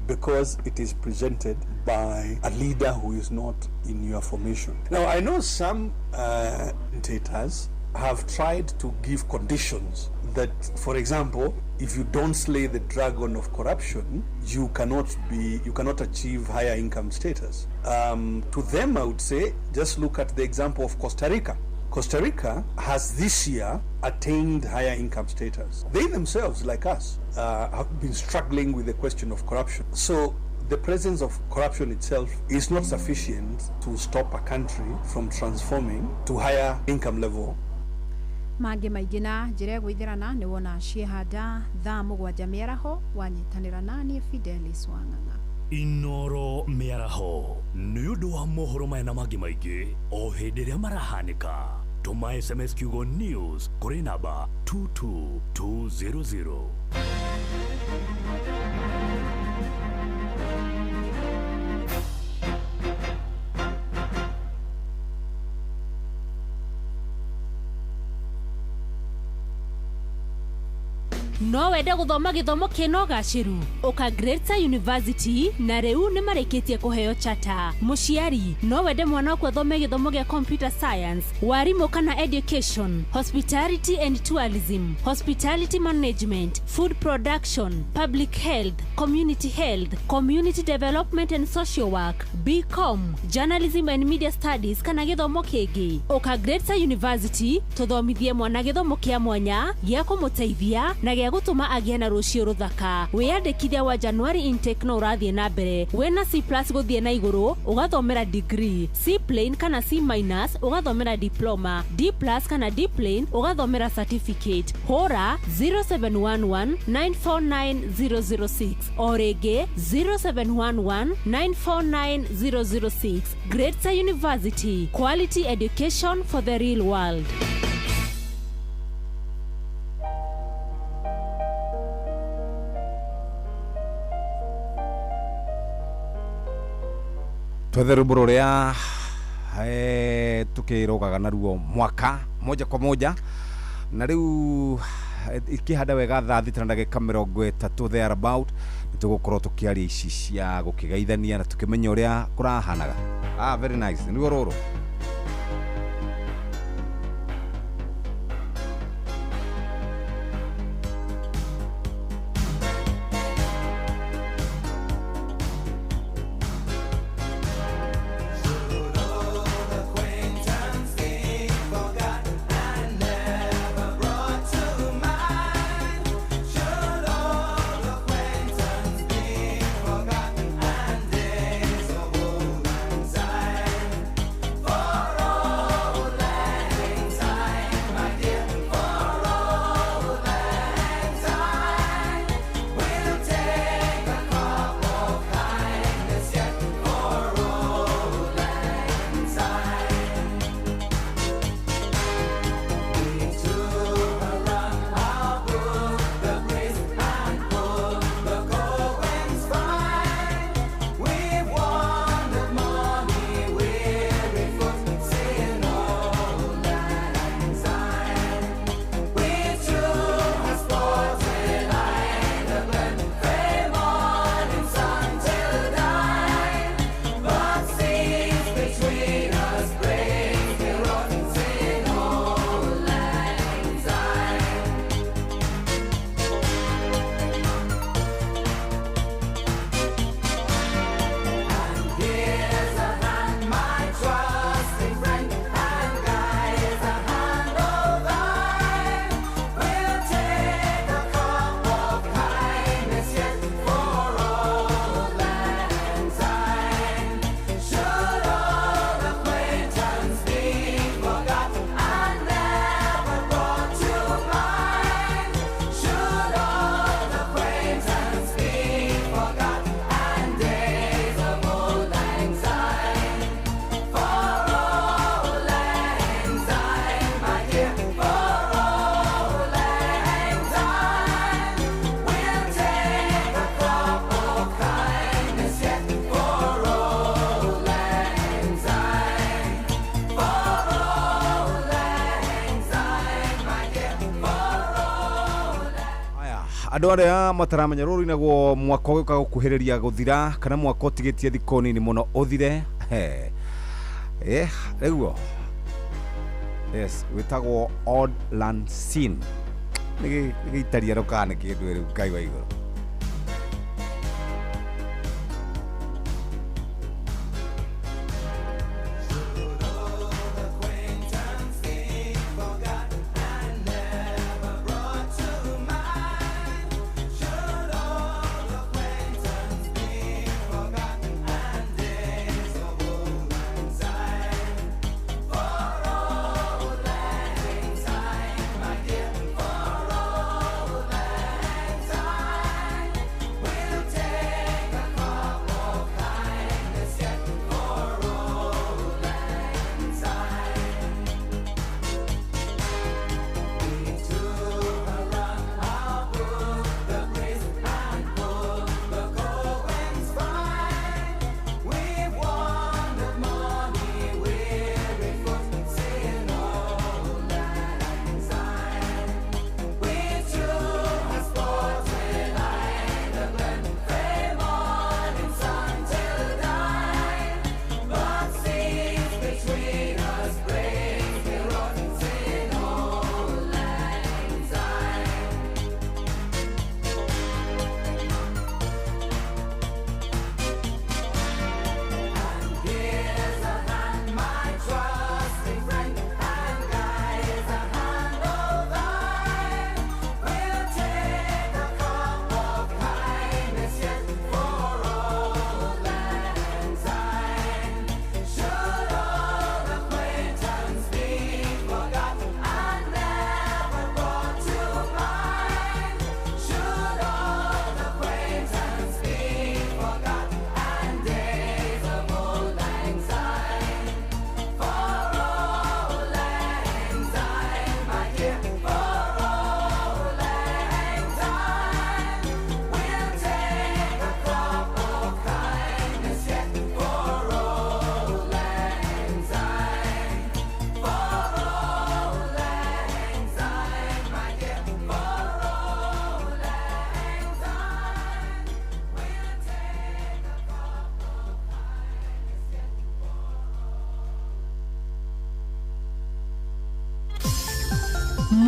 because it is presented by a leader who is not in your formation. Now, I know some commentators have tried to give conditions that, for example, if you don't slay the dragon of corruption, you cannot achieve higher income status. To them, I would say, just look at the example of Costa Rica. Costa Rica has this year attained higher income status. They themselves, like us, have been struggling with the question of corruption. So the presence of corruption itself is not sufficient to stop a country from transforming to higher income level. Mangĩ maingĩ na njĩra ĩgũithĩrana nĩ wona ciehanda thaa 7 mĩaraho wanyitanĩra naniĩ Fidelis Wang'ang'a. Inoro mĩaraho nĩ ũndũ wa mohoro maya na mangĩ maingĩ o hĩndĩ ĩrĩa marahanĩka. Tũma SMS kiugo news kũrĩ namba 22200. No wende gũthoma gĩthomo kĩna ũgacĩru ũka Greater University na rĩu nĩ marĩkĩtie kũheo chata. Mũciari no wende mwana waku athome gĩthomo gĩa computer science, warimũ kana education, hospitality and tourism, hospitality management, food production, public health, community health, community development and social work, BCom, journalism and media studies kana gĩthomo kĩngĩ. Ũka Greater University tũthomithie mwana gĩthomo kĩa mwanya gĩa kũmũteithia na gĩa gũtũma agĩe na rũciũ rũthaka. Wĩyandĩkithia wa January intake no ũrathiĩ na mbere. Wĩna C+ gũthiĩ na igũrũ ũgathomera degree, C plain kana C- ũgathomera diploma, D+ kana D plain ũgathomera certificate. Hũra 0711 949 006 o rĩngĩ 0711 949 006. Greater University, quality education for the real world. Twethe rwĩmbo rũrĩa tukĩrũgaga naruo mwaka moja kwa moja na rĩu ikĩhanda wega thaa 6:30 there about nĩtũgũkorwo tũkĩaria ici cia gũkĩgeithania na tũkĩmenya ũrĩa kũrahanaga. Very nice. Nĩruo rũrũ. Andũ arĩa mataramenya rũrũ rũinagwo mwaka ũgĩũka gũkuhĩrĩria gũthira kana mwaka ũtigĩtie thikũ nini mũno ũthire. He. Rĩguo. Yes, wĩtagwo Auld Lang Syne. Nĩ gĩitariano kana nĩ kĩndũ rĩu Ngai wa igũrũ.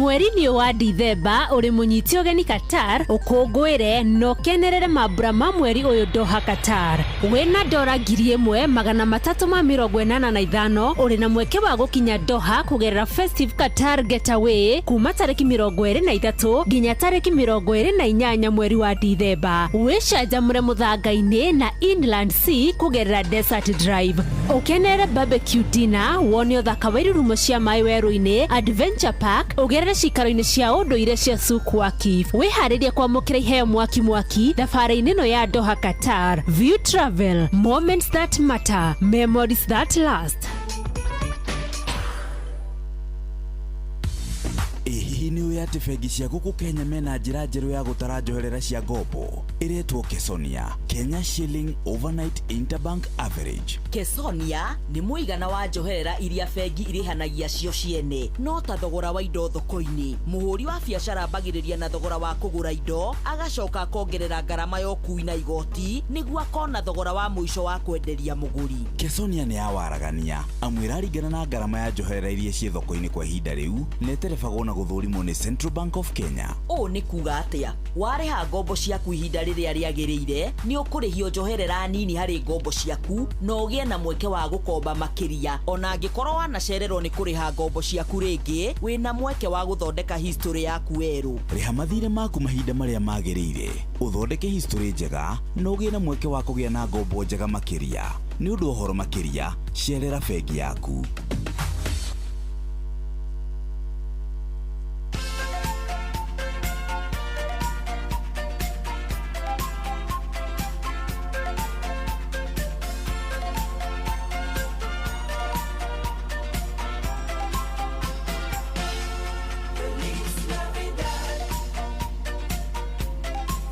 Mweri-inĩ wa Dithemba ũrĩ mũnyiti ũgeni Qatar ũkũngũĩre na ũkenerere mambura ma mweri ũyũ Doha Qatar. Wĩna dora 1385 ũrĩ na mweke wa gũkinya Doha kũgerera Festive Qatar Getaway kuma tarĩki 23 nginya tarĩki 28 mweri wa Dithemba. Wĩcanjamũre mũthanga-inĩ na Inland Sea kũgerera Desert Drive. Ũkenerere barbecue dinner, wone ũthaka wa irurumo cia maĩ werũ-inĩ, Adventure Park, ũgerere cikaro-inĩ cia ũndũire cia Souk Waqif. Wĩharĩrie kwamũkĩra iheo mwaki mwaki thabarĩ-inĩ ĩno ya Doha Qatar. View Travel, moments that matter, memories that last. Hihi nĩ ũĩ atĩ bengi cia gũkũ Kenya mena njĩra njerũ ya gũtara njoherera cia ngombo ĩretwo Kesonia, Kenya Shilling Overnight Interbank Average. Kesonia nĩ mũigana wa njoherera iria bengi irĩhanagia cio ciene no ta thogora wa indo thoko-inĩ. Mũhũri wa biacara ambagĩrĩria na thogora wa kũgũra indo agacoka akongerera ngarama ya ũkui na igoti nĩguo akona thogora wa mũico wa kwenderia mũgũri. Kesonia nĩ ya waragania amu ĩraringana na ngarama ya njoherera iria ciĩ thoko-inĩ kwa ihinda rĩu na ĩterebagwo na gũthũrimwo nĩ Central Bank of Kenya. Ũũ nĩ kuga atĩa? Warĩha ngombo ciaku ihinda rĩrĩa rĩagĩrĩire nĩ ũkũrĩhio njoherera nini harĩ ngombo ciaku na ũgĩe na mweke wa gũkomba makĩria. Ona angĩkorwo wanacererwo nĩ kũrĩha ngombo ciaku rĩngĩ, wĩna mweke wa gũthondeka history yaku werũ. Rĩha mathirĩ maku mahinda marĩa magĩrĩire, ũthondeke history njega na ũgĩe na mweke wa kũgĩa na ngombo njega makĩria. Nĩ ũndũ wa ũhoro makĩria, cerera bengi yaku.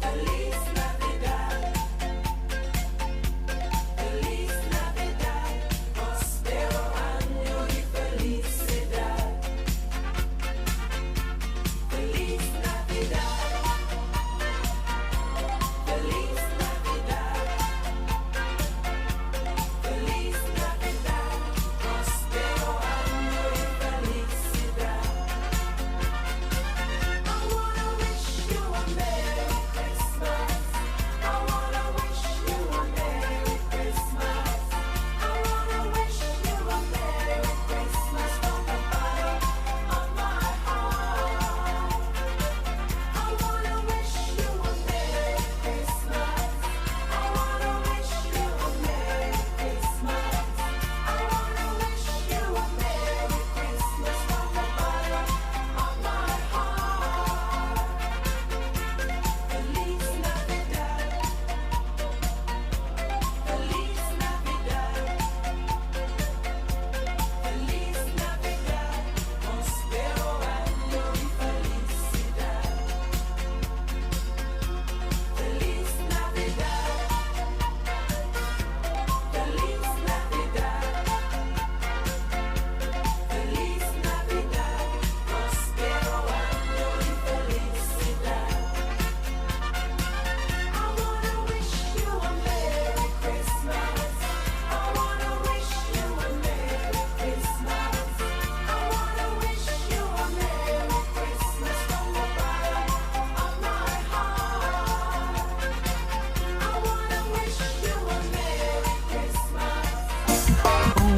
Feliz Navidad, Feliz Navidad, prospero año.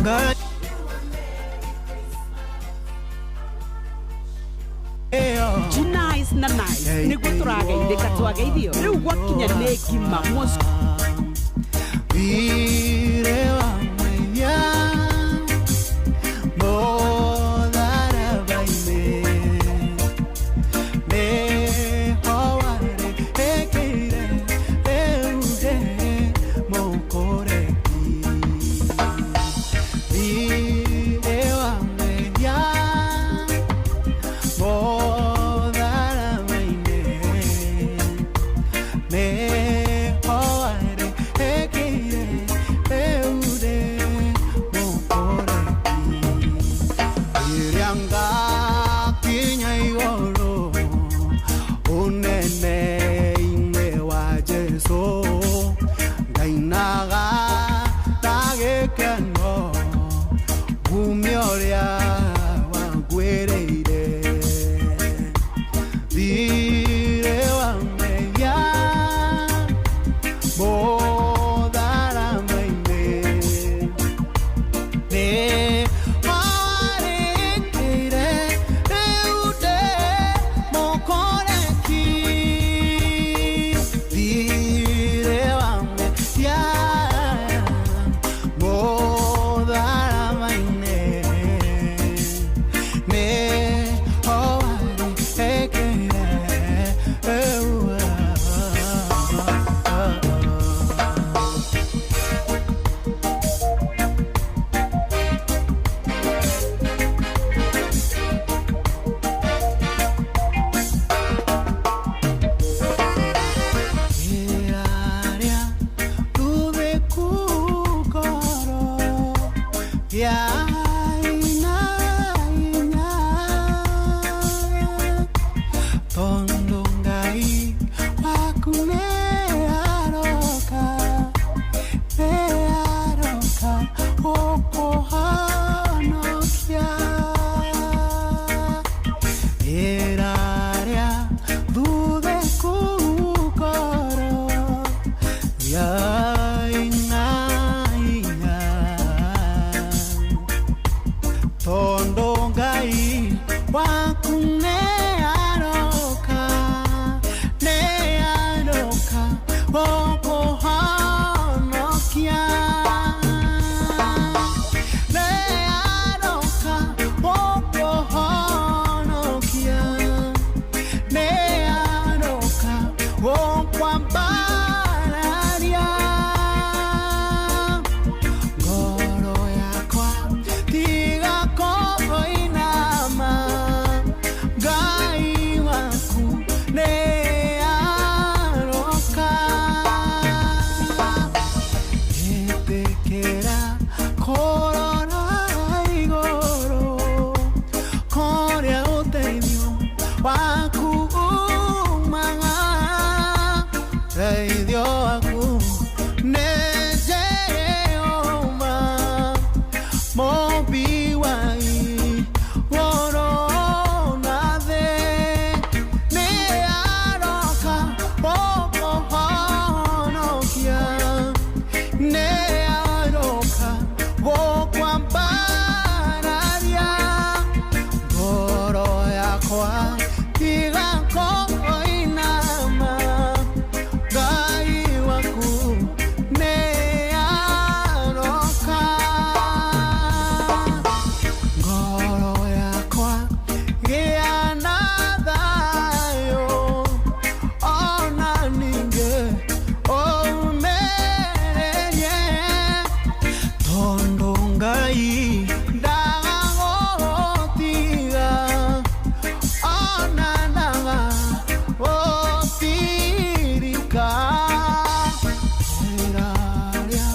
Ngai Nice na nice nĩguo tũrageithĩka twageithio rĩu gwakinya nĩ ngima Thirĩ wa maiya mũtharaba-inĩ nĩho warĩkĩire rĩu ndĩ mũkũreki. Thirĩ wa maiya mũtharaba-inĩ nĩho warĩkĩire rĩu ndĩ mũkũreki. Rĩrĩa ngakinya igũrũ ũnene-inĩ wa Jesũ ngainaga na gĩkeno ngumia ũrĩa wangwĩrĩire. Thirĩ wa mehia mũtharaba-inĩ nĩho warĩkĩire rĩu ndĩ mũkũreki. Thirĩ wa mehia mũtharaba-inĩ nĩho warĩkĩire rĩu. Ĩrarĩa rũthĩku ngoro yainaina tondũ Ngai waku nĩaroka nĩaroka gũkũhonokia. Ĩrarĩa thuthĩku ngoro yainaina tondũ Ngai waku nĩaroka nĩaroka gũkũhonokia. Nĩaroka gũkũhonokia nĩaroka gũkwambararia. Ngoro yakwa tiga kũinama Ngai waku nĩaroka. Ĩtĩkĩra kũrora igũrũ kũrĩa ũteithio waku umaga. Ũteithio waku nĩ Jehova Mũmbi wa igũrũ na thĩ. Nĩaroka gũkũhonokia nĩaroka gũkwambararia. Ngoro yakwa tiga kũinama Ngai waku nĩaroka. Ngoro yakwa gĩa na thayũ ona ningĩ ũmĩrĩrie tondũ Ngai ndagagũtiga ona ndagagũtirika. Ĩrarĩa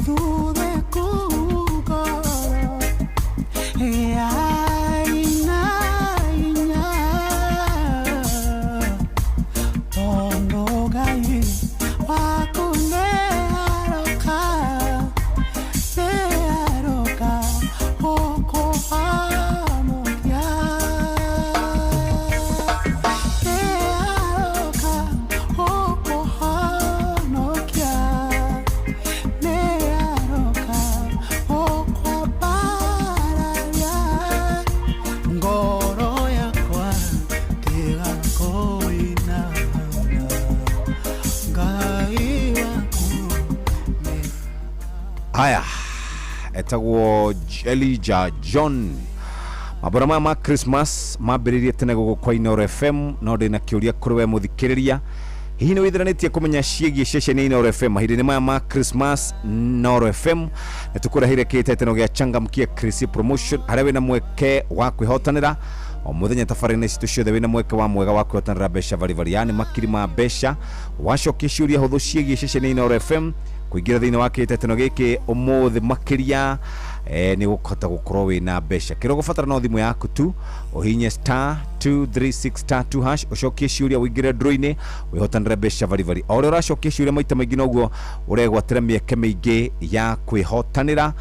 thuthĩku ngoro yainaina tondũ Ngai waku nĩaroka nĩaroka gũkũhonokia nĩaroka gũkũhonokia nĩaroka gũkwambararia. Etagwo Elijah John. Mambura maya ma Christmas mambĩrĩirie tene gũkũ kwa Inooro FM, no ndĩna kĩũria kũrĩ we mũthikĩrĩria. Hihi nĩ wĩthiranĩtie kũmenya ciĩgiĩ ceceni ya Inooro FM mahinda-inĩ maya ma Christmas? Inooro FM nĩ tũkũreheire kĩhĩtahĩtano gĩa Changamkia Chris Promotion, harĩa wĩna mweke wa kwĩhotanĩra o mũthenya tabarĩra-inĩ citũ ciothe. Wĩna mweke wa mwega wa kwĩhotanĩra mbeca baribari, yani makiri ma mbeca wacokia ciũria hũthũ ciĩgiĩ ceceni ya Inooro FM. Kũingĩra thĩinĩ wa kĩhĩtahĩtano gĩkĩ ũmũthĩ makĩria nĩ gũkũhota gũkorwo wĩna mbeca. Kĩrĩa ũgũbatara no thimũ yaku tu, ũhinye star 236 star 2 hash, ũcokie ciũria, ũingĩre draw-inĩ, wĩhotanĩre mbeca baribari. O ũrĩa ũracokia ciũria maita maingĩ, noguo ũregwatĩra mĩeke mĩingĩ ya kwĩhotanĩra.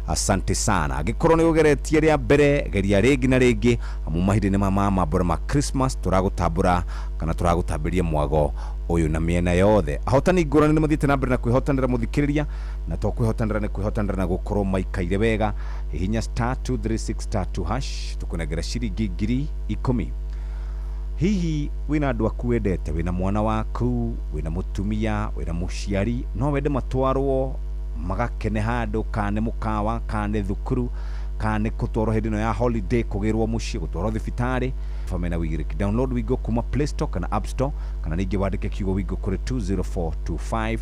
Asante sana. Angĩkorwo nĩ ũgeretie rĩa mbere, geria rĩngĩ na rĩngĩ, amu mahinda-inĩ ma mambura ma Christmas tũragũtambũra kana tũragũtambĩria mwago ũyũ na mĩena yothe. Ahotani ngũrani nĩ mathiĩte na mbere na kwĩhotanĩra, mũthikĩrĩria, na to kwĩhotanĩra, nĩ kwĩhotanĩra na gũkorwo maikaire wega. Hihinya star 236 star 2 hash, tũkũnengera ciringi 10,000. Hihi wĩna andũ aku wendete, wĩna mwana waku, wĩna mũtumia, wĩna mũciari, no wende matwarwo magakene handũ, kana nĩ mũkawa, kana nĩ thukuru, kana nĩ kũtwarwo hĩndĩ ĩno ya holiday, kũgĩrwo mũciĩ, gũtwarwo thibitarĩ? Famena wigiriki. Download Wigo kuma Play Store kana App Store, kana ningĩ wandĩke kiugo Wigo kũrĩ 20425.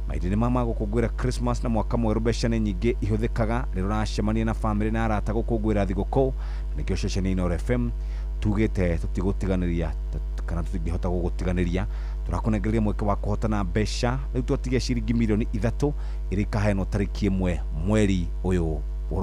Mahinda-inĩ maya ma gũkũngũĩra Christmas na mwaka mwerũ, mbeca nĩ nyingĩ ihũthĩkaga rĩrĩa ũracemania na bamĩrĩ na arata gũkũngũĩra thigũkũ. Na nĩkĩo ceceni ya Inooro FM tugĩte tũtigũtiganĩria kana tũtingĩhota gũgũtiganĩria. Tũrakũnengereria mweke wa kũhotana mbeca. Rĩu twatigia ciringi mirioni 3 ĩrĩa ikaheanwo tarĩki 1 mweri ũyũ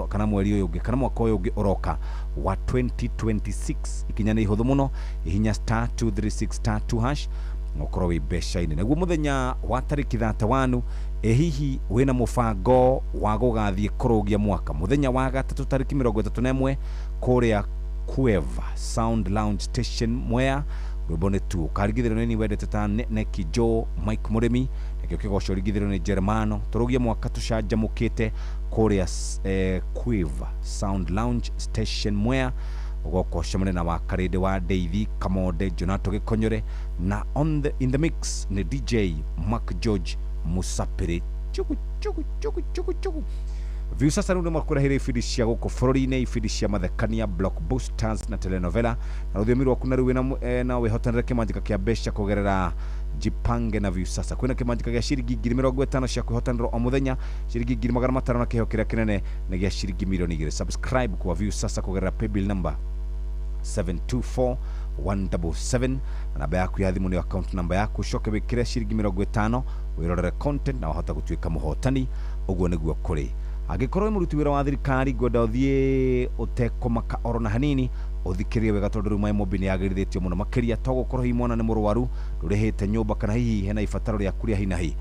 kana mweri ũyũ ũngĩ kana mwaka ũyũ ũngĩ ũroka wa 2026. Ikinya nĩ ihũthũ mũno, ihinya star 236 star 2 hash na ũkorwo wĩ mbeca-inĩ. Naguo mũthenya wa tarĩki 31, ĩ hihi wĩna mũbango wa gũgathiĩ kũrũgia mwaka mũthenya wa gatatũ tarĩki 31 kũrĩa Cueva Sound Lounge Station, Mwea? Rwĩmbo nĩ tu ũkarigithĩrio nĩ wendete ta Neki Joe, Mike Mũrĩmi, nakĩo kĩgoco rigithĩrio nĩ Jeremano. Tũrũgie mwaka tũcanjamũkĩte kũrĩa Quiver Sound Lounge Station, Mwea. Ũgoka ũcemanie na wakarĩndĩ wa Deithi Kamonde, Jonato Gĩkonyore, na in the mix nĩ DJ Mark George Musapĩrĩ. Chugu chugu chugu chugu chugu. Viusasa rĩu nĩ makũrehera ibindi cia gũkũ bũrũri-inĩ, ibindi cia mathekania, blockbusters na telenovela na rũthiomi rwaku. Na rĩu wĩna na wĩhotanĩre kĩmanjĩka kĩa mbeca kũgerera Jipange na Viusasa. Kwĩna kĩmanjĩka gĩa ciringi 50,000 cia kwĩhotanĩra o mũthenya, ciringi 500,000, na kĩheo kĩrĩa kĩnene nĩ gĩa ciringi mirioni 2. Subscribe kwa Viusasa kũgerera paybill number 724177 na namba yaku ya thimũ nĩyo account number yaku. Ũcoke wĩkĩre ciringi 50 wĩrorere content na wahota gũtuĩka mũhotani. Ũguo nĩguo kũrĩ. Angĩkorwo wĩ mũruti wĩra wa thirikari, ngwenda ũthiĩ ũtekũmaka oro na hanini. Ũthikĩrĩrie wega, tondũ rĩu MyMobi nĩ yagĩrithĩtio mũno makĩria. To gũkorwo hihi mwana nĩ mũrwaru, ndũrĩhĩte nyũmba, kana hihi hena ibataro rĩaku rĩa hi na hi.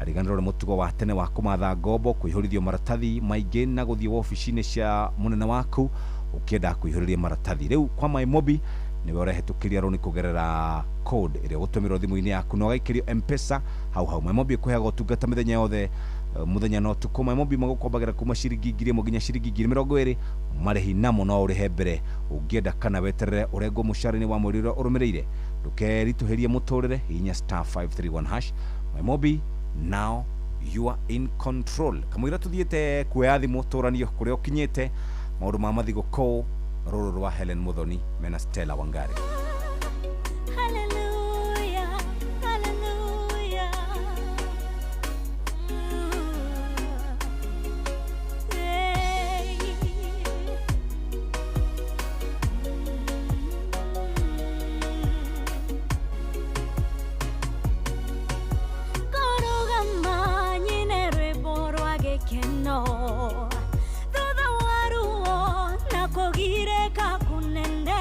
Riganĩrwo nĩ mũtugo wa tene wa kũmatha ngombo, kũihũrithio maratathi maingĩ na gũthiĩ wobici-inĩ cia mũnene waku ũkĩenda kũihũrĩria maratathi. Rĩu kwa MyMobi nĩwe ũrehetũkĩria rũni kũgerera code ĩrĩa ũgũtũmĩrwo thimũ-inĩ yaku na ũgaikĩrio M-Pesa hau hau. MyMobi ĩkũheaga ũtungata mĩthenya yothe, mũthenya na ũtukũ. MyMobi magũkombagĩra kuma ciringi 1,000 nginya ciringi 20,000. Marĩhi namo no ũrĩhe mbere ũngĩenda kana weterere ũrengwo mũcara-inĩ wa mweri ũrĩa ũrũmĩrĩire. Ndũkeritũhĩrie mũtũrĩre, hihinya star 531 hash. MyMobi, now you are in control. Kamũira tũthiĩte kuoya thimũ tũranio kũrĩa ũkinyĩte maũndũ ma mathigũkũ, rũrũ rwa Helen Muthoni mena Stella Wangari. Hallelujah, hallelujah. Hey. Kũrũgama nyine rwĩmbo rwa gĩkeno thutha wa ruo na kũgirĩka kũnene.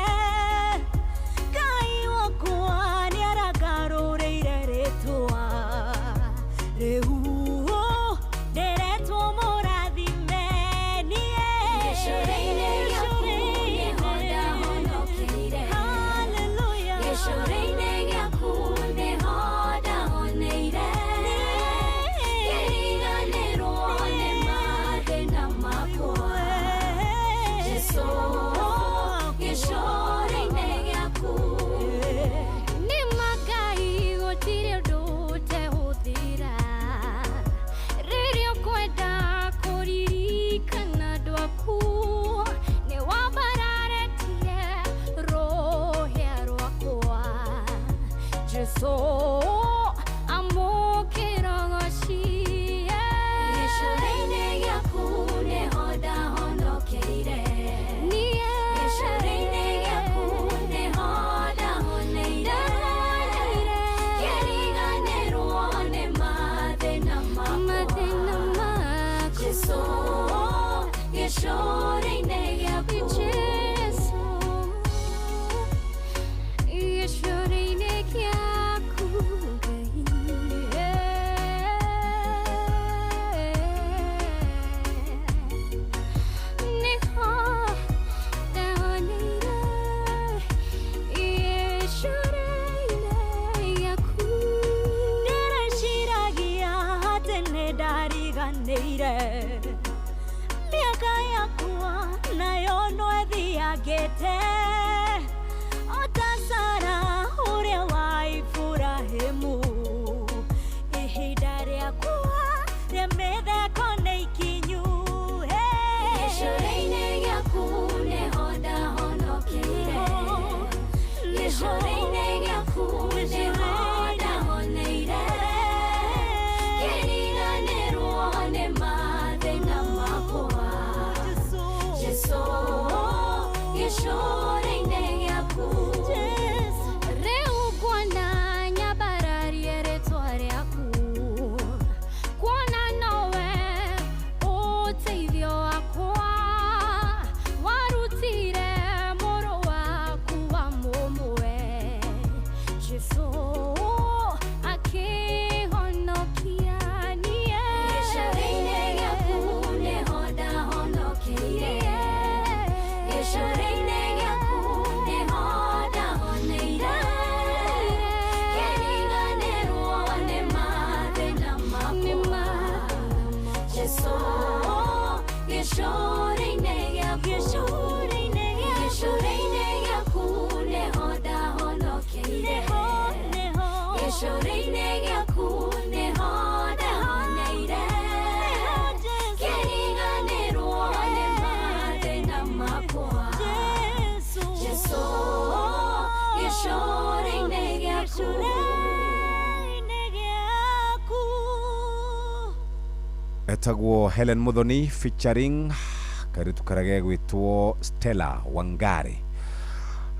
Gĩcũrĩ-inĩ gĩaku nĩho ndahoneire. Kĩriganĩrwo nĩ mathĩna makwa. Jesũ, gĩcũrĩ-inĩ gĩaku. Rĩu nguona nyambararie rĩtwa rĩaku. Kuona nowe ũteithio wakwa. Warutire mũrũ waku wa mũmwe. Jesũ akĩhonokia niĩ. Gĩcũrĩ-inĩ gĩaku nĩho ndahonokeire. Gĩcũrĩ-inĩ gĩaku nĩho ndahoneire. Kĩriganĩrwo nĩ mathĩna makwa. Jesũ, gĩcũrĩ-inĩ gĩaku. Gĩcũrĩ-inĩ gĩaku nĩho ndahonokeire. Gĩcũrĩ-inĩ gĩaku nĩho ndahoneire. Kĩriganĩrwo nĩ mathĩna makwa. Jesũ, gĩcũrĩ-inĩ gĩaku. Etagwo Helen Muthoni featuring kairitu karia gegwitwo Stella Wangari.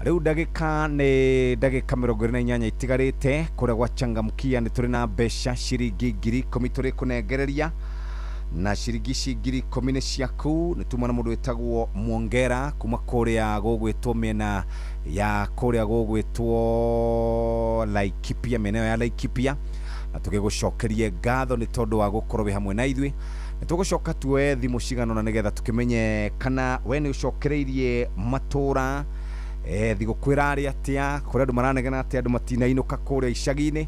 Riu ndagika nĩ ndagika 28 itigarĩte kũrĩa gwa Changamkia nĩ tũrĩ na mbeca ciringi 10,000 tũrĩ kũnengereria na ciringi ici 10,000 nĩ ciaku. Nĩ tuma na mũndũ wĩtagwo Mwongera kuma kũrĩa gũgwĩtwo mĩena ya kũrĩa gũgwĩtwo Laikipia, mĩena ĩyo ya Laikipia, na tũgĩgũcokerie ngatho nĩ tondũ wa gũkorwo wĩ hamwe na ithuĩ. Nĩ tũgũcoka tuoe thimũ cigana ũna nĩgetha tũkĩmenye kana we nĩ ũcokereirie matũra, thigũkũ ĩrarĩ atĩa, kũrĩa andũ maranegena atĩa, andũ matinainũka kũrĩa icagi-inĩ.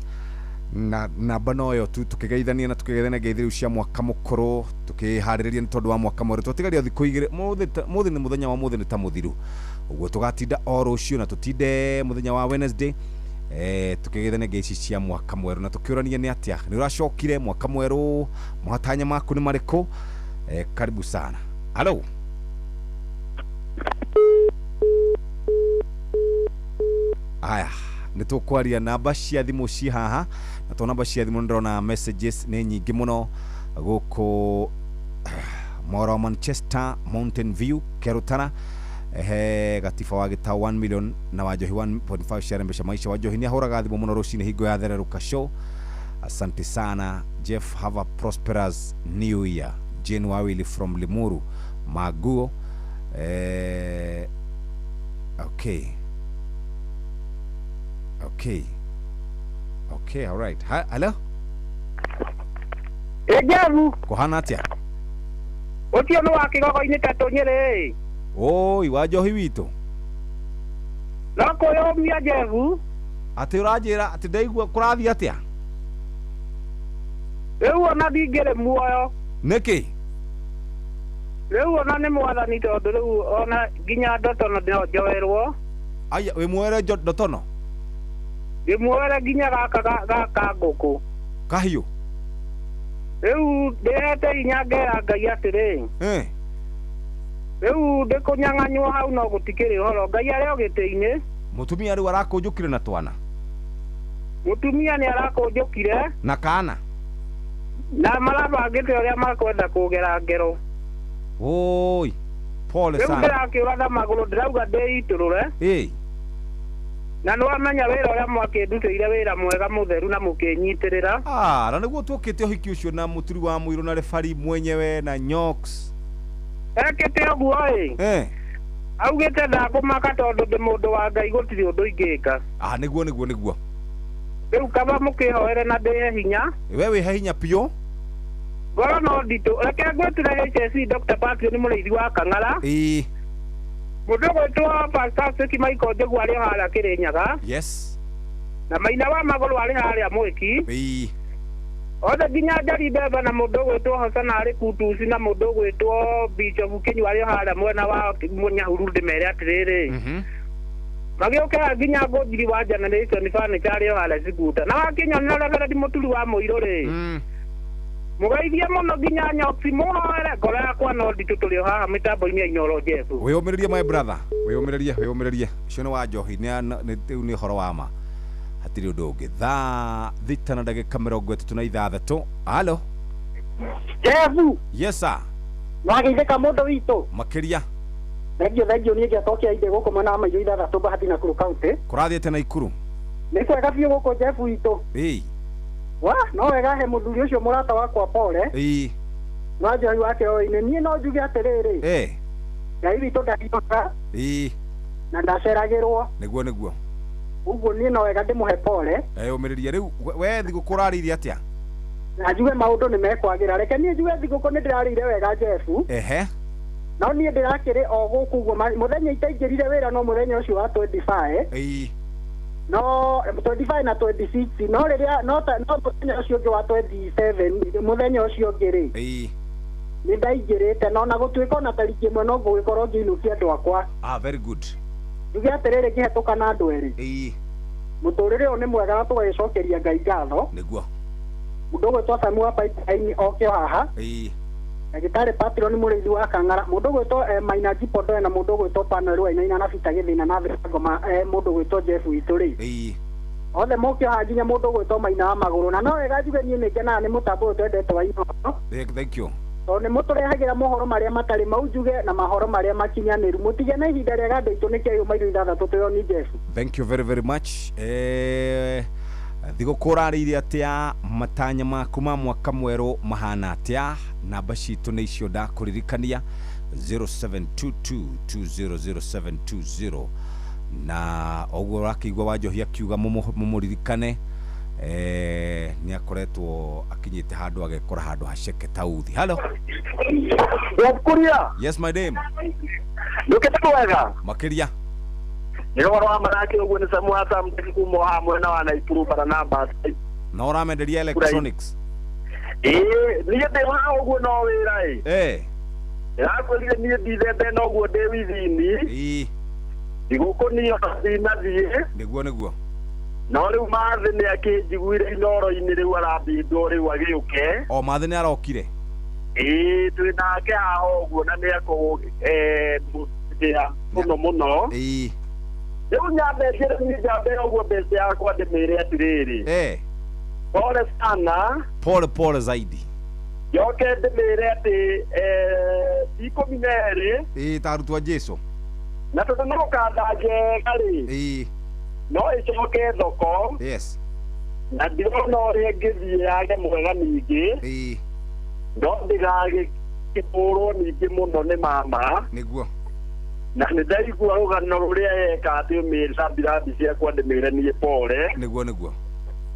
Na namba noyo tu tukigeithania na tukigeithania ngeithi riu cia mwaka mukuru tukiharĩrĩria nĩ tondũ wa mwaka mwerũ. Twatigaria thikũ igĩrĩ, mũthĩ nĩ mũthenya wa mũthĩ nĩ ta mũthiru ũguo, tũgatinda o rũciũ na tũtinde mũthenya wa Wednesday, tukigeithania ngeici cia mwaka mwerũ na tukiũrania nĩ atĩa nĩ ũracokire mwaka mwerũ, mahatanya maku nĩ marĩkũ. Karibu sana. Halo. Aya, nĩ tũkwaria namba cia thimũ ci haha, na to namba cia thimũ ndĩrona messages nĩ nyingĩ mũno gũkũ Moro Manchester, Mountain View, Kerutara, ehe gatiba wa gĩtau 1 million na Wanjohi 1.5 share mbeca maisha. Wanjohi nĩ ahũraga thimũ mũno rũcinĩ hingo ya thererũka show. Asante sana Jeff, have a prosperous new year. Jane Wawili from Limuru Maguo. Okay. Okay. Okay, all right. Hello? Ejabu. Kuhana atia? Ũcio nĩ wa kĩgogo-inĩ ta tũnyĩrĩ. Oi, Wanjohi witũ. No kwĩyũmia Jebu. Atĩ ũranjĩra atĩ ndaigua kũrathiĩ atĩa? Rĩu ona ndingĩrĩ muoyo. Nĩkĩ? Rĩu ona nĩ mwathani tondũ rĩu ona nginya ndotono no njoerwo. Aya, wĩ muoere ndotono? Ndĩmuoere nginya gaka ngũkũ. Kahiũ? Rĩu ndĩhete hinya ngera Ngai atĩrĩ. Rĩu ndĩkũnyang'anywo hau no gũtikĩrĩ ũhoro. Ngai arĩ o gĩtĩ-inĩ. Mũtumia rĩu arakũnjũkire na twana? Mũtumia nĩ arakũnjũkire. Na kana? Na marabangĩte ũrĩa makwenda kũgera ngero. Oi, pole sana. Rĩu ndĩrakĩũratha magũrũ ndĩrauga ndĩitũrũre. Ĩĩ. Na nĩwamenya wĩra ũrĩa mwakĩndutĩire wĩra mwega mũtheru na mũkĩnyitĩrĩra. Ah, na nĩguo twokĩte ũhiki ũcio na mũturi wa mũirũ na refari mwenyewe na Nyox. Ekĩte ũguo ĩ. Augĩte ndakũmaka tondũ ndĩ mũndũ wa Ngai gũtirĩ ũndũ ingĩka. Ah, nĩguo nĩguo nĩguo. Rĩu kaba mũkĩhoere na ndĩhe hinya. We wĩhe hinya piũ. Ngoro no nditũ. Reke ngwĩtĩre HSC Dr. Patrick nĩ mũrĩithi wa Kang'ara. Ĩĩ. Mũndũ ũgwĩtwo Pastor Seki Michael Njogu arĩ o harĩa Kĩrĩnyaga. Yes. Na Maina wa Magũrũ arĩ harĩa Mwĩki. Ĩĩ. Othe nginya Njeri Mbembe na mũndũ ũgwĩtwo Hosana arĩ Kutuci na mũndũ ũgwĩtwo Bishop Kĩnyua arĩ o harĩa mwena wa Nyahururu ndĩmere atĩrĩrĩ. Magĩũkĩra nginya Ngũnjiri wa Generation Furniture arĩ o harĩa Ciguta. Na wakĩnyonera Reverend Mũturi wa Mũirũ rĩ. Mũgeithie mũno nginya Nyoki mũhoere ngoro yakwa no nditũ tũrĩ o haha mĩtambo-inĩ ya Inooro Jesu. Wĩyũmĩrĩrie my brother. Wĩyũmĩrĩrie, wĩyũmĩrĩrie. Ũcio nĩ wa njohi, rĩu nĩ ũhoro wa ma, hatirĩ ũndũ ũngĩ. Thaa 6 na ndagĩka 36. Halo. Jefu. Yes sir. Wageithĩka mũndũ witũ. Makĩria. Thengio, thengio. Niĩ ngĩatokia inde gũkũ mwena wa Maiyũ 6 Bahati Nakuru County. Kũrathiĩte na Ikuru? Nĩ kwega biũ gũkũ, Jefu witũ. Ĩĩ. Wa no wega, he mũthuri ũcio mũrata wakwa pole. Ĩĩ. No njohi wake oine. Niĩ no njuge atĩrĩrĩ, Ngai witũ ndahiũka Ĩĩ. na ndaceragĩrwo. Nĩguo, nĩguo. Ũguo niĩ no wega ndĩmũhe pole. Eyũmĩrĩrie. Rĩu we thigũkũ ũrarĩire atĩa? Na njuge maũndũ nĩ mekwagĩra. Reke niĩ njuge thigũkũ nĩ ndĩrarĩire wega, Jefu. Ehe. No niĩ ndĩrakĩrĩ o gũkũ ũguo. Mũthenya itaingĩrire wĩra no mũthenya ũcio wa 25. Ĩĩ. No 25 na 26, no rĩrĩa no mũthenya ũcio ũngĩ wa 27, mũthenya ũcio ũngĩ rĩ, Ĩĩ. nĩ ndaingĩrĩte, no na gũtuĩka ona tariki ĩmwe no ngũgĩkorwo ngĩinũkia andũ akwa. Ah, very good. Njuge atĩrĩrĩ, ngĩhetũka na andũ erĩ. Ĩĩ. Mũtũrĩre ũyũ nĩ mwega na tũgagĩcokeria Ngai ngatho. Nĩguo. Mũndũ ũgwĩtwo Samu wa Pipeline oke o haha. Ĩĩ. Ndagĩtarĩ Patron mũrĩithi wa Kang'ara, mũndũ ũgwĩtwo Maina Jipodoe, na mũndũ ũgwĩtwo Panuel Wainaina na Bita Gĩthĩna na Thĩna Ngoma, mũndũ ũgwĩtwo Jeff witũ rĩ, Ĩĩ. othe moke haha nginya mũndũ ũgwĩtwo Maina wa Magũrũ. Na no wega njuge niĩ nĩ ngenaga nĩ mũtambo ũyũ twendete wa Inooro, Thank you. tondũ nĩ mũtũrehagĩra mohoro marĩa matarĩ mau njuge na mahoro marĩa makinyanĩru. Mũtige na ihinda rĩega, andũ aitũ. Nĩ kĩayũ mairo 6 twĩoni Jeff. Thank you very very much. Thigũkũ ũrarĩire atĩa? Matanya maku ma mwaka mwerũ mahana atĩa? Namba citũ nĩ icio ndakũririkania, 0722200720, na ũguo ũrakĩigua Wanjohi akiuga mũmũririkane. Nĩ akoretwo akinyĩte handũ agekora handũ haceke tauthi. Halo. Kuria. Yes, my name. Ndũkĩte wega? Makĩria. Nĩ ũhoro wa maraki ũguo, nĩ Samu wa Sam kuma haha mwena wa Naikuru Baranabas. Na ũramenderia electronics? Ĩĩ, niĩ ndĩ haha ũguo no wĩra ĩ. Ndĩrakwĩrire niĩ ndithete no ũguo ndĩ withini. Ĩĩ. Thigũkũ niĩ ona ndinathiĩ. Nĩguo, nĩguo. No rĩu mathĩ nĩ akĩnjiguire Inooro-inĩ, rĩu arambindwo rĩu agĩũke. O mathĩ nĩ arokire? Ĩĩ, twĩ nake haha ũguo na nĩ ekũ mũtĩa mũno mũno. Ĩĩ. Rĩu nyambe njĩre, niĩ njambe ũguo mbeca yakwa ndĩmĩre atĩrĩrĩ. Pole sana. Pole pole zaidi. Njoke ndĩmĩre atĩ 12. Ĩĩ, ta arutwo a Jesu. Na tondũ no kanda njega rĩ, Ĩĩ. no ĩcoke thoko. Yes. Na ndirona ũrĩa ĩngĩthiĩ yage mwega ningĩ. Ĩĩ. No ndĩgagĩkĩhũrwo ningĩ mũno nĩ mama. Nĩguo. Na nĩ ndaigua rũgano rũrĩa eka atĩ ũmĩre rambirambi ciakwa ndĩmĩre niĩ pole. Nĩguo, nĩguo.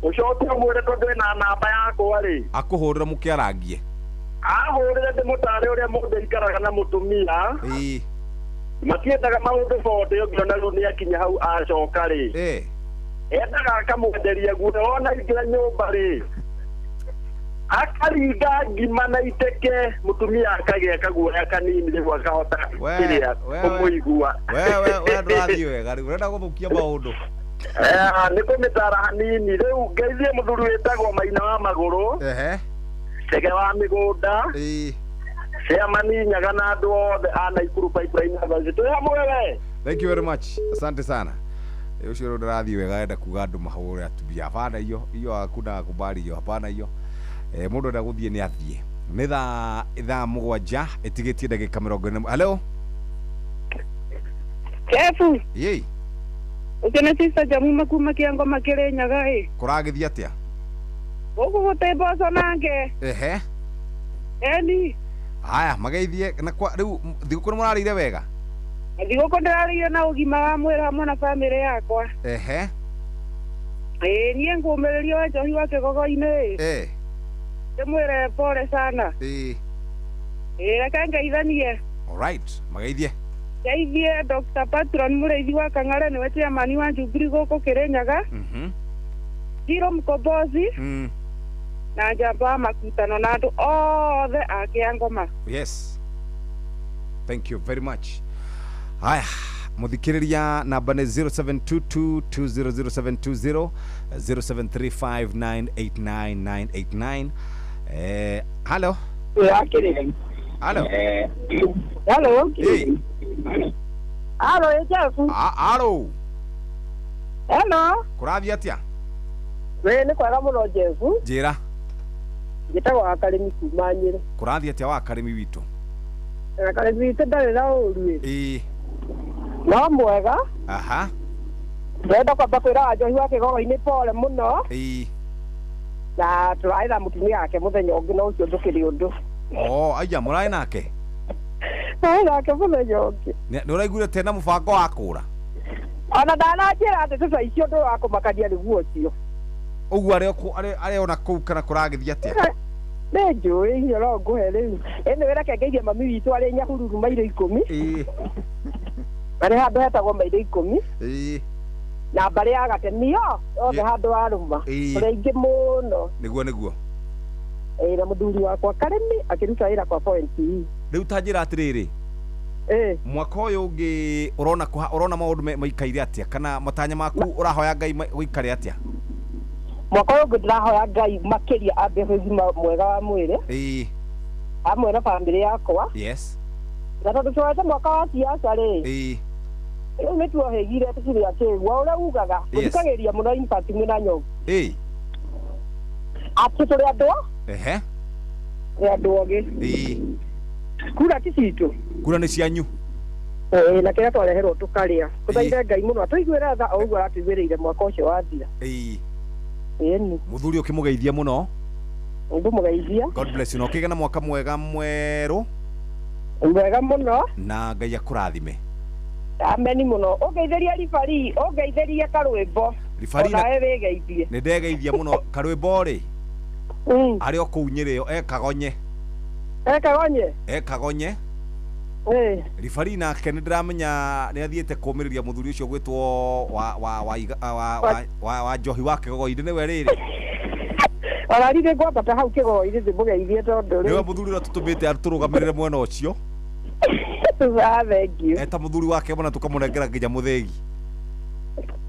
Ũcoke ũmwĩre tondũ ĩna namba yakwa rĩ, akũhũrĩra mũkĩarangie. Ahũrĩre ndĩmũtare ũrĩa mũndũ aikaraga na mũtumia. Ĩĩ. Matiendaga maũndũ bote, ũngĩona rĩu nĩ akinya hau acoka rĩ, endaga akamwenderia guo wona ingĩra nyũmba rĩ, akaringa ngima na iteke, mũtumia akagĩa kaguoya kanini rĩu akahota kĩrĩa kũmũigua. We ndũrathiĩ wega rĩu, ũrenda gũthũkia maũndũ. Nĩ kũmĩtara hanini. Rĩu ngeithie mũthuri wĩtagwo Maina wa Magũrũ, Ehe. Cege wa mĩgũnda, Ĩĩ. Chairman Nyaga na andũ othe a Naikuru Pipeline Authority. Twĩ hamwe we. Thank you very much, asante sana. Ũcio rĩu ndũrathiĩ wega, enda kuga andũ mahũre atumia. Hapana, hiyo hiyo hakuna kubali hiyo, hapana hiyo. Mũndũ enda gũthiĩ nĩ athiĩ. Nĩ thaa 7 ĩtigĩtie ndagĩka 40. Hello. Jefu. Yei. Ũcio nĩ sister Jamuma kuma Kĩangoma Kĩrĩnyaga ĩ. Kũragĩthiĩ atĩa? Gũkũ gũtĩ mboco nange. Ehe. Eni. Haya, mageithie na kwa rĩu thigũkũ nĩ mũrarĩire wega? Thigũkũ ndĩrarĩire na ũgima wa mwĩrĩ hamwe na bamĩrĩ yakwa. Ehe. Ĩĩ, niĩ ngũmĩrĩria wa njohi wa kĩgogo-inĩ ĩ. Ndĩmwĩre pole sana. Ĩĩ. Ĩĩ, reke ngeithanie. All right, mageithie. Ngeithie Dr. Patron mũrĩithi wa Kang'are, nĩwe chairman wa Jubilee gũkũ Kĩrĩnyaga. Jiro Mkombozi. Na njamba wa makutano na andũ othe a Kĩangoma. Yes. Thank you very much. Haya, muthikiriria, namba nĩ 0722200720, 0735989989. Halo. Halo. Halo. Hey. Alo ĩ Jeff. Alo. Hello. Kũrathiĩ atĩa? We nĩ kwega mũno Jeff. Njĩra. Njĩtagwo Wakarĩmi kuma Nyĩrĩ. Kũrathiĩ atĩa Wakarĩmi witũ? Wakarĩmi witũ ndarĩ na ũru ĩ. Ĩĩ. No mwega. Aha. Ndĩrenda kwamba kwĩra Wanjohi wa Kĩgogo-inĩ pole mũno. Ĩĩ. Na tũrarĩ na mũtumia wake mũthenya ũngĩ no ũcio ndũkĩrĩ ũndũ. Oh, aya mũrarĩ nake? Tũrarĩ nake mũthenya ũngĩ. Nĩ ũraiguire tena mũbango wa kũra? Ona ndananjĩra atĩ tũca icio ũndũ wa kũmakania nĩguo ũcio. Ũguo arĩ ona kũu kana kũragĩthiĩ atĩa? Nĩ njũĩ icio no ngũhe rĩu. Anyway, reke ngeithie mami witũ arĩ Nyahururu mairo 10. Ĩĩ. Arĩ handũ hetagwo mairo 10. Ĩĩ. Na mbarĩ ya Gatemio othe handũ warũma. Kũrĩ aingĩ mũno. Nĩguo nĩguo. Ĩĩ na mũthuri wakwa Karĩmi akĩruta wĩra kwa Point E. Rĩu ta njĩra atĩrĩrĩ. Ĩĩ. Mwaka ũyũ ũngĩ ũrona ũrona maũndũ maikaire atĩa kana matanya maku ũrahoya Ngai gũikare atĩa? Mwaka ũyũ ũngĩ ndĩrahoya Ngai makĩria ambe ũgima mwega wa mwĩrĩ. Ĩĩ. Hamwe na bamĩrĩ yakwa. Yes. Na tondũ twoete mwaka wa siasa rĩ. Ĩĩ. Rĩu nĩ tuohĩgire tũtirĩ akĩgua ũrĩa ugaga. Gũthikagĩrĩria mũno impact mwĩna nyongo. Ĩĩ. Atĩ tũrĩ andũ. Ehe. Tũrĩ andũ ogĩ. Ĩĩ. Kura ti citũ. Kura nĩ cianyu. Ĩĩ na kĩrĩa twareherwo tũkarĩa. Tũthaithe Ngai mũno atũiguĩre tha o ũguo aratũiguĩrĩire mwaka ũcio wathira. Ĩĩ. Ĩni. Mũthuri ũkĩmũgeithia mũno. Ngũmũgeithia. God bless you. Na ũkĩgĩa na mwaka mwega mwerũ. Mwega mũno. Na Ngai akũrathime. Ameni mũno. Ũngeithĩrie ribari, ũngeithĩrie karwĩmbo. Ribari onawe wĩgeithie. Nĩ ndegeithia mũno karwĩmbo rĩ. Arĩ o kũu Nyĩrĩ ekagonye. Ekagonye? Ekagonye. Ĩĩ. Ribari nake nĩ ndĩramenya nĩ athiĩte kũũmĩrĩria mũthuri ũcio gwĩtwo wa Njohi wa Kĩgogo-inĩ nĩwe rĩrĩ. Ona niĩ ngwambata hau Kĩgogo-inĩ ndĩmũgeithie tondũ rĩ. Nĩwe mũthuri ũrĩa tũtũmĩte atũrũgamĩrĩre mwena ũcio. Thank you. Eta mũthuri wake mwana tũkamũnengera nginya mũthĩgi.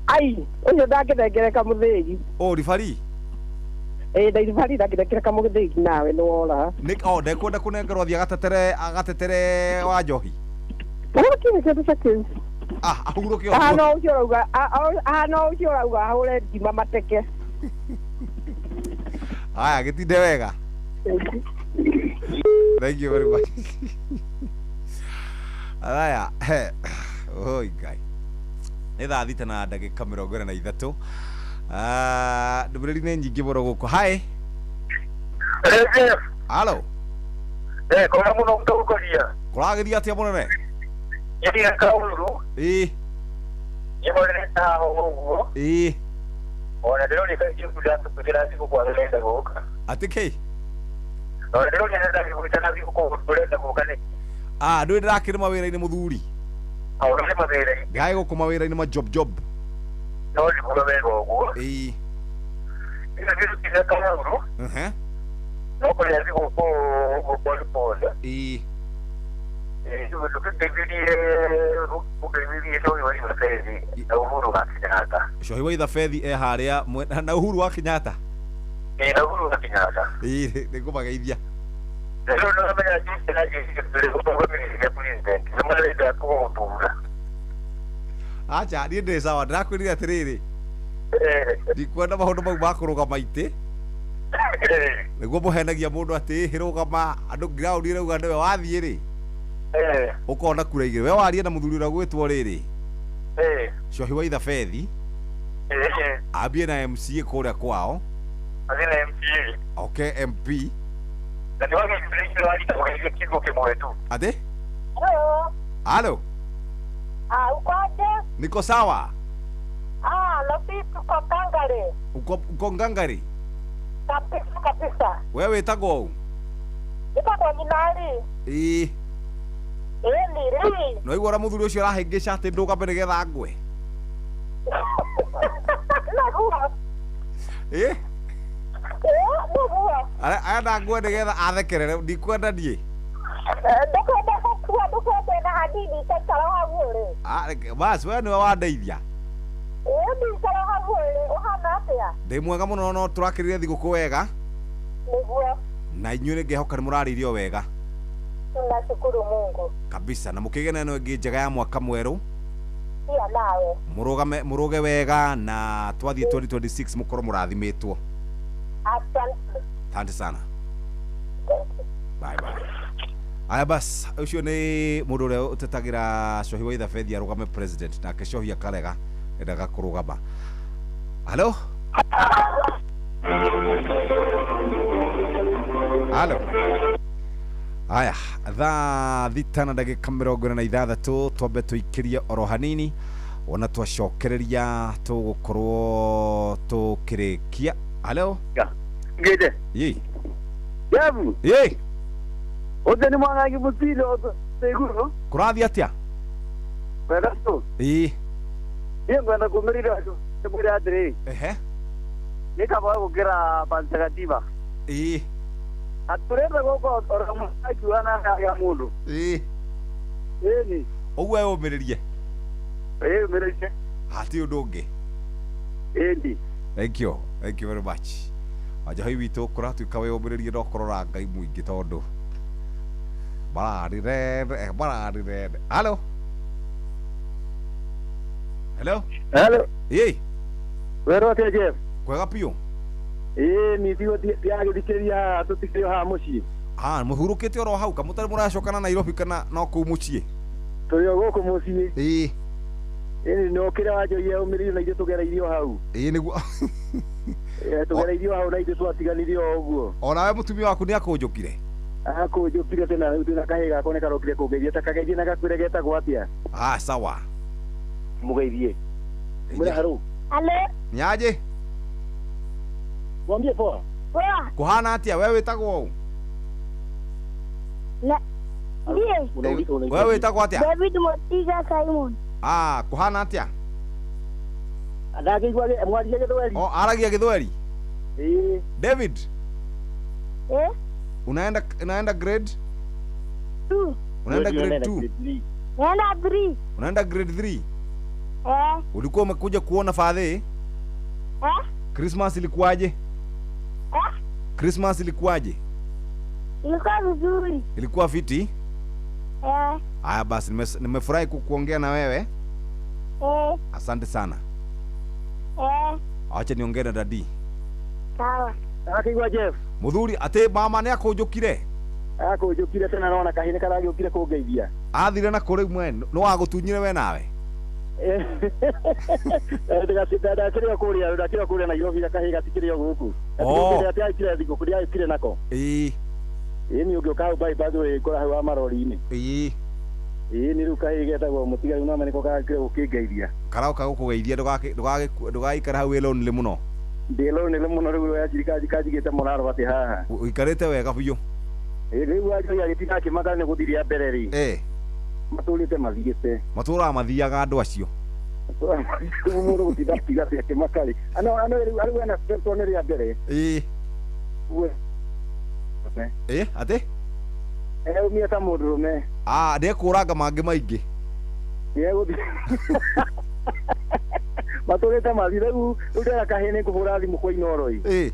Ai, ũcio ndangĩnengereka mũthĩgi. Ũ ribari? Ĩĩ na ribari ndangĩnengereka mũthĩgi nawe nĩ wora. Nĩ o ndekwenda kũnengerwo athiĩ agatetere agatetere wa Njohi. Gũtirĩ kĩndũ ta kĩu. Ah, ahurũke ũguo. Ahana ũcio ũrauga, ahana ũcio ũrauga ahũre ngima mateke. Haya, gĩtinde wega. Thank you very much. Haya, oi Ngai. Nĩ thaa 6 na ndagĩka 43. Ndũmĩrĩri nĩ nyingĩ mũno gũkũ. Hi. Halo. Kora mũno mũtongoria. Kũragĩthiĩ atĩa mũnene? Nyeria kaũru. Ĩĩ. Nyihorere taho ũguo. Ĩĩ. Ona ndĩroneka ingĩkunda tũkĩra thigũkũ arenda gũka. Atĩ kĩ? Ona ndĩroneka ndagĩgwĩta na thigũkũ ũrenda gũka nĩkĩ? Ah, ndũĩ ndĩrakĩrĩ mawĩra-inĩ mũthuri. Ũrarĩ mawĩra-inĩ. Ndĩrarĩ gũkũ mawĩra-inĩ ma job job. No nĩguo wega ũguo. Ĩĩ. Ĩno nĩ kaũru. Ehe. No kũrĩa thigũkũ ũguo pole pole. Ĩĩ. Ũngeithĩrie Cohi wa Ithabethi na Uhuru wa Kenyatta. Cohi wa Ithabethi e harĩa na Uhuru wa Kenyatta. Ĩĩ na Uhuru wa Kenyatta. Ĩĩ nĩngũmageithia. Rĩu nĩũramenya Jeshi na jeshi tũrĩ gũtũgamĩrĩria president nĩ marenda kũgũthura. Acha niĩ ndĩ sawa ndĩrakwĩrire atĩrĩrĩ. Ndikwenda maũndũ mau ma kũrũgama itĩ. Nĩguo mũhenagia mũndũ atĩ ĩhĩ rũgama andũ ground ĩrauga nĩwe wathiĩ rĩ. Ũkona kura igĩrĩ we warie na mũthuri ũrĩa gwĩtwo rĩrĩ. Cohi wa Ithabethi. Ambie na MCA kũrĩa kwao. Athiĩ na MCA. Oke MP. Na nĩwagĩrĩire kiugo kĩmwe tu. Atĩ? Hello. Halo. Ah, uko aje? Niko sawa. Ah, Lopi tuko Kangari. Uko Ngangari? Kabisa kabisa. Wewe wĩtagwo ũ? Wĩtagwo Nyinari. Ĩĩ. Ĩni rĩ. No igua ũrĩa mũthuri ũcio arahĩngĩca atĩ ndũgame nĩgetha ngwe. Naguo. Ĩĩ? Naguo. Arenda ngwe nĩgetha athekerere ndikwenda niĩ. Ndũkwenda gũkua ndũkwenda na hanini itaikara hau ũrĩ. Ah, bas we nĩwe wandeithia. Ĩĩ ndikara hau ũrĩ ũhana atĩa? Ndĩ mwega mũno no tũrakĩrire thigũkũ wega. Nĩguo. Na inyuĩ nĩngehoka nĩ mũrarĩirio wega. Tunashukuru Mungu. Kabisa na mũkĩgĩa na ĩno ĩngĩ njega ya mwaka mwerũ. Pia nawe. Mũrũgame mũrũge wega na twathiĩ 2026 mũkorwo mũrathimĩtwo. Asante. Asante sana. Bye bye. Aya bas, ũcio nĩ mũndũ ũrĩa ũtetagĩra Cohi wa Ithabethi arũgame president nake Cohi akarega endaga kũrũgama. Halo? Halo? Aya, thaa 6 na ndagĩka 46 twambe tũikĩrie oro hanini ona twacokereria tũgũkorwo tũkĩrĩkia. Halo? Ngĩte. Yĩ. Jebu. Yĩ. Othe nĩ mwangangi mũtino igũrũ. Kũrathiĩ atĩa? Wega tu. Ĩĩ. Niĩ ngwenda kũmĩrĩria andũ ndĩmwĩre atĩrĩrĩ. Ehe. Nĩ kaba gũkĩra Panchakatiba. Ĩĩ. Atũrenda gũkũ ora mũtakiuga na ya mũndũ. Ĩĩ. Ĩni. Ũguo wĩyũmĩrĩrie. Wĩyũmĩrĩrie. Hatirĩ ũndũ ũngĩ. Ĩni. Thank you. Thank you very much. Wanjohi witũ kũratuĩka wĩyũmĩrĩrie no kũrora Ngai mũingĩ tondũ bararire bararire. Halo? Hello? Hello. Ĩĩ. Werwo atĩa Jeff? Kwega biũ. Ĩĩ ni tigo tiagĩthikĩria tũtikĩrĩ o haha mũciĩ. Ah, mũhurũkĩte oro hau kamũtarĩ mũracokana Nairobi kana no kũu mũciĩ? Tũrĩ o gũkũ mũciĩ. Ĩĩ. Ĩĩ no kĩrĩa wanjohia ũmĩrĩirio na ithuĩ tũgereirio hau. Ĩĩ nĩguo. Tũgereirio hau na ithuĩ twatiganirio o ũguo. Onawe mũtumia waku nĩ akũnjũkire? Akũnjũkire tena rĩu twĩna kahĩĩ gakwa nĩ karokire kũngeithia ta kageithie na gakwĩre getagwo atĩa. Ah, sawa. Mũgeithie. Mwĩre harũ. Halo. Nĩaje? Mwambie poa. Poa. Kuhana atĩa? Wewe wĩtagwo ũ? Na ndiĩ. Wewe wĩtagwo atĩa? David Motiga Simon. Ah, kuhana atĩa? Ndangĩigua mwaria Gĩthweri. Oh, aragia Gĩthweri? Ĩĩ. David. Eh? Unaenda grade 2. Unaenda grade 2? Naenda 3. Unaenda grade 3? Eh. Ulikuwa umekuja kuona fadhe? Eh? Christmas ilikuwaje? Eh? Christmas ilikuwaje? Ilikuwa vizuri. Ilikuwa fiti? Eh. Haya basi, nimefurahi kukuongea na wewe. Eh. Asante sana. Eh. Acha niongee na dadi. Sawa. Akigwa Jeff. Muthuri ati mama nĩ akũnjũkire? Akũnjũkire tena nona kahĩĩ nĩ karagĩũkire kũngeithia. Athire na kũ rĩu mwe nĩ wagũtunyire we nawe? Ndakĩrĩ o kũrĩa ndakĩrĩ o kũrĩa Nairobi kahĩĩ gatikĩrĩ o gũkũ. Gatikĩrĩ thigũkũ ndiagĩkire nako. Ĩĩ. Ĩĩ nĩ ũngĩũka hau bypass ũrĩkora hau wa marori-inĩ. Ĩĩ. Ĩĩ nĩ rĩu kahĩĩ getagwo Mũtiga rĩu no nĩko karakire gũkĩngeithia. Karoka gũkũgeithia ndũgagĩikare hau wĩ lonely mũno. Ndĩ lonely mũno rĩu kanjigĩte mũraro atĩ haha. Ũikarĩte wega biũ. Ĩĩ rĩu Wanjohi agĩtinda akĩmaka nĩ gũthiĩ rĩa mbere rĩ. Ĩĩ. Matũrĩte mathiĩte. Matũraga mathiaga andũ acio. Mũndũ gũtinda akiuga atĩ akĩmaka rĩ. Ano rĩu ena nĩ rĩa mbere. Ĩĩ. Ĩĩ atĩ? Eumia ta mũndũrũme. Ah, ndekũranga mangĩ maingĩ. Nĩegũthiĩ. Matũrĩte mathiĩ rĩu ndĩra kahĩĩ nĩ ngũhũra thimũ kwa Inooro ĩ. Ĩĩ.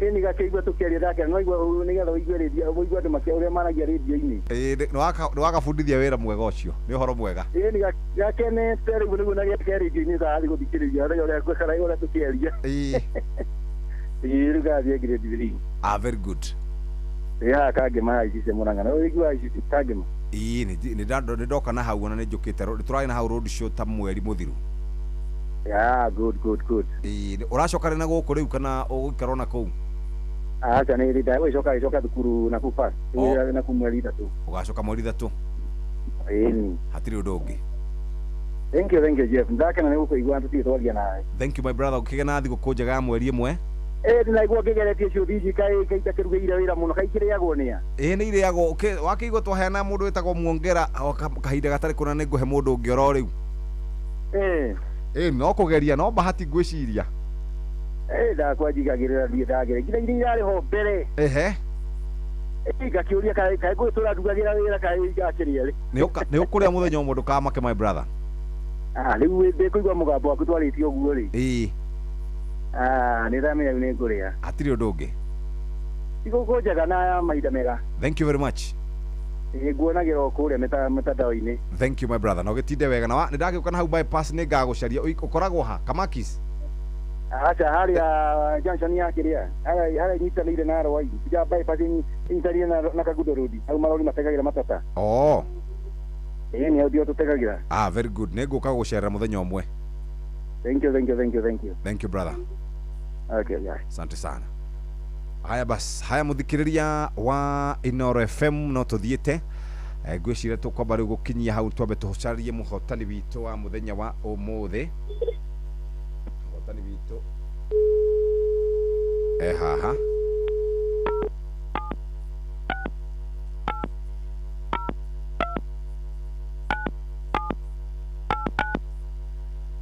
Ĩĩ nĩ gakĩigua tũkĩaria ndakena no igua nĩgetha ũigue rĩndiũ ũigue andũ makĩaria ũrĩa maragia rĩndiũ-inĩ. Ĩĩ nĩ wakabundithia wĩra mwega ũcio nĩ ũhoro mwega. Ĩĩ nĩ gakenete rĩu nĩguo na gĩake rĩndiũ-inĩ tarathiĩ gũthikĩrĩria ũrĩa tũkĩaria. Ĩĩ. Ĩĩ rĩu karathiĩ grade 3. Ah, very good. Ĩĩ haha Kangema haicite Mũrang'a na ũigua haicite Kangema. Ĩĩ nĩ ndoka na hau ona nĩ njũkĩte tũrarĩ na hau road show ta mweri mũthiru. Yeah, good good good. Ĩĩ ũracoka rĩ na gũkũ rĩu kana ũgũikara ona kũu? Acha nĩ rĩ ndagũcoka gĩcoka thukuru na kũu first. Na kũu mweri 3. Ũgacoka mweri 3? Ĩĩ. Hatirĩ ũndũ ũngĩ. Thank you Jeff. Ndakena nĩ gũkũigua tũtirĩ twaria nawe. Thank you my brother. Ũkĩgĩa na thigũkũ njega ya mweri 1. Ĩĩ ndinaigua ngĩgeretie ciũthi ici kaĩ itakĩrugĩire wĩra mũno kaĩ ikĩrĩagwo nĩa? Ĩĩ nĩ irĩagwo. Wakĩigua twaheana mũndũ wĩtagwo Mwongera kahinda gatarĩ kũna nĩ ngũhe mũndũ ũngĩ oro rĩu. Ĩĩ. Ĩĩ no kũgeria no bahati ngwĩciria. Ĩĩ ndakwa njigagĩrĩra thiĩ ndagere nginya iria irarĩ ho mbere. Ehe. Ĩĩ ngakĩũria kaĩ ngũgĩtũra ndugagĩra wĩra kaĩ ngakĩrĩa rĩ. Nĩ ũkũrĩa mũthenya ũmwe ndũkamake my brother. Ah, rĩu ndĩkũigua mũgambo waku twarĩtie ũguo rĩ. Ĩĩ. Ah, nĩ ndamenya rĩu nĩ ngũrĩa. Hatirĩ ũndũ ũngĩ. Thigũkũ njega na ya mahinda mega. Thank you very much. Nguonagĩra o kũrĩa mĩtandao-inĩ. Thank you my brother. Na ũgĩtinde wega na nĩ ndagĩũka na hau bypass nĩ ngagũcaria. Ũkoragwo ha? Kamakis? Aca harĩa junction ya kĩrĩa harĩa inyitanĩire na Rwai ya bypass inyitanĩire na Kagundo Road, hau marori mategagĩra matata. Oh. Ĩĩ nĩ hau ndio tũtegagĩra. Ah, very good. Nĩ ngũka gũcerera mũthenya ũmwe. Thank you, thank you, thank you, thank you. Thank you brother. Okay, yeah. Asante sana. Haya bas, haya muthikiriria wa Inoro FM no tuthiite ngwiciria tukwamba riu gukinyia hau twambe tucarie muhotani witu wa muthenya wa umuthi. Muhotani witu haha.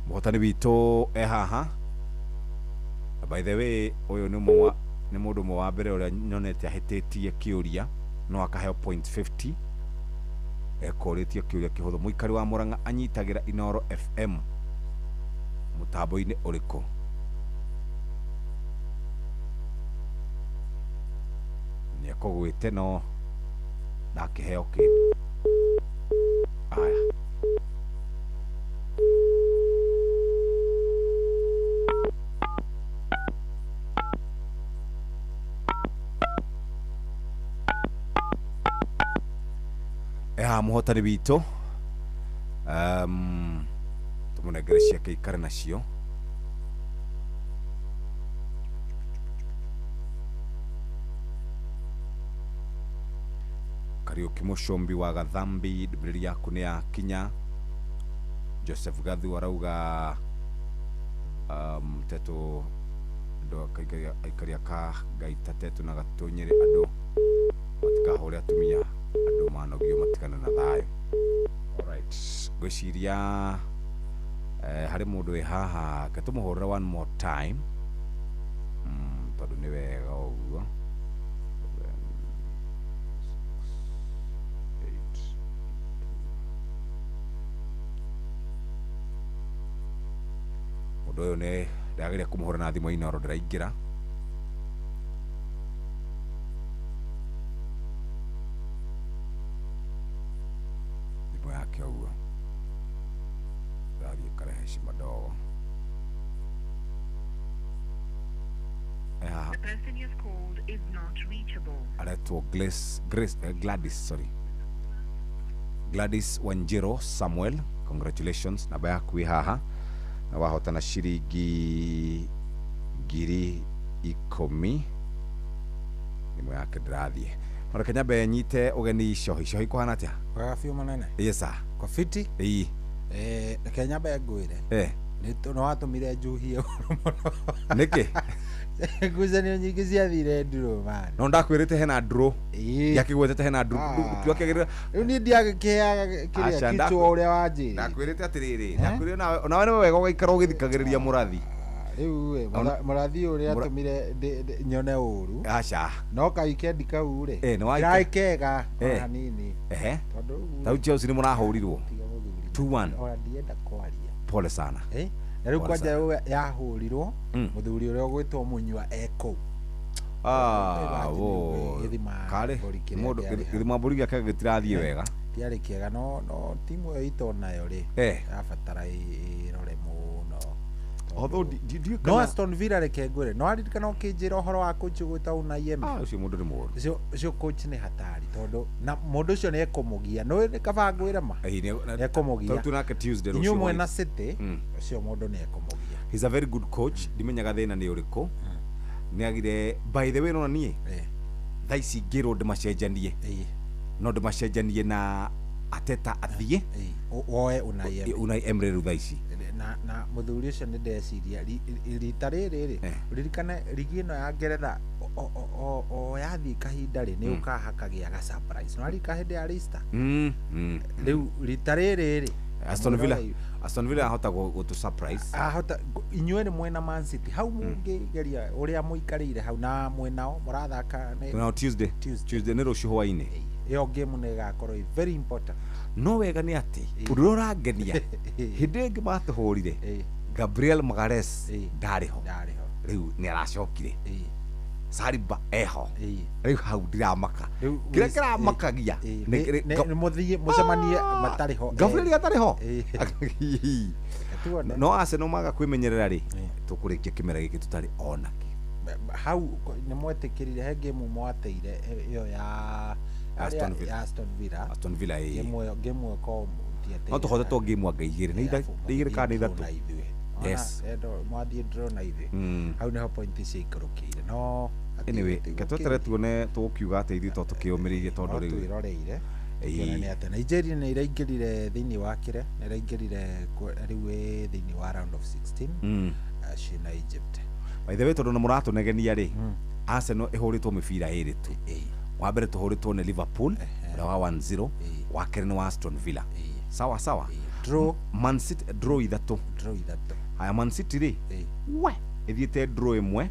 Muhotani witu haha. By the way, uyu ni mwa ni mundu mwe wa mbere uria nyonete ahititie kiuria no akaheo 0.50 ekoritie kiuria kihuthu. Muikari wa Murang'a anyitagira Inoro FM mutambo-ini uriku? Niekugwite no ndakiheo kindu. Aya, muhotani witũ tũmũnengere ciake ikare nacio. Kariũki Mũcombi wa Gathambi, ndũmĩrĩri yaku nĩ yakinya. Joseph Gathu arauga Tetu andũ aikaria ka Ngaita Tetu na Gatũnyĩrĩ andũ matikahũre atumia andũ manogio matigane na thayũ. Alright, ngwĩciria harĩ mũndũ wĩ haha ke tũmũhũrĩre one more time tondũ nĩ wega ũguo. 7 6 8 2. Mũndũ ũyũ nĩ ndagĩrĩire kũmũhũra na thimũ Inoro ndĩraingĩra. Thimũ yake ũguo ndathiĩ karehe heshima ndogo. The person you've called is not reachable. Aretwo Gladys, sorry. Gladys Wanjiro Samuel, congratulations. Namba yaku ĩ haha na wahotana ciringi 10,000. Thimũ yake ndĩrathiĩ. Mareke nyambe nyite ũgeni Cohi. Cohi kũhana atĩa? Wega biũ mũnene. Yes sir. Kwa fiti? Ĩĩ. Reke nyambe ngwĩre. Nĩ watũmire njuhie ũru mũno. Nĩkĩ? Ngucanio nyingĩ ciathire nduro man. No ndakwĩrĩte hena nduro. Ndiakĩgwetete hena nduro. Ndiakĩagĩrĩra. Rĩu niĩ ndiakĩheaga kĩrĩa kichwa ũrĩa wanjĩrire. Ndakwĩrĩte atĩrĩrĩ, ndakwĩrire nawe nĩ wega ũgaikara ũgĩthikagĩrĩria mũrathi. Rĩu mũrathi ũrĩa atũmire nyone ũru. Aca. No ka weekend kau rĩ. Kĩrarĩ kega ona hanini. Tondũ Tau Chelsea nĩ mũrahũrirwo 2-1. Ona ndienda kwaria. Pole sana. Na rĩu kwanja yahũrirwo mũthuri ũrĩa ũgwĩtwo Mũnyua e kũu. Karĩ mũndũ gĩthima mbũri gĩake gĩtirathiĩ wega. Kĩarĩ kĩega no timu ĩyo itũ nayo rĩ yabatara ĩrore mũno. Although no Aston Villa reke ngwĩre no aririkana ũkĩnjĩra ũhoro wa coach ũgwĩtwo Unai Emery. Ũcio mũndũ nĩ mũũru. Ũcio coach nĩ hatari tondũ na mũndũ ũcio nĩ ekũmũgia. No nĩ kaba ngwĩre ma. Nĩ ekũmũgia. Tondũ nake Tuesday rũciũ. Inyuĩ mwena City ũcio mũndũ nĩ ekũmũgia. He's a very good coach. Ndimenyaga thĩna nĩ ũrĩkũ. Nĩ agire by the way no niĩ. Thaa ici ngĩrwo ndĩmacenjanie. No ndĩmacenjanie na Ateta athiĩ. Woe Unai Emery. Unai Emery rĩu thaa ici. Na mũthuri ũcio nĩ ndeciria rita rĩrĩ rĩ ũririkane rigi ĩno ya Ngeretha o yathiĩ kahinda rĩ nĩ ũkaga hakagĩa ga surprise. No aririkana hĩndĩ ya Leicester. Rĩu rita rĩrĩ rĩ Aston Villa ahota gũtũ surprise. Ahota inyuĩ nĩ mwena Man City hau mũngĩgeria ũrĩa mũikarĩire hau na mwenao mũrathaka nĩ no Tuesday nĩ rũciũ hwainĩ. Ĩyo game nĩ ĩgakorwo very important. No wega nĩ atĩ ũndũ ũrĩa ũrangenia hĩndĩ ĩngĩ matũhũrire Gabriel Magalhaes ndarĩ ho. Rĩu nĩ aracokire. Saliba eho rĩu hau ndiramaka kĩrĩa kĩramakagia nĩ mũthiĩ mũcemanie matarĩ ho. Gabriel atarĩ ho. Ĩĩ. Tuone. No Arsenal maga kwĩmenyerera rĩ, tũkũrĩkia kĩmera gĩkĩ tũtarĩ onakĩ. Hau nĩ mwetĩkĩrire he game mwateire ĩyo ya Aston Villa. Ya Aston Villa. Aston Villa, ĩĩ. Game ĩyo ko mũtiateire. No tũhotetwo game anga igĩrĩ nĩ igĩrĩ kana nĩ ithatũ. Yes. Mwathiĩ draw na ithuĩ. Hau nĩho point ciaikũrũkĩire, no Anyway, reke tweterere tuone tũgũkiuga atĩ ithuĩ to tũkĩũmĩrĩirie tondũ no rĩu twĩroreire tuone nĩ atĩa. Nigeria nĩ iraingĩrire thĩinĩ wa kĩrĩa, nĩ iraingĩrire rĩu ĩ thĩinĩ wa round of 16 ciĩna Egypt. By the way, tondũ nĩ mũratũnegenia rĩ, Arsenal ĩhũrĩtwo mĩbira ĩrĩ tu. Wa mbere tũhũrĩtwo nĩ Liverpool ũrĩa wa 1-0, wa kerĩ nĩ wa Aston Villa. Sawa sawa. Draw. Man City draw ithatũ. Draw ithatũ. Haya, Man City rĩ, we ĩthiĩte draw ĩmwe,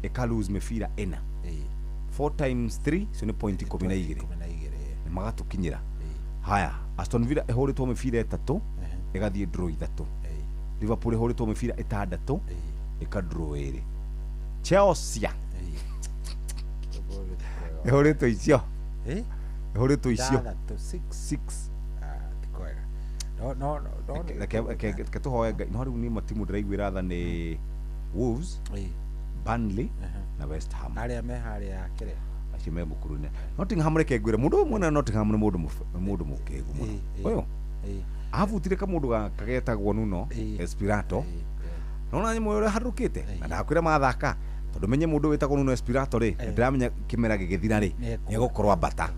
ĩka lose mĩbira ĩna. 4 times 3 icio nĩ point 12. Nĩ magatũkinyĩra. Haya, Aston Villa ĩhũrĩtwo mĩbira ĩtatũ, ĩgathiĩ draw ithatũ. Liverpool ĩhũrĩtwo mĩbira ĩtandatũ, ĩka draw ĩrĩ. Chelsea ĩhũrĩtwo icio, ĩhũrĩtwo icio Ithathatũ, six. Six. Ah, ti kwega. No no no no. Reke tũhoe Ngai. No rĩu niĩ matimu ndĩraiguĩra tha nĩ Wolves, Burnley na West Ham. Arĩa me harĩa kĩrĩa. Acio me mũkuru-inĩ. Nottingham, reke ngwĩre, mũndũ ũyũ mwene Nottingham nĩ mũndũ mũkĩgu mũno ũyũ. Abutire kamũndũ gaka getagwo Nuno Espirito. Nona nyamũ ũrĩa harũkĩte na ndakwĩra mathaka, tondũ menye mũndũ wĩtagwo Nuno Espirito rĩ, ndĩramenya kĩmera gĩgĩthira rĩ, nĩegũkorwo ambata.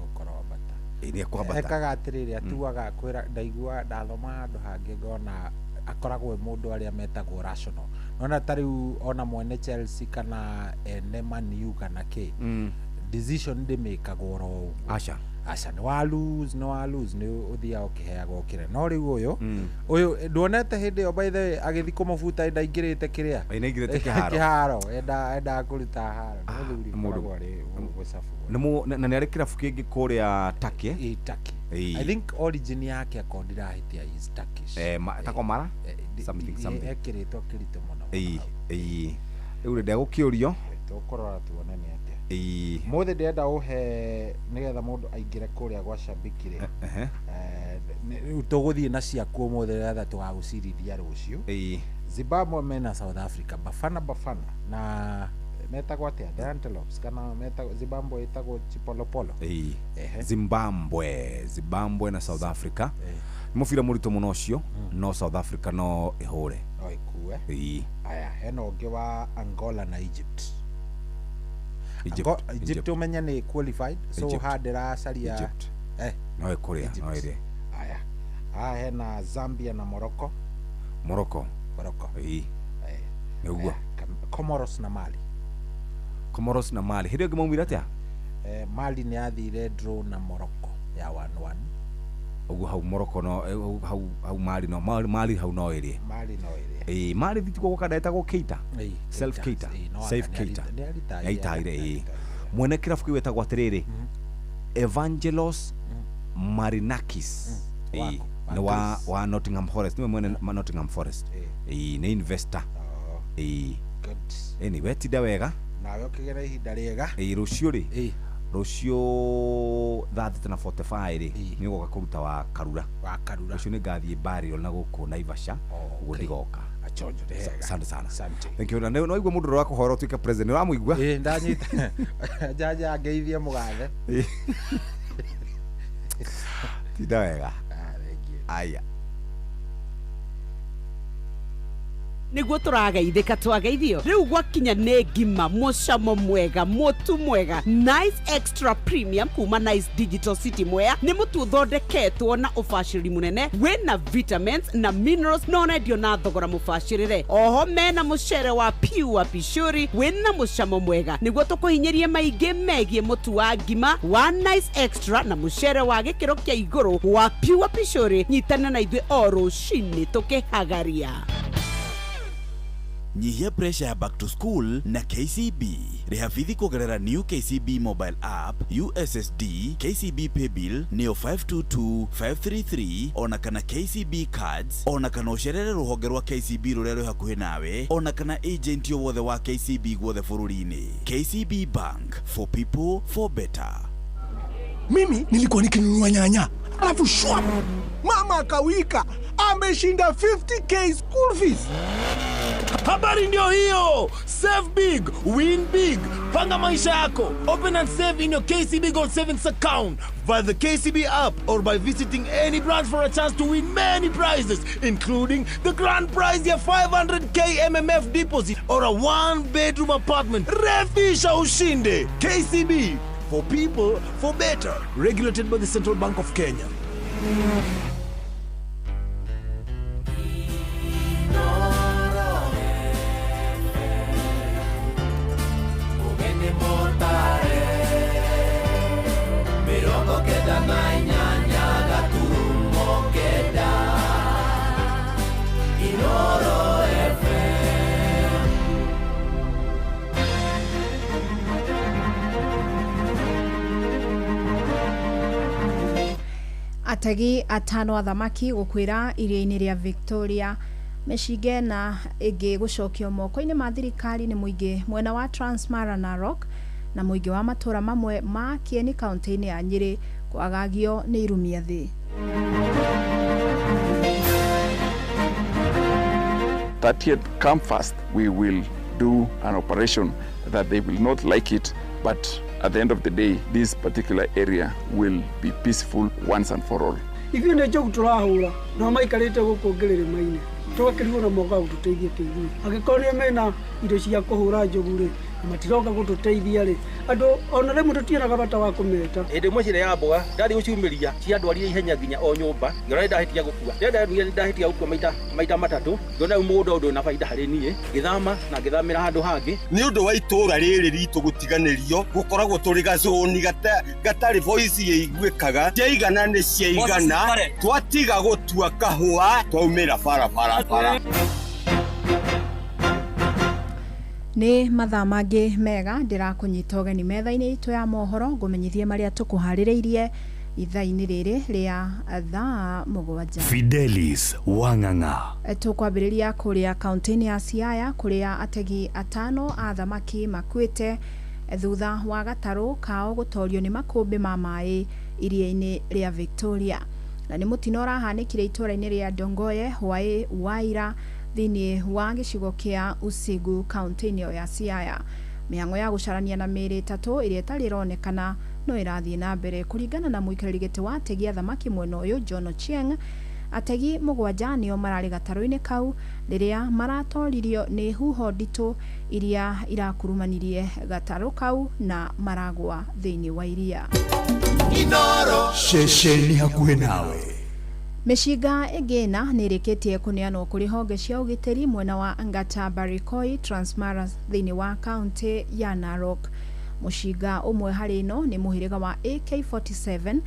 Ĩĩ, nĩekwambata. Ekaga atĩrĩrĩ, atuaga kwĩra ndaigua ndathoma handũ hangĩ ngona akoragwo e mũndũ arĩa metagwo rational. Nona ta rĩu ona mwene Chelsea kana ene Man U kana kĩ, decision ndĩmĩkagwo oro ũguo. Aca. Aca, nĩ wa lose, nĩ wa lose, nĩ ũthiaga ũkĩheagwo kĩrĩa. No rĩu ũyũ ũyũ nduonete hĩndĩ ĩyo, by the way, agĩthiĩ kũmũbuta ndaingĩrĩte kĩrĩa. Ĩ, nĩaingĩrĩte kĩharo. Kĩharo endaga kũruta haro. Nĩ mũthuri Mũndũ- ũkoragwo arĩ mũcabu. Na nĩ arĩ kĩrabu kĩngĩ kũrĩa Turkey. Ĩ, Turkey. I think origin yake akorwo ndirahĩtia is Turkish. Etagwo Mara something something. Ekĩrĩtwo kĩritũ mũno. Ĩĩ, ĩĩ, rĩu rĩ ndegũkĩũrio. Tũkũrora tuone nĩ atĩa. Ĩĩ. Mũthĩ ndĩrenda ũhe nĩgetha mũndũ aingĩre kũrĩa gwa shabiki rĩ. Rĩu tũgũthiĩ na ciaku ũmũthĩ nĩgetha tũgagũcirithia rũciũ. Zimbabwe mena South Africa, Bafana Bafana na metagwo atĩa, the Antelopes kana metagwo Zimbabwe ĩtagwo Chipolopolo. Ĩĩ. Zimbabwe na South Africa nĩ mũbira mũritũ mũno ũcio, no South Africa no ĩhũre. No ĩkue. Ĩĩ. Aya, hena ũngĩ wa Angola na Egypt. Egypt, Egypt ũmenye nĩ qualified, so Egypt. ha ndĩracaria Egypt. No ĩkũrĩa, no ĩrĩe. Aya, haha hena Zambia na Morocco. Morocco. Morocco. Ĩĩ, nĩguo. Comoros na Mali. Comoros na Mali hĩndĩ ĩyo ĩngĩ maumire atĩa? Mali nĩ yathire draw na Morocco ya 1-1. Ũguo hau Morocco no hau Mali no Mali hau no ĩrĩe. Mali no ĩrĩe. Ĩĩ, Mali thitiguo gũka ndetagwo Keita. Ĩĩ, Self Keita. Keita. Ĩĩ, no Saif anga Keita. nĩaritaire. Nĩaritaire, ĩĩ. Mwene kĩrabu kĩu etagwo atĩrĩrĩ, Evangelos Marinakis. Ĩĩ, nĩ wa Nottingham Forest, nĩwe mwene Nottingham Forest. Ĩĩ, nĩ investor. Ĩĩ. Anyway, tinda wega. Nawe ũkĩgĩra ihinda rĩega. Ĩĩ, rũciũ rĩ, rũciũ thaa 6 na 45 rĩ, nĩ ũgoka kũruta wa Karura. Wa Karura. Rũciũ nĩ ngathiĩ burial na gũkũ Naivasha, ũguo ndigoka. Achonjo nĩ hega. Asante sana. Asante. Thank you. Na nĩ waigua mũndũ ũrĩa wakũhoera ũtuĩke president, nĩ ũramũigua? Ĩĩ, ndanyita njanja angeithie mũgathe. Tinda wega. Aya. Nĩguo tũrageithĩka twageithio rĩu gwakinya nĩ ngima mũcamo mwega mũtu mwega Nice Extra Premium kuma Nice Digital City Mwea nĩ mũtu ũthondeketwo na ũbacĩrĩri mũnene wĩna vitamins na minerals na ũrendio na thogora mũbacĩrĩre. Oho mena mũcere wa pure pishuri wĩna mũcamo mwega. Nĩguo tũkũhinyĩrie maingĩ megiĩ mũtu wa ngima wa Nice Extra na mũcere wa gĩkĩro kĩa igũrũ wa pure pishuri, nyitana na ithuĩ o rũcinĩ tũkĩhagaria. Nyihia pressure ya back to school na KCB. Rĩha bithi kũgerera new KCB mobile app, USSD, KCB paybill nĩyo 522533, ona kana KCB cards, ona kana ũcerere rũhonge rwa KCB rũrĩa rwĩ hakuhĩ nawe, ona kana agent o wothe wa KCB guothe bũrũri-inĩ. KCB Bank, for people, for better. Mimi nilikuwa nikinunua nyanya, alafu shwap, mama akawika, ameshinda 50K school fees. Habari ndio hiyo. Save big, win big. Panga maisha yako. Open and save in your KCB Gold Savings account via the KCB app or by visiting any branch for a chance to win many prizes, including the grand prize ya 500K MMF deposit or a one bedroom apartment. Refisha ushinde. KCB, for people, for better. Regulated by the Central Bank of Kenya. 98.9 Inoro FM. Ategi atano a thamaki gũkuĩra iria-inĩ rĩa Victoria. Mĩcinga ĩna ĩngĩ gũcokio moko-inĩ ma thirikari nĩ mũingĩ mwena wa Transmara Narok, na mũingĩ wa matũra mamwe ma Kieni kaunti-inĩ ya Nyĩrĩ kwagagio nĩ irumia thĩ. 30th come first, we will do an operation that they will not like it, but at the end of the day, this particular area will be peaceful once and for all. Ithuĩ nĩ njogu tũrahũra no maikarĩte gũkũ ngĩrĩrĩma-inĩ, twakĩrigwo na moka gũtũteithia kĩ ithuĩ. Angĩkorwo nĩo mena indo cia kũhũra njogu rĩ, na matiroka gũtũteithia rĩ, andũ ona rĩmwe tũtionaga bata wa kũmeta. Hĩndĩ ĩmwe ciĩrĩ ya mboga ndathiĩ gũciumĩria, ciandwarire ihenya nginya o nyũmba, ngĩona nĩ ndahĩtia gũkua. Rĩrĩa ndonire nĩ ndahĩtia gũkua maita matatũ, ngĩona rĩu mũgũnda ũyũ ndũrĩ na baida harĩ niĩ, ngĩthama na ngĩthamĩra handũ hangĩ. Nĩ ũndũ wa itũũra rĩrĩ ritũ gũtiganĩrio, gũkoragwo tũrĩ gacũni gatarĩ voice ĩiguĩkaga. Ciaigana nĩ ciaigana, twatiga gũtua kahũa, twaumĩra barabara. Nĩ mathaa mangĩ mega ndĩrakũnyita ũgeni metha-inĩ itũ ya mohoro, ngũmenyithie marĩa tũkũharĩrĩirie ithaa-inĩ rĩrĩ rĩa thaa 7. Fidelis Wang'ang'a. Tũkwambĩrĩria kũrĩa kaunti-inĩ ya Siaya, kũrĩa ategi atano a thamaki makuĩte thutha wa gatarũ kao gũtorio nĩ makũmbĩ ma maĩ iria-inĩ rĩa Victoria. Na nĩ mũtino ũrahanĩkire itũũra-inĩ rĩa Ndongoye hwaĩ wa ira thĩinĩ wa gĩcigo kĩa Usigu kaunti-inĩ ya Siaya. Mĩhang'o ya gũcarania na mĩĩrĩ ĩtatũ ĩrĩa ĩtarĩ ĩronekana no ĩrathiĩ na mbere, kũringana na mũikarĩri gĩtĩ wa ategi a thamaki mwena ũyũ John Ochieng. Ategi 7 nĩo mararĩ gatarũ-inĩ kau rĩrĩa maratoririo nĩ huho nditũ iria irakurumanirie gatarũ kau na maragwa thĩinĩ wa iria. Inoro. Ceceni hakuhĩ nawe. Mĩcinga ĩngĩ ĩna nĩ ĩrĩkĩtie kũneanwo kũrĩ honge cia ũgitĩri mwena wa Ngata Barikoi Transmara thĩinĩ wa kaunti ya Narok. Mũcinga ũmwe harĩ ĩno nĩ mũhĩrĩga wa AK47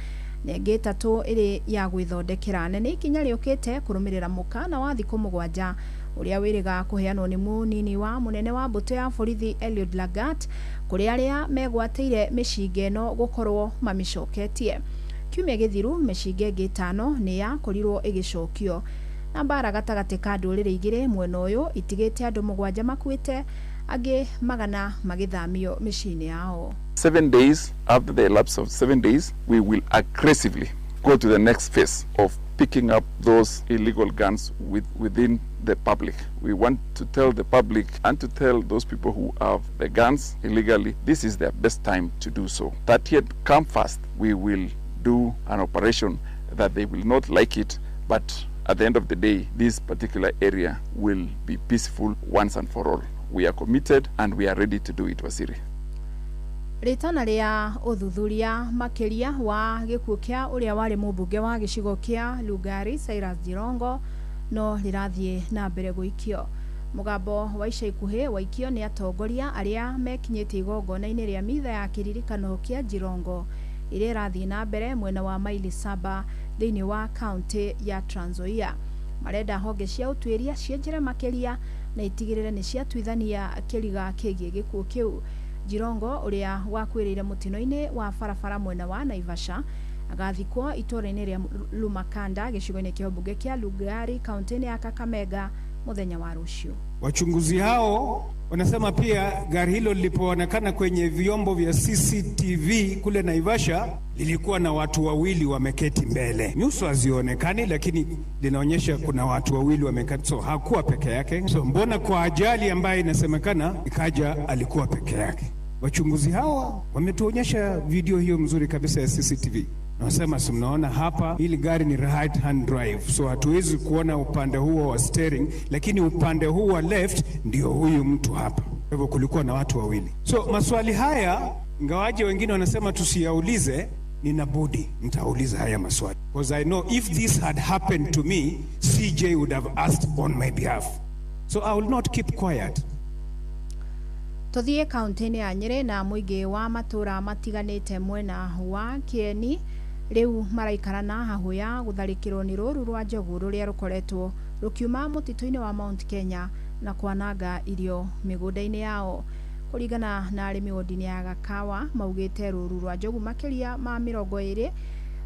na ĩngĩ 3 ĩrĩ ya gwĩthondekera, na nĩ ikinya rĩũkĩte kũrũmĩrĩra mũkana wa thikũ 7 ũrĩa wĩrĩga kũheanwo nĩ mũnini wa mũnene wa mbũtũ ya borithi Eliud Lagat kũrĩ arĩa megwatĩire mĩcinga ĩno gũkorwo mamĩcoketie. Kiumia gĩthiru mĩcinga ĩngĩ 5 nĩ yakorirwo ĩgĩcokio. Na mbara gatagatĩ ka ndũrĩrĩ igĩrĩ mwena ũyũ itigĩte andũ 7 makuĩte, angĩ 100 magĩthamio mĩciĩ-inĩ yao. 7 days after the elapse of 7 days, we will aggressively go to the next phase of picking up those illegal guns within the public. We want to tell the public and to tell those people who have the guns illegally, this is their best time to do so. 30th come first, we will do an operation that they will not like it, but at the end of the day, this particular area will be peaceful once and for all. We are committed and we are ready to do it, Wasiri. Rĩtana rĩa ũthuthuria makĩria wa gĩkuũ kĩa ũrĩa warĩ mũmbunge wa gĩcigo kĩa Lugari Cyrus Jirongo no rĩrathiĩ na mbere gũikio. Mũgambo wa ica ikuhĩ waikio nĩ atongoria arĩa mekinyĩtie igongona-inĩ rĩa mitha ya kĩririkano kĩa Jirongo ĩrĩa ĩrathiĩ na mbere mwena wa maili 7 thĩinĩ wa kaunti ya Trans Nzoia. Marenda honge cia ũtuĩria cienjere makĩria na itigĩrĩre nĩ ciatuithania kĩriga kĩgiĩ gĩkuũ kĩu. Jirongo ũrĩa wakuĩrĩire mũtino-inĩ wa barabara mwena wa Naivasha agathikwo itũũra-inĩ rĩa Lumakanda gĩcigo-inĩ kĩa mbunge kĩa Lugari kaunti-inĩ ya Kakamega mũthenya wa rũciũ. Wachunguzi hao wanasema pia gari hilo lilipoonekana kwenye vyombo vya CCTV kule Naivasha lilikuwa na watu wawili wameketi mbele. Nyuso hazionekani, lakini linaonyesha kuna watu wawili wameketi, so hakuwa peke yake. So mbona kwa ajali ambayo inasemekana ikaja alikuwa peke yake? Wachunguzi hawa wametuonyesha video hiyo mzuri kabisa ya CCTV. Nasema si mnaona hapa, hili gari ni right hand drive, so hatuwezi kuona upande huo wa steering, lakini upande huu wa left ndio huyu mtu hapa. Kwa hivyo kulikuwa na watu wawili. So maswali haya, ingawaje wengine wanasema tusiyaulize, nina budi nitauliza haya maswali, because I know if this had happened to me, CJ would have asked on my behalf, so I will not keep quiet. Tuthie kaunti-inĩ ya Nyĩrĩ na mũingĩ wa matũũra matiganĩte mwena wa Kĩeni rĩu maraikara na hahũ ya gũtharĩkĩrwo nĩ rũũru rwa njogu rũrĩa rũkoretwo rũkiuma mũtitũ-inĩ wa Mount Kenya na kwananga irio mĩgũnda-inĩ yao. Kũringana na arĩmi wodi-inĩ ya Gakawa maugĩte rũũru rwa njogu makĩria ma 20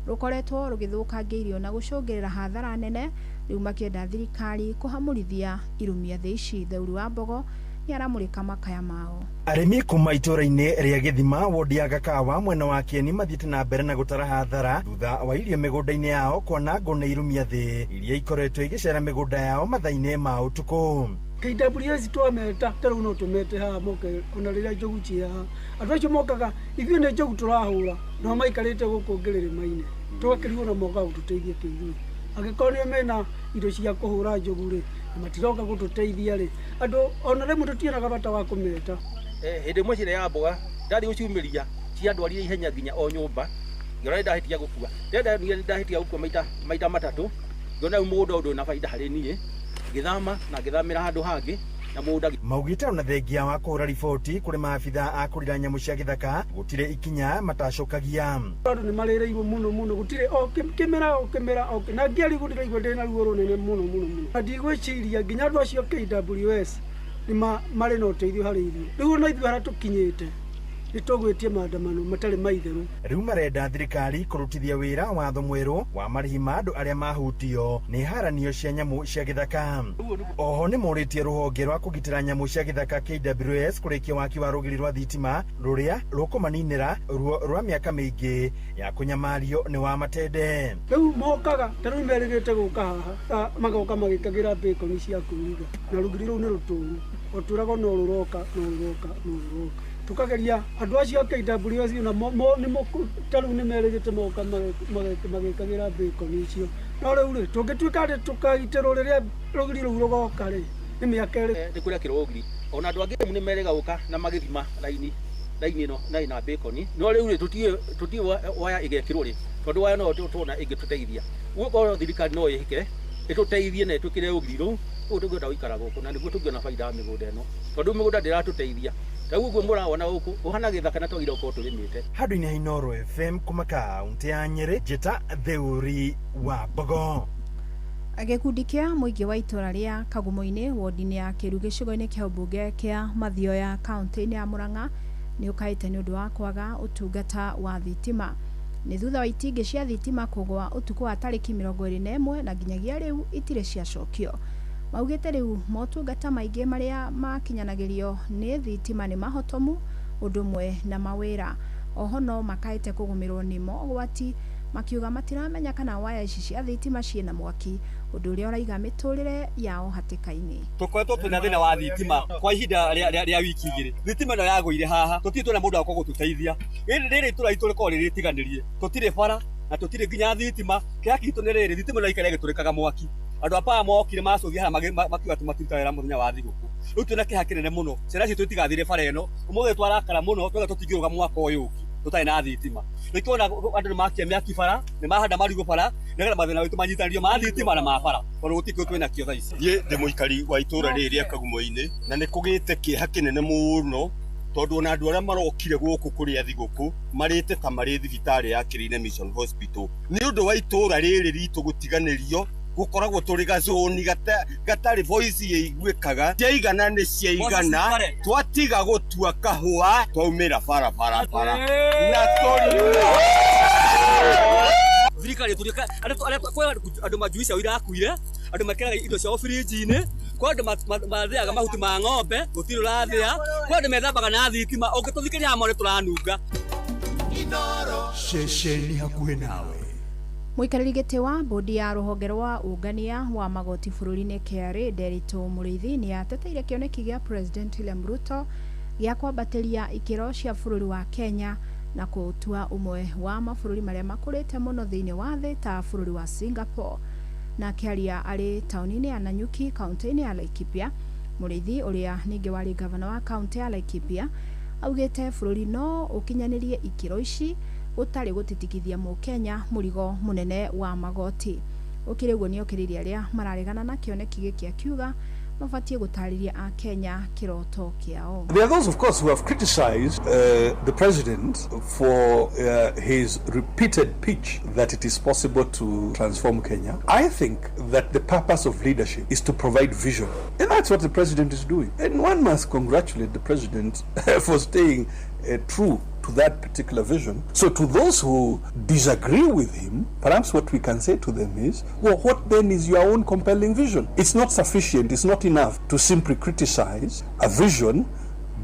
rũkoretwo rũgĩthũkangia irio na gũcũngĩrĩra hathara nene, rĩu makĩenda thirikari kũhamũrithia irumia thĩ ici. Theuri wa Mbogo nĩaramũrĩka makaya mao. Arĩmi kuma itũũra-inĩ rĩa Gĩthima wodi ya Gakawa mwena wa Kĩeni mathiĩte na mbere na gũtara hathara thutha wa irio mĩgũnda-inĩ yao kwanangwo nĩ irumia thĩ iria ikoretwo igĩcera mĩgũnda yao mathaa-inĩ ma ũtukũ. KWS twameta ta rĩu no tũmete haha moke ona rĩrĩa njogu ciĩ haha. Andũ acio mokaga ithuĩ nĩ njogu tũrahũra no maikarĩte gũkũ ngĩrĩrĩma-inĩ tũgakĩrigwo na mokaga gũtũteithia kĩ ithuĩ. Angĩkorwo nĩo mena indo cia kũhũra njogu rĩ, na matiroka gũtũteithia rĩ, andũ ona rĩmwe tũtionaga bata wa kũmeta. Hĩndĩ ĩmwe ciĩrĩ ya mboga ndarĩ gũciumĩria ciandwarire ihenya nginya o nyũmba, ngĩona nĩndahĩtia gũkua. Rĩrĩa ndahĩtia gũkua maita matatũ, ngĩona rĩu mũgũnda ũyũ ndũrĩ na baida harĩ niĩ, ngĩthama na ngĩthamĩra handũ hangĩ na mũgũnda. Maugĩte ona thengia wa kũhũra riboti kũrĩ maabitha a kũrira nyamũ cia gĩthaka gũtirĩ ikinya matacokagia. Andũ nĩ marĩrĩirwo mũno mũno, gũtirĩ o kĩmera o kĩmera o na ngĩarigwo ndĩraigua ndĩna ruo rũnene mũno mũno mũno. Na ndigwĩciria nginya andũ acio KWS nĩ marĩ na ũteithio harĩ ithuĩ. Rĩu ona ithuĩ harĩa tũkinyĩte nĩ tũgwĩtie maandamano matarĩ maitherũ. Rĩu marenda thirikari kũrutithia wĩra watho mwerũ wa marĩhi ma andũ arĩa mahutio nĩ haranio cia nyamũ cia gĩthaka. Oho nĩ morĩtie rũhonge rwa kũgitĩra nyamũ cia gĩthaka KWS kũrĩkia waki wa rũgiri rwa thitima rũrĩa rũkũmaninĩra ruo rwa mĩaka mĩingĩ ya kũnyamario nĩ wa matende. Rĩu mokaga ta rĩu merĩgĩte gũka haha magoka magĩkagĩra bacon cia kũruga na rũgiri rũu nĩ rũtũru o tũrago no rũroka no rũroka no rũroka. Tukageria andũ acio a KWS na ta rĩu nĩ merĩgĩte moka magĩkagĩra bacon icio, no rĩu rĩ tũngĩtuĩka atĩ tũkagitĩrwo rĩrĩa rũgiri rũu rũgoka rĩ nĩ mĩaka ĩrĩ. Nĩ kũrĩa rũgiri ona andũ angĩ nĩ merĩga gũka na magĩthima raini ĩno na ĩna bacon, no rĩu rĩ tũtiĩ waya ĩgekĩrwo rĩ tondũ waya no tũrona ĩngĩtũteithia. Ũguo korwo thirikari no ĩhĩke ĩtũteithie na ĩtwĩkĩre rũgiri rũu, ũguo tũngĩhota gũikara gũkũ na nĩguo tũngĩona baida ya mĩgũnda ĩno, tondũ mĩgũnda ndĩratũteithia. Ta ũguo mũrawona gũkũ ũhana gĩthaka na twagĩrĩirwo gũkorwo tũrĩmĩte. Handũ-inĩ ha Inooro FM kuma kaunti ya Nyĩrĩ, njĩta Theuri wa Mbogo. Gĩkundi kĩa mũingĩ wa itũũra rĩa Kagumo-inĩ wodi-inĩ ya Kĩru gĩcigo-inĩ kĩa ũmbunge kĩa Mathioya kaunti-inĩ ya Murang'a nĩ ũkaĩte nĩ ũndũ wa kwaga ũtungata wa thitima. Nĩ thutha wa itingĩ cia thitima kũgwa ũtukũ wa tarĩki 21 na nginyagia rĩu itirĩ ciacokio. Maugĩte rĩu motungata maingĩ marĩa makinyanagĩrio nĩ thitima nĩ mahotomu ũndũ ũmwe na mawĩra. Oho no makaĩte kũgũmĩrwo nĩ mogwati makiuga matiramenya kana waya ici cia thitima ciĩna mwaki, ũndũ ũrĩa ũraiga mĩtũrĩre yao hatĩka-inĩ. Tũkoretwo twĩna thĩna wa thitima kwa ihinda rĩa wiki igĩrĩ. Thitima ĩno yagũire haha, tũtirĩ tuona mũndũ wa gũtũteithia. Rĩrĩ itũra ritũ rĩkoragwo rĩ rĩtiganĩrie, tũtirĩ bara na tũtirĩ nginya thitima. Kĩrĩa kitũ nĩ rĩrĩ, thitima ĩno ĩikara ĩgĩtũrĩkaga mwaki. Andũ a power mokire macũthia haha makiuga atĩ matirutaga wĩra mũthenya wa thigũkũ. Rĩu twĩna kĩeha kĩnene mũno, ciana citũ itigathire bara ĩno. Ũmũthĩ twarakara mũno, twauga tũtingĩrũga mwaka ũyũ ũngĩ tũtarĩ na thitima. Nĩkĩo andũ nĩ makia mĩaki bara, nĩ mahanda marigũ bara, nĩgetha mathĩna maitũ manyitanĩrio ma thitima na ma bara, tondũ gũtirĩ kĩndũ twĩna kĩo thaa ici. Niĩ ndĩ mũikari wa itũũra rĩrĩ rĩa Kagumo-inĩ na nĩ kũgĩte kĩeha kĩnene mũno, tondũ ona andũ arĩa marokire gũkũ kũrĩa thigũkũ marĩte ta marĩ thibitarĩ ya Kĩrĩinĩ Mission Hospital nĩ ũndũ wa itũũra rĩrĩ ritũ gũtiganĩrio Gukoragwo turi gazoni gatari voice iguikaga ciaigana ni ciaigana twatiga gutua kahua twaumira barabara bara na tori thirikari turika andu majuica irakuire andu mekeraga indo ciao fridge-inĩ kwa andu mathĩaga mahuti ma ng'ombe gũtirĩ ũrathĩa kwa andu methambaga na thitima ũngĩtũthikĩria hamwe nĩtũranunga. Ceceni hakuhĩ nawe. Mũikarĩri gĩtĩ wa bodi ya rũhonge rwa ũngania wa magoti bũrũri-inĩ KRA Nderitu Mũrĩithi nĩ ateteire kĩoneki gĩa President William Ruto gĩa kwambatĩria ikĩro cia bũrũri wa Kenya na kũũtua ũmwe wa mabũrũri marĩa makũrĩte mũno thĩinĩ wa thĩ ta bũrũri wa Singapore. Na akĩaria arĩ taũni-inĩ ya Nanyuki kaunti-inĩ ya Laikipia, Mũrĩithi ũrĩa ningĩ warĩ gavana wa kaunti ya Laikipia augĩte bũrũri no ũkinyanĩrie ikĩro ici gũtarĩ gũtitikithia mũkenya mũrigo mũnene wa magoti. Ũkĩrĩ ũguo nĩokĩrĩirie arĩa mararegana na kĩoneki gĩkĩ akiuga mabatiĩ gũtarĩria akenya kĩroto kĩao. There are those, of course, who have criticized the president for his repeated pitch that it is possible to transform Kenya. I think that the purpose of leadership is to provide vision, and that's what the president is doing. And one must congratulate the president for staying true to that particular vision. So to those who disagree with him, perhaps what we can say to them is, well, what then is your own compelling vision? It's not sufficient, it's not enough to simply criticize a vision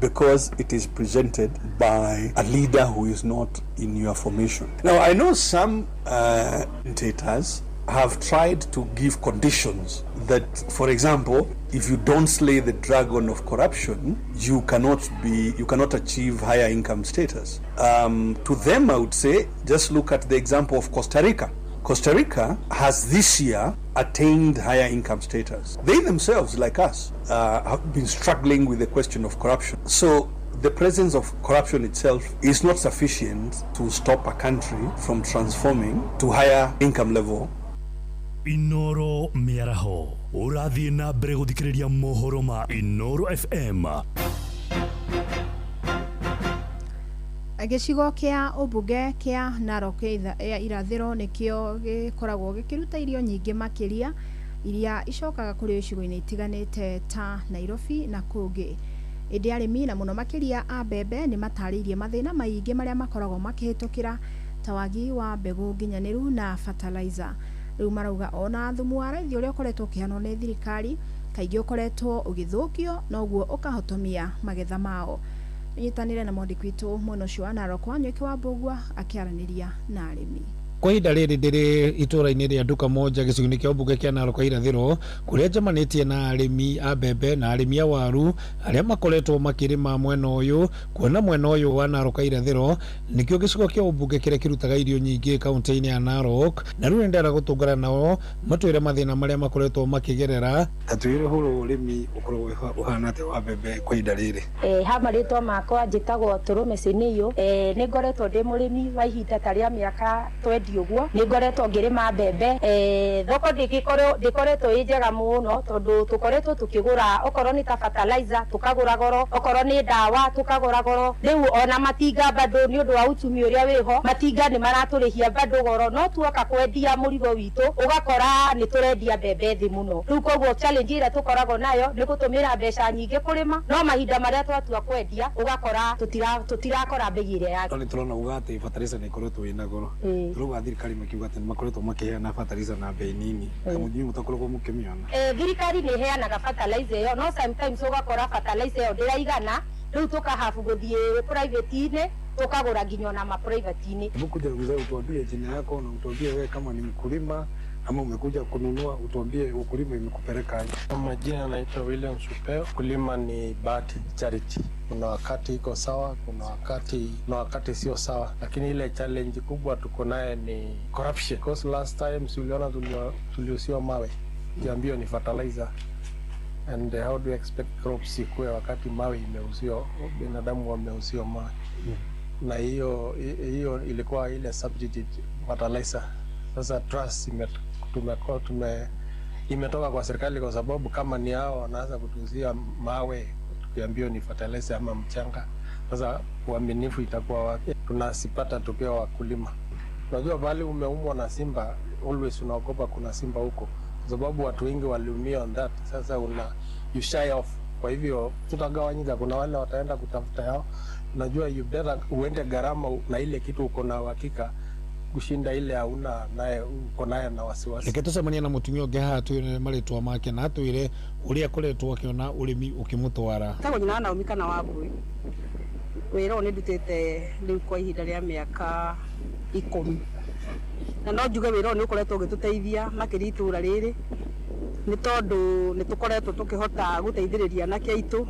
because it is presented by a leader who is not in your formation. Now, I know some commentators have tried to give conditions that, for example, if you don't slay the dragon of corruption, you cannot achieve higher income status. To them, I would say, just look at the example of Costa Rica. Costa Rica has this year attained higher income status. They themselves, like us, have been struggling with the question of corruption. So the presence of corruption itself is not sufficient to stop a country from transforming to higher income level. Inoro mĩaraho ũrathiĩ na mbere gũthikĩrĩria mohoro ma Inoro FM. Gĩcigo kĩa ũmbunge kĩa Narok ya irathĩro nĩkĩo gĩkoragwo gĩkĩruta irio nyingĩ makĩria iria icokaga kũrĩ icigo-inĩ itiganĩte ta Nairobi na kũngĩ. Ĩndĩ arĩmi na mũno makĩria a mbembe nĩ matarĩirie mathĩna maingĩ marĩa makoragwo makĩhĩtũkĩra ta wagi wa mbegũ nginyanĩru na fertilizer. Rĩu marauga ona thumu wa raithi ũrĩa ũkoretwo ũkĩheanwo nĩ thirikari kaingĩ ũkoretwo ũgĩthũkio noguo ũkahotomia magetha mao. Nyitanĩre na mwandĩki witũ mwena ũcio wa Narok Wanyoike wa Mbũgua akĩaranĩria na arĩmi. Kwa ihinda rĩrĩ ndĩrĩ itũra-inĩ rĩa Nduka Moja gĩcigo-inĩ kĩa ũmbunge kĩa Narok irathĩro kũrĩa njemanĩtie na arĩmi a mbembe na arĩmi a waru arĩa makoretwo makĩrĩma mwena ũyũ, kuona mwena ũyũ wa Narok irathĩro nĩkĩo gĩcigo kĩa ũmbunge kĩrĩa kĩrutaga irio nyingĩ kaunti-inĩ ya Narok, na rĩu nĩndĩrenda gũtũngana nao matwĩre mathĩna marĩa makoretwo makĩgerera. Ta twĩre ũhoro ũrĩmi ũkoragwo ũhana atĩa wa mbembe kwa ihinda rĩrĩ? Ha marĩtwa makwa njĩtagwo Tũrũme Siniyo. Nĩ ngoretwo ndĩ mũrĩmi wa ihinda ta rĩa mĩaka 20 ũguo. Nĩ ngoretwo ngĩrĩma mbembe. Thoko ndĩkoretwo ĩ njega mũno tondũ tũkoretwo tũkĩgũra okorwo nĩ ta fertilizer tũkagũra goro, okorwo nĩ ndawa tũkagũra goro. Rĩu ona matinga bado nĩ ũndũ wa uchumi ũrĩa wĩho, matinga nĩ maratũrĩhia bado goro, no tuoka kwendia mũrigo witũ ũgakora nĩ tũrendia mbembe thĩ mũno. Rĩu koguo challenge ĩrĩa tũkoragwo nayo nĩ gũtũmĩra mbeca nyingĩ kũrĩma, no mahinda marĩa twatua kwendia ũgakora tũtirakora mbei ĩrĩa ya. No nĩ tũrona uga atĩ fertilizer nĩ ĩkoretwo ĩna goro. Tũrauga thirikari makiuga atĩ nĩ makoretwo makĩheana fertilizer na bei nini, kamũnyi mũtakoragwo mũkĩmĩona. Thirikari nĩ ĩheanaga fertilizer ĩyo, no sometimes ũgakora fertilizer ĩyo ndĩraigana, rĩu tũkahabu gũthiĩ private-inĩ tukagura nginya ona ma private-inĩ. Hebu kuja mzee, utuambie jina yako na utuambie wewe kama ni mkulima ama umekuja kununua, utuambie ukulima imekupeleka aje. Kwa majina naitwa William Supeo. Kulima ni bahati charity. Kuna wakati iko sawa, kuna wakati sio sawa, lakini ile challenge kubwa tuko naye ni corruption. Because last time uliona tuliusiwa mawe, tuliambiwa ni fertilizer. And how do you expect crops ikue wakati mawe imeuziwa, binadamu wameuziwa mawe? Na hiyo ilikuwa ile substitute fertilizer. Sasa trust imetoka kwa serikali kwa sababu kama ni hao wanaanza kutuuzia mawe tukiambiwa ni fertilizer ama mchanga. Sasa uaminifu itakuwa wapi? Tunasipata tukiwa wakulima. Unajua bali umeumwa na simba, always unaogopa kuna simba huko. kwa sababu watu wengi waliumia on that. Sasa una you shy off, kwa hivyo tutagawanyika. Kuna wale wataenda kutafuta yao, unajua you better uende gharama na ile kitu uko na uhakika kushinda ile hauna naye uko naye na wasiwasi. Reke tũcemanie na mũtumia ũngĩ haha twĩre marĩtwa make na atwĩre ũrĩa akoretwo akĩona ũrĩmi ũkĩmũtwara. Tagwo nyina wa Naomi kana Wambui. Wĩra ũyũ nĩ ndutĩte rĩu kwa ihinda rĩa mĩaka 10, na no njuge wĩra ũyũ nĩ ũkoretwo ũgĩtũteithia makĩria itũra rĩrĩ, nĩ tondũ nĩ tũkoretwo tũkĩhota gũteithĩrĩria anake aitũ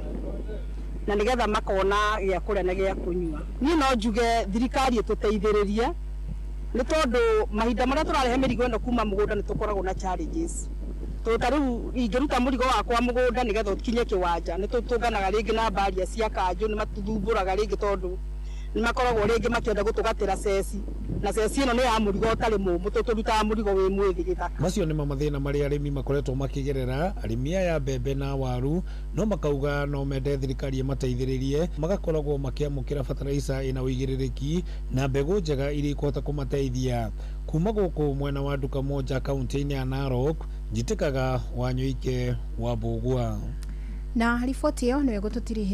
na nĩgetha makona gĩa kũrĩa na gĩa kũnyua. Niĩ no njuge thirikari ĩtũteithĩrĩrie, nĩ tondũ mahinda marĩa tũrarehe mĩrigo ĩno kuma mũgũnda nĩ tũkoragwo na challenges. Tondũ ta rĩu ingĩruta mũrigo wakwa mũgũnda nĩgetha ũkinye kĩwanja, nĩ tũtũnganaga rĩngĩ na mbaria cia kanjũ, nĩ matũthumbũraga rĩngĩ tondũ nĩ makoragwo rĩngĩ makĩenda gũtũgatĩra ceci, na ceci ĩno nĩ ya mũrigo ũtarĩ mũmũ, tũrutaga mũrigo wĩ mwĩthĩ gĩthaka. Macio nĩmo mathĩna marĩa arĩmi makoretwo makĩgerera. Arĩmi aya mbembe na waru no makauga no mende thirikari ĩmateithĩrĩrie, magakoragwo makĩamũkĩra bataraica ĩna ũigĩrĩrĩki na mbegũ njega iria ikũhota kũmateithia. Kuma gũkũ mwena wa Nduka Moja kaunti-inĩ ya Narok, njitĩkaga Wanyũike wa Mbũgua. Na riboti ĩyo nĩyo ĩgũtũtirihĩra.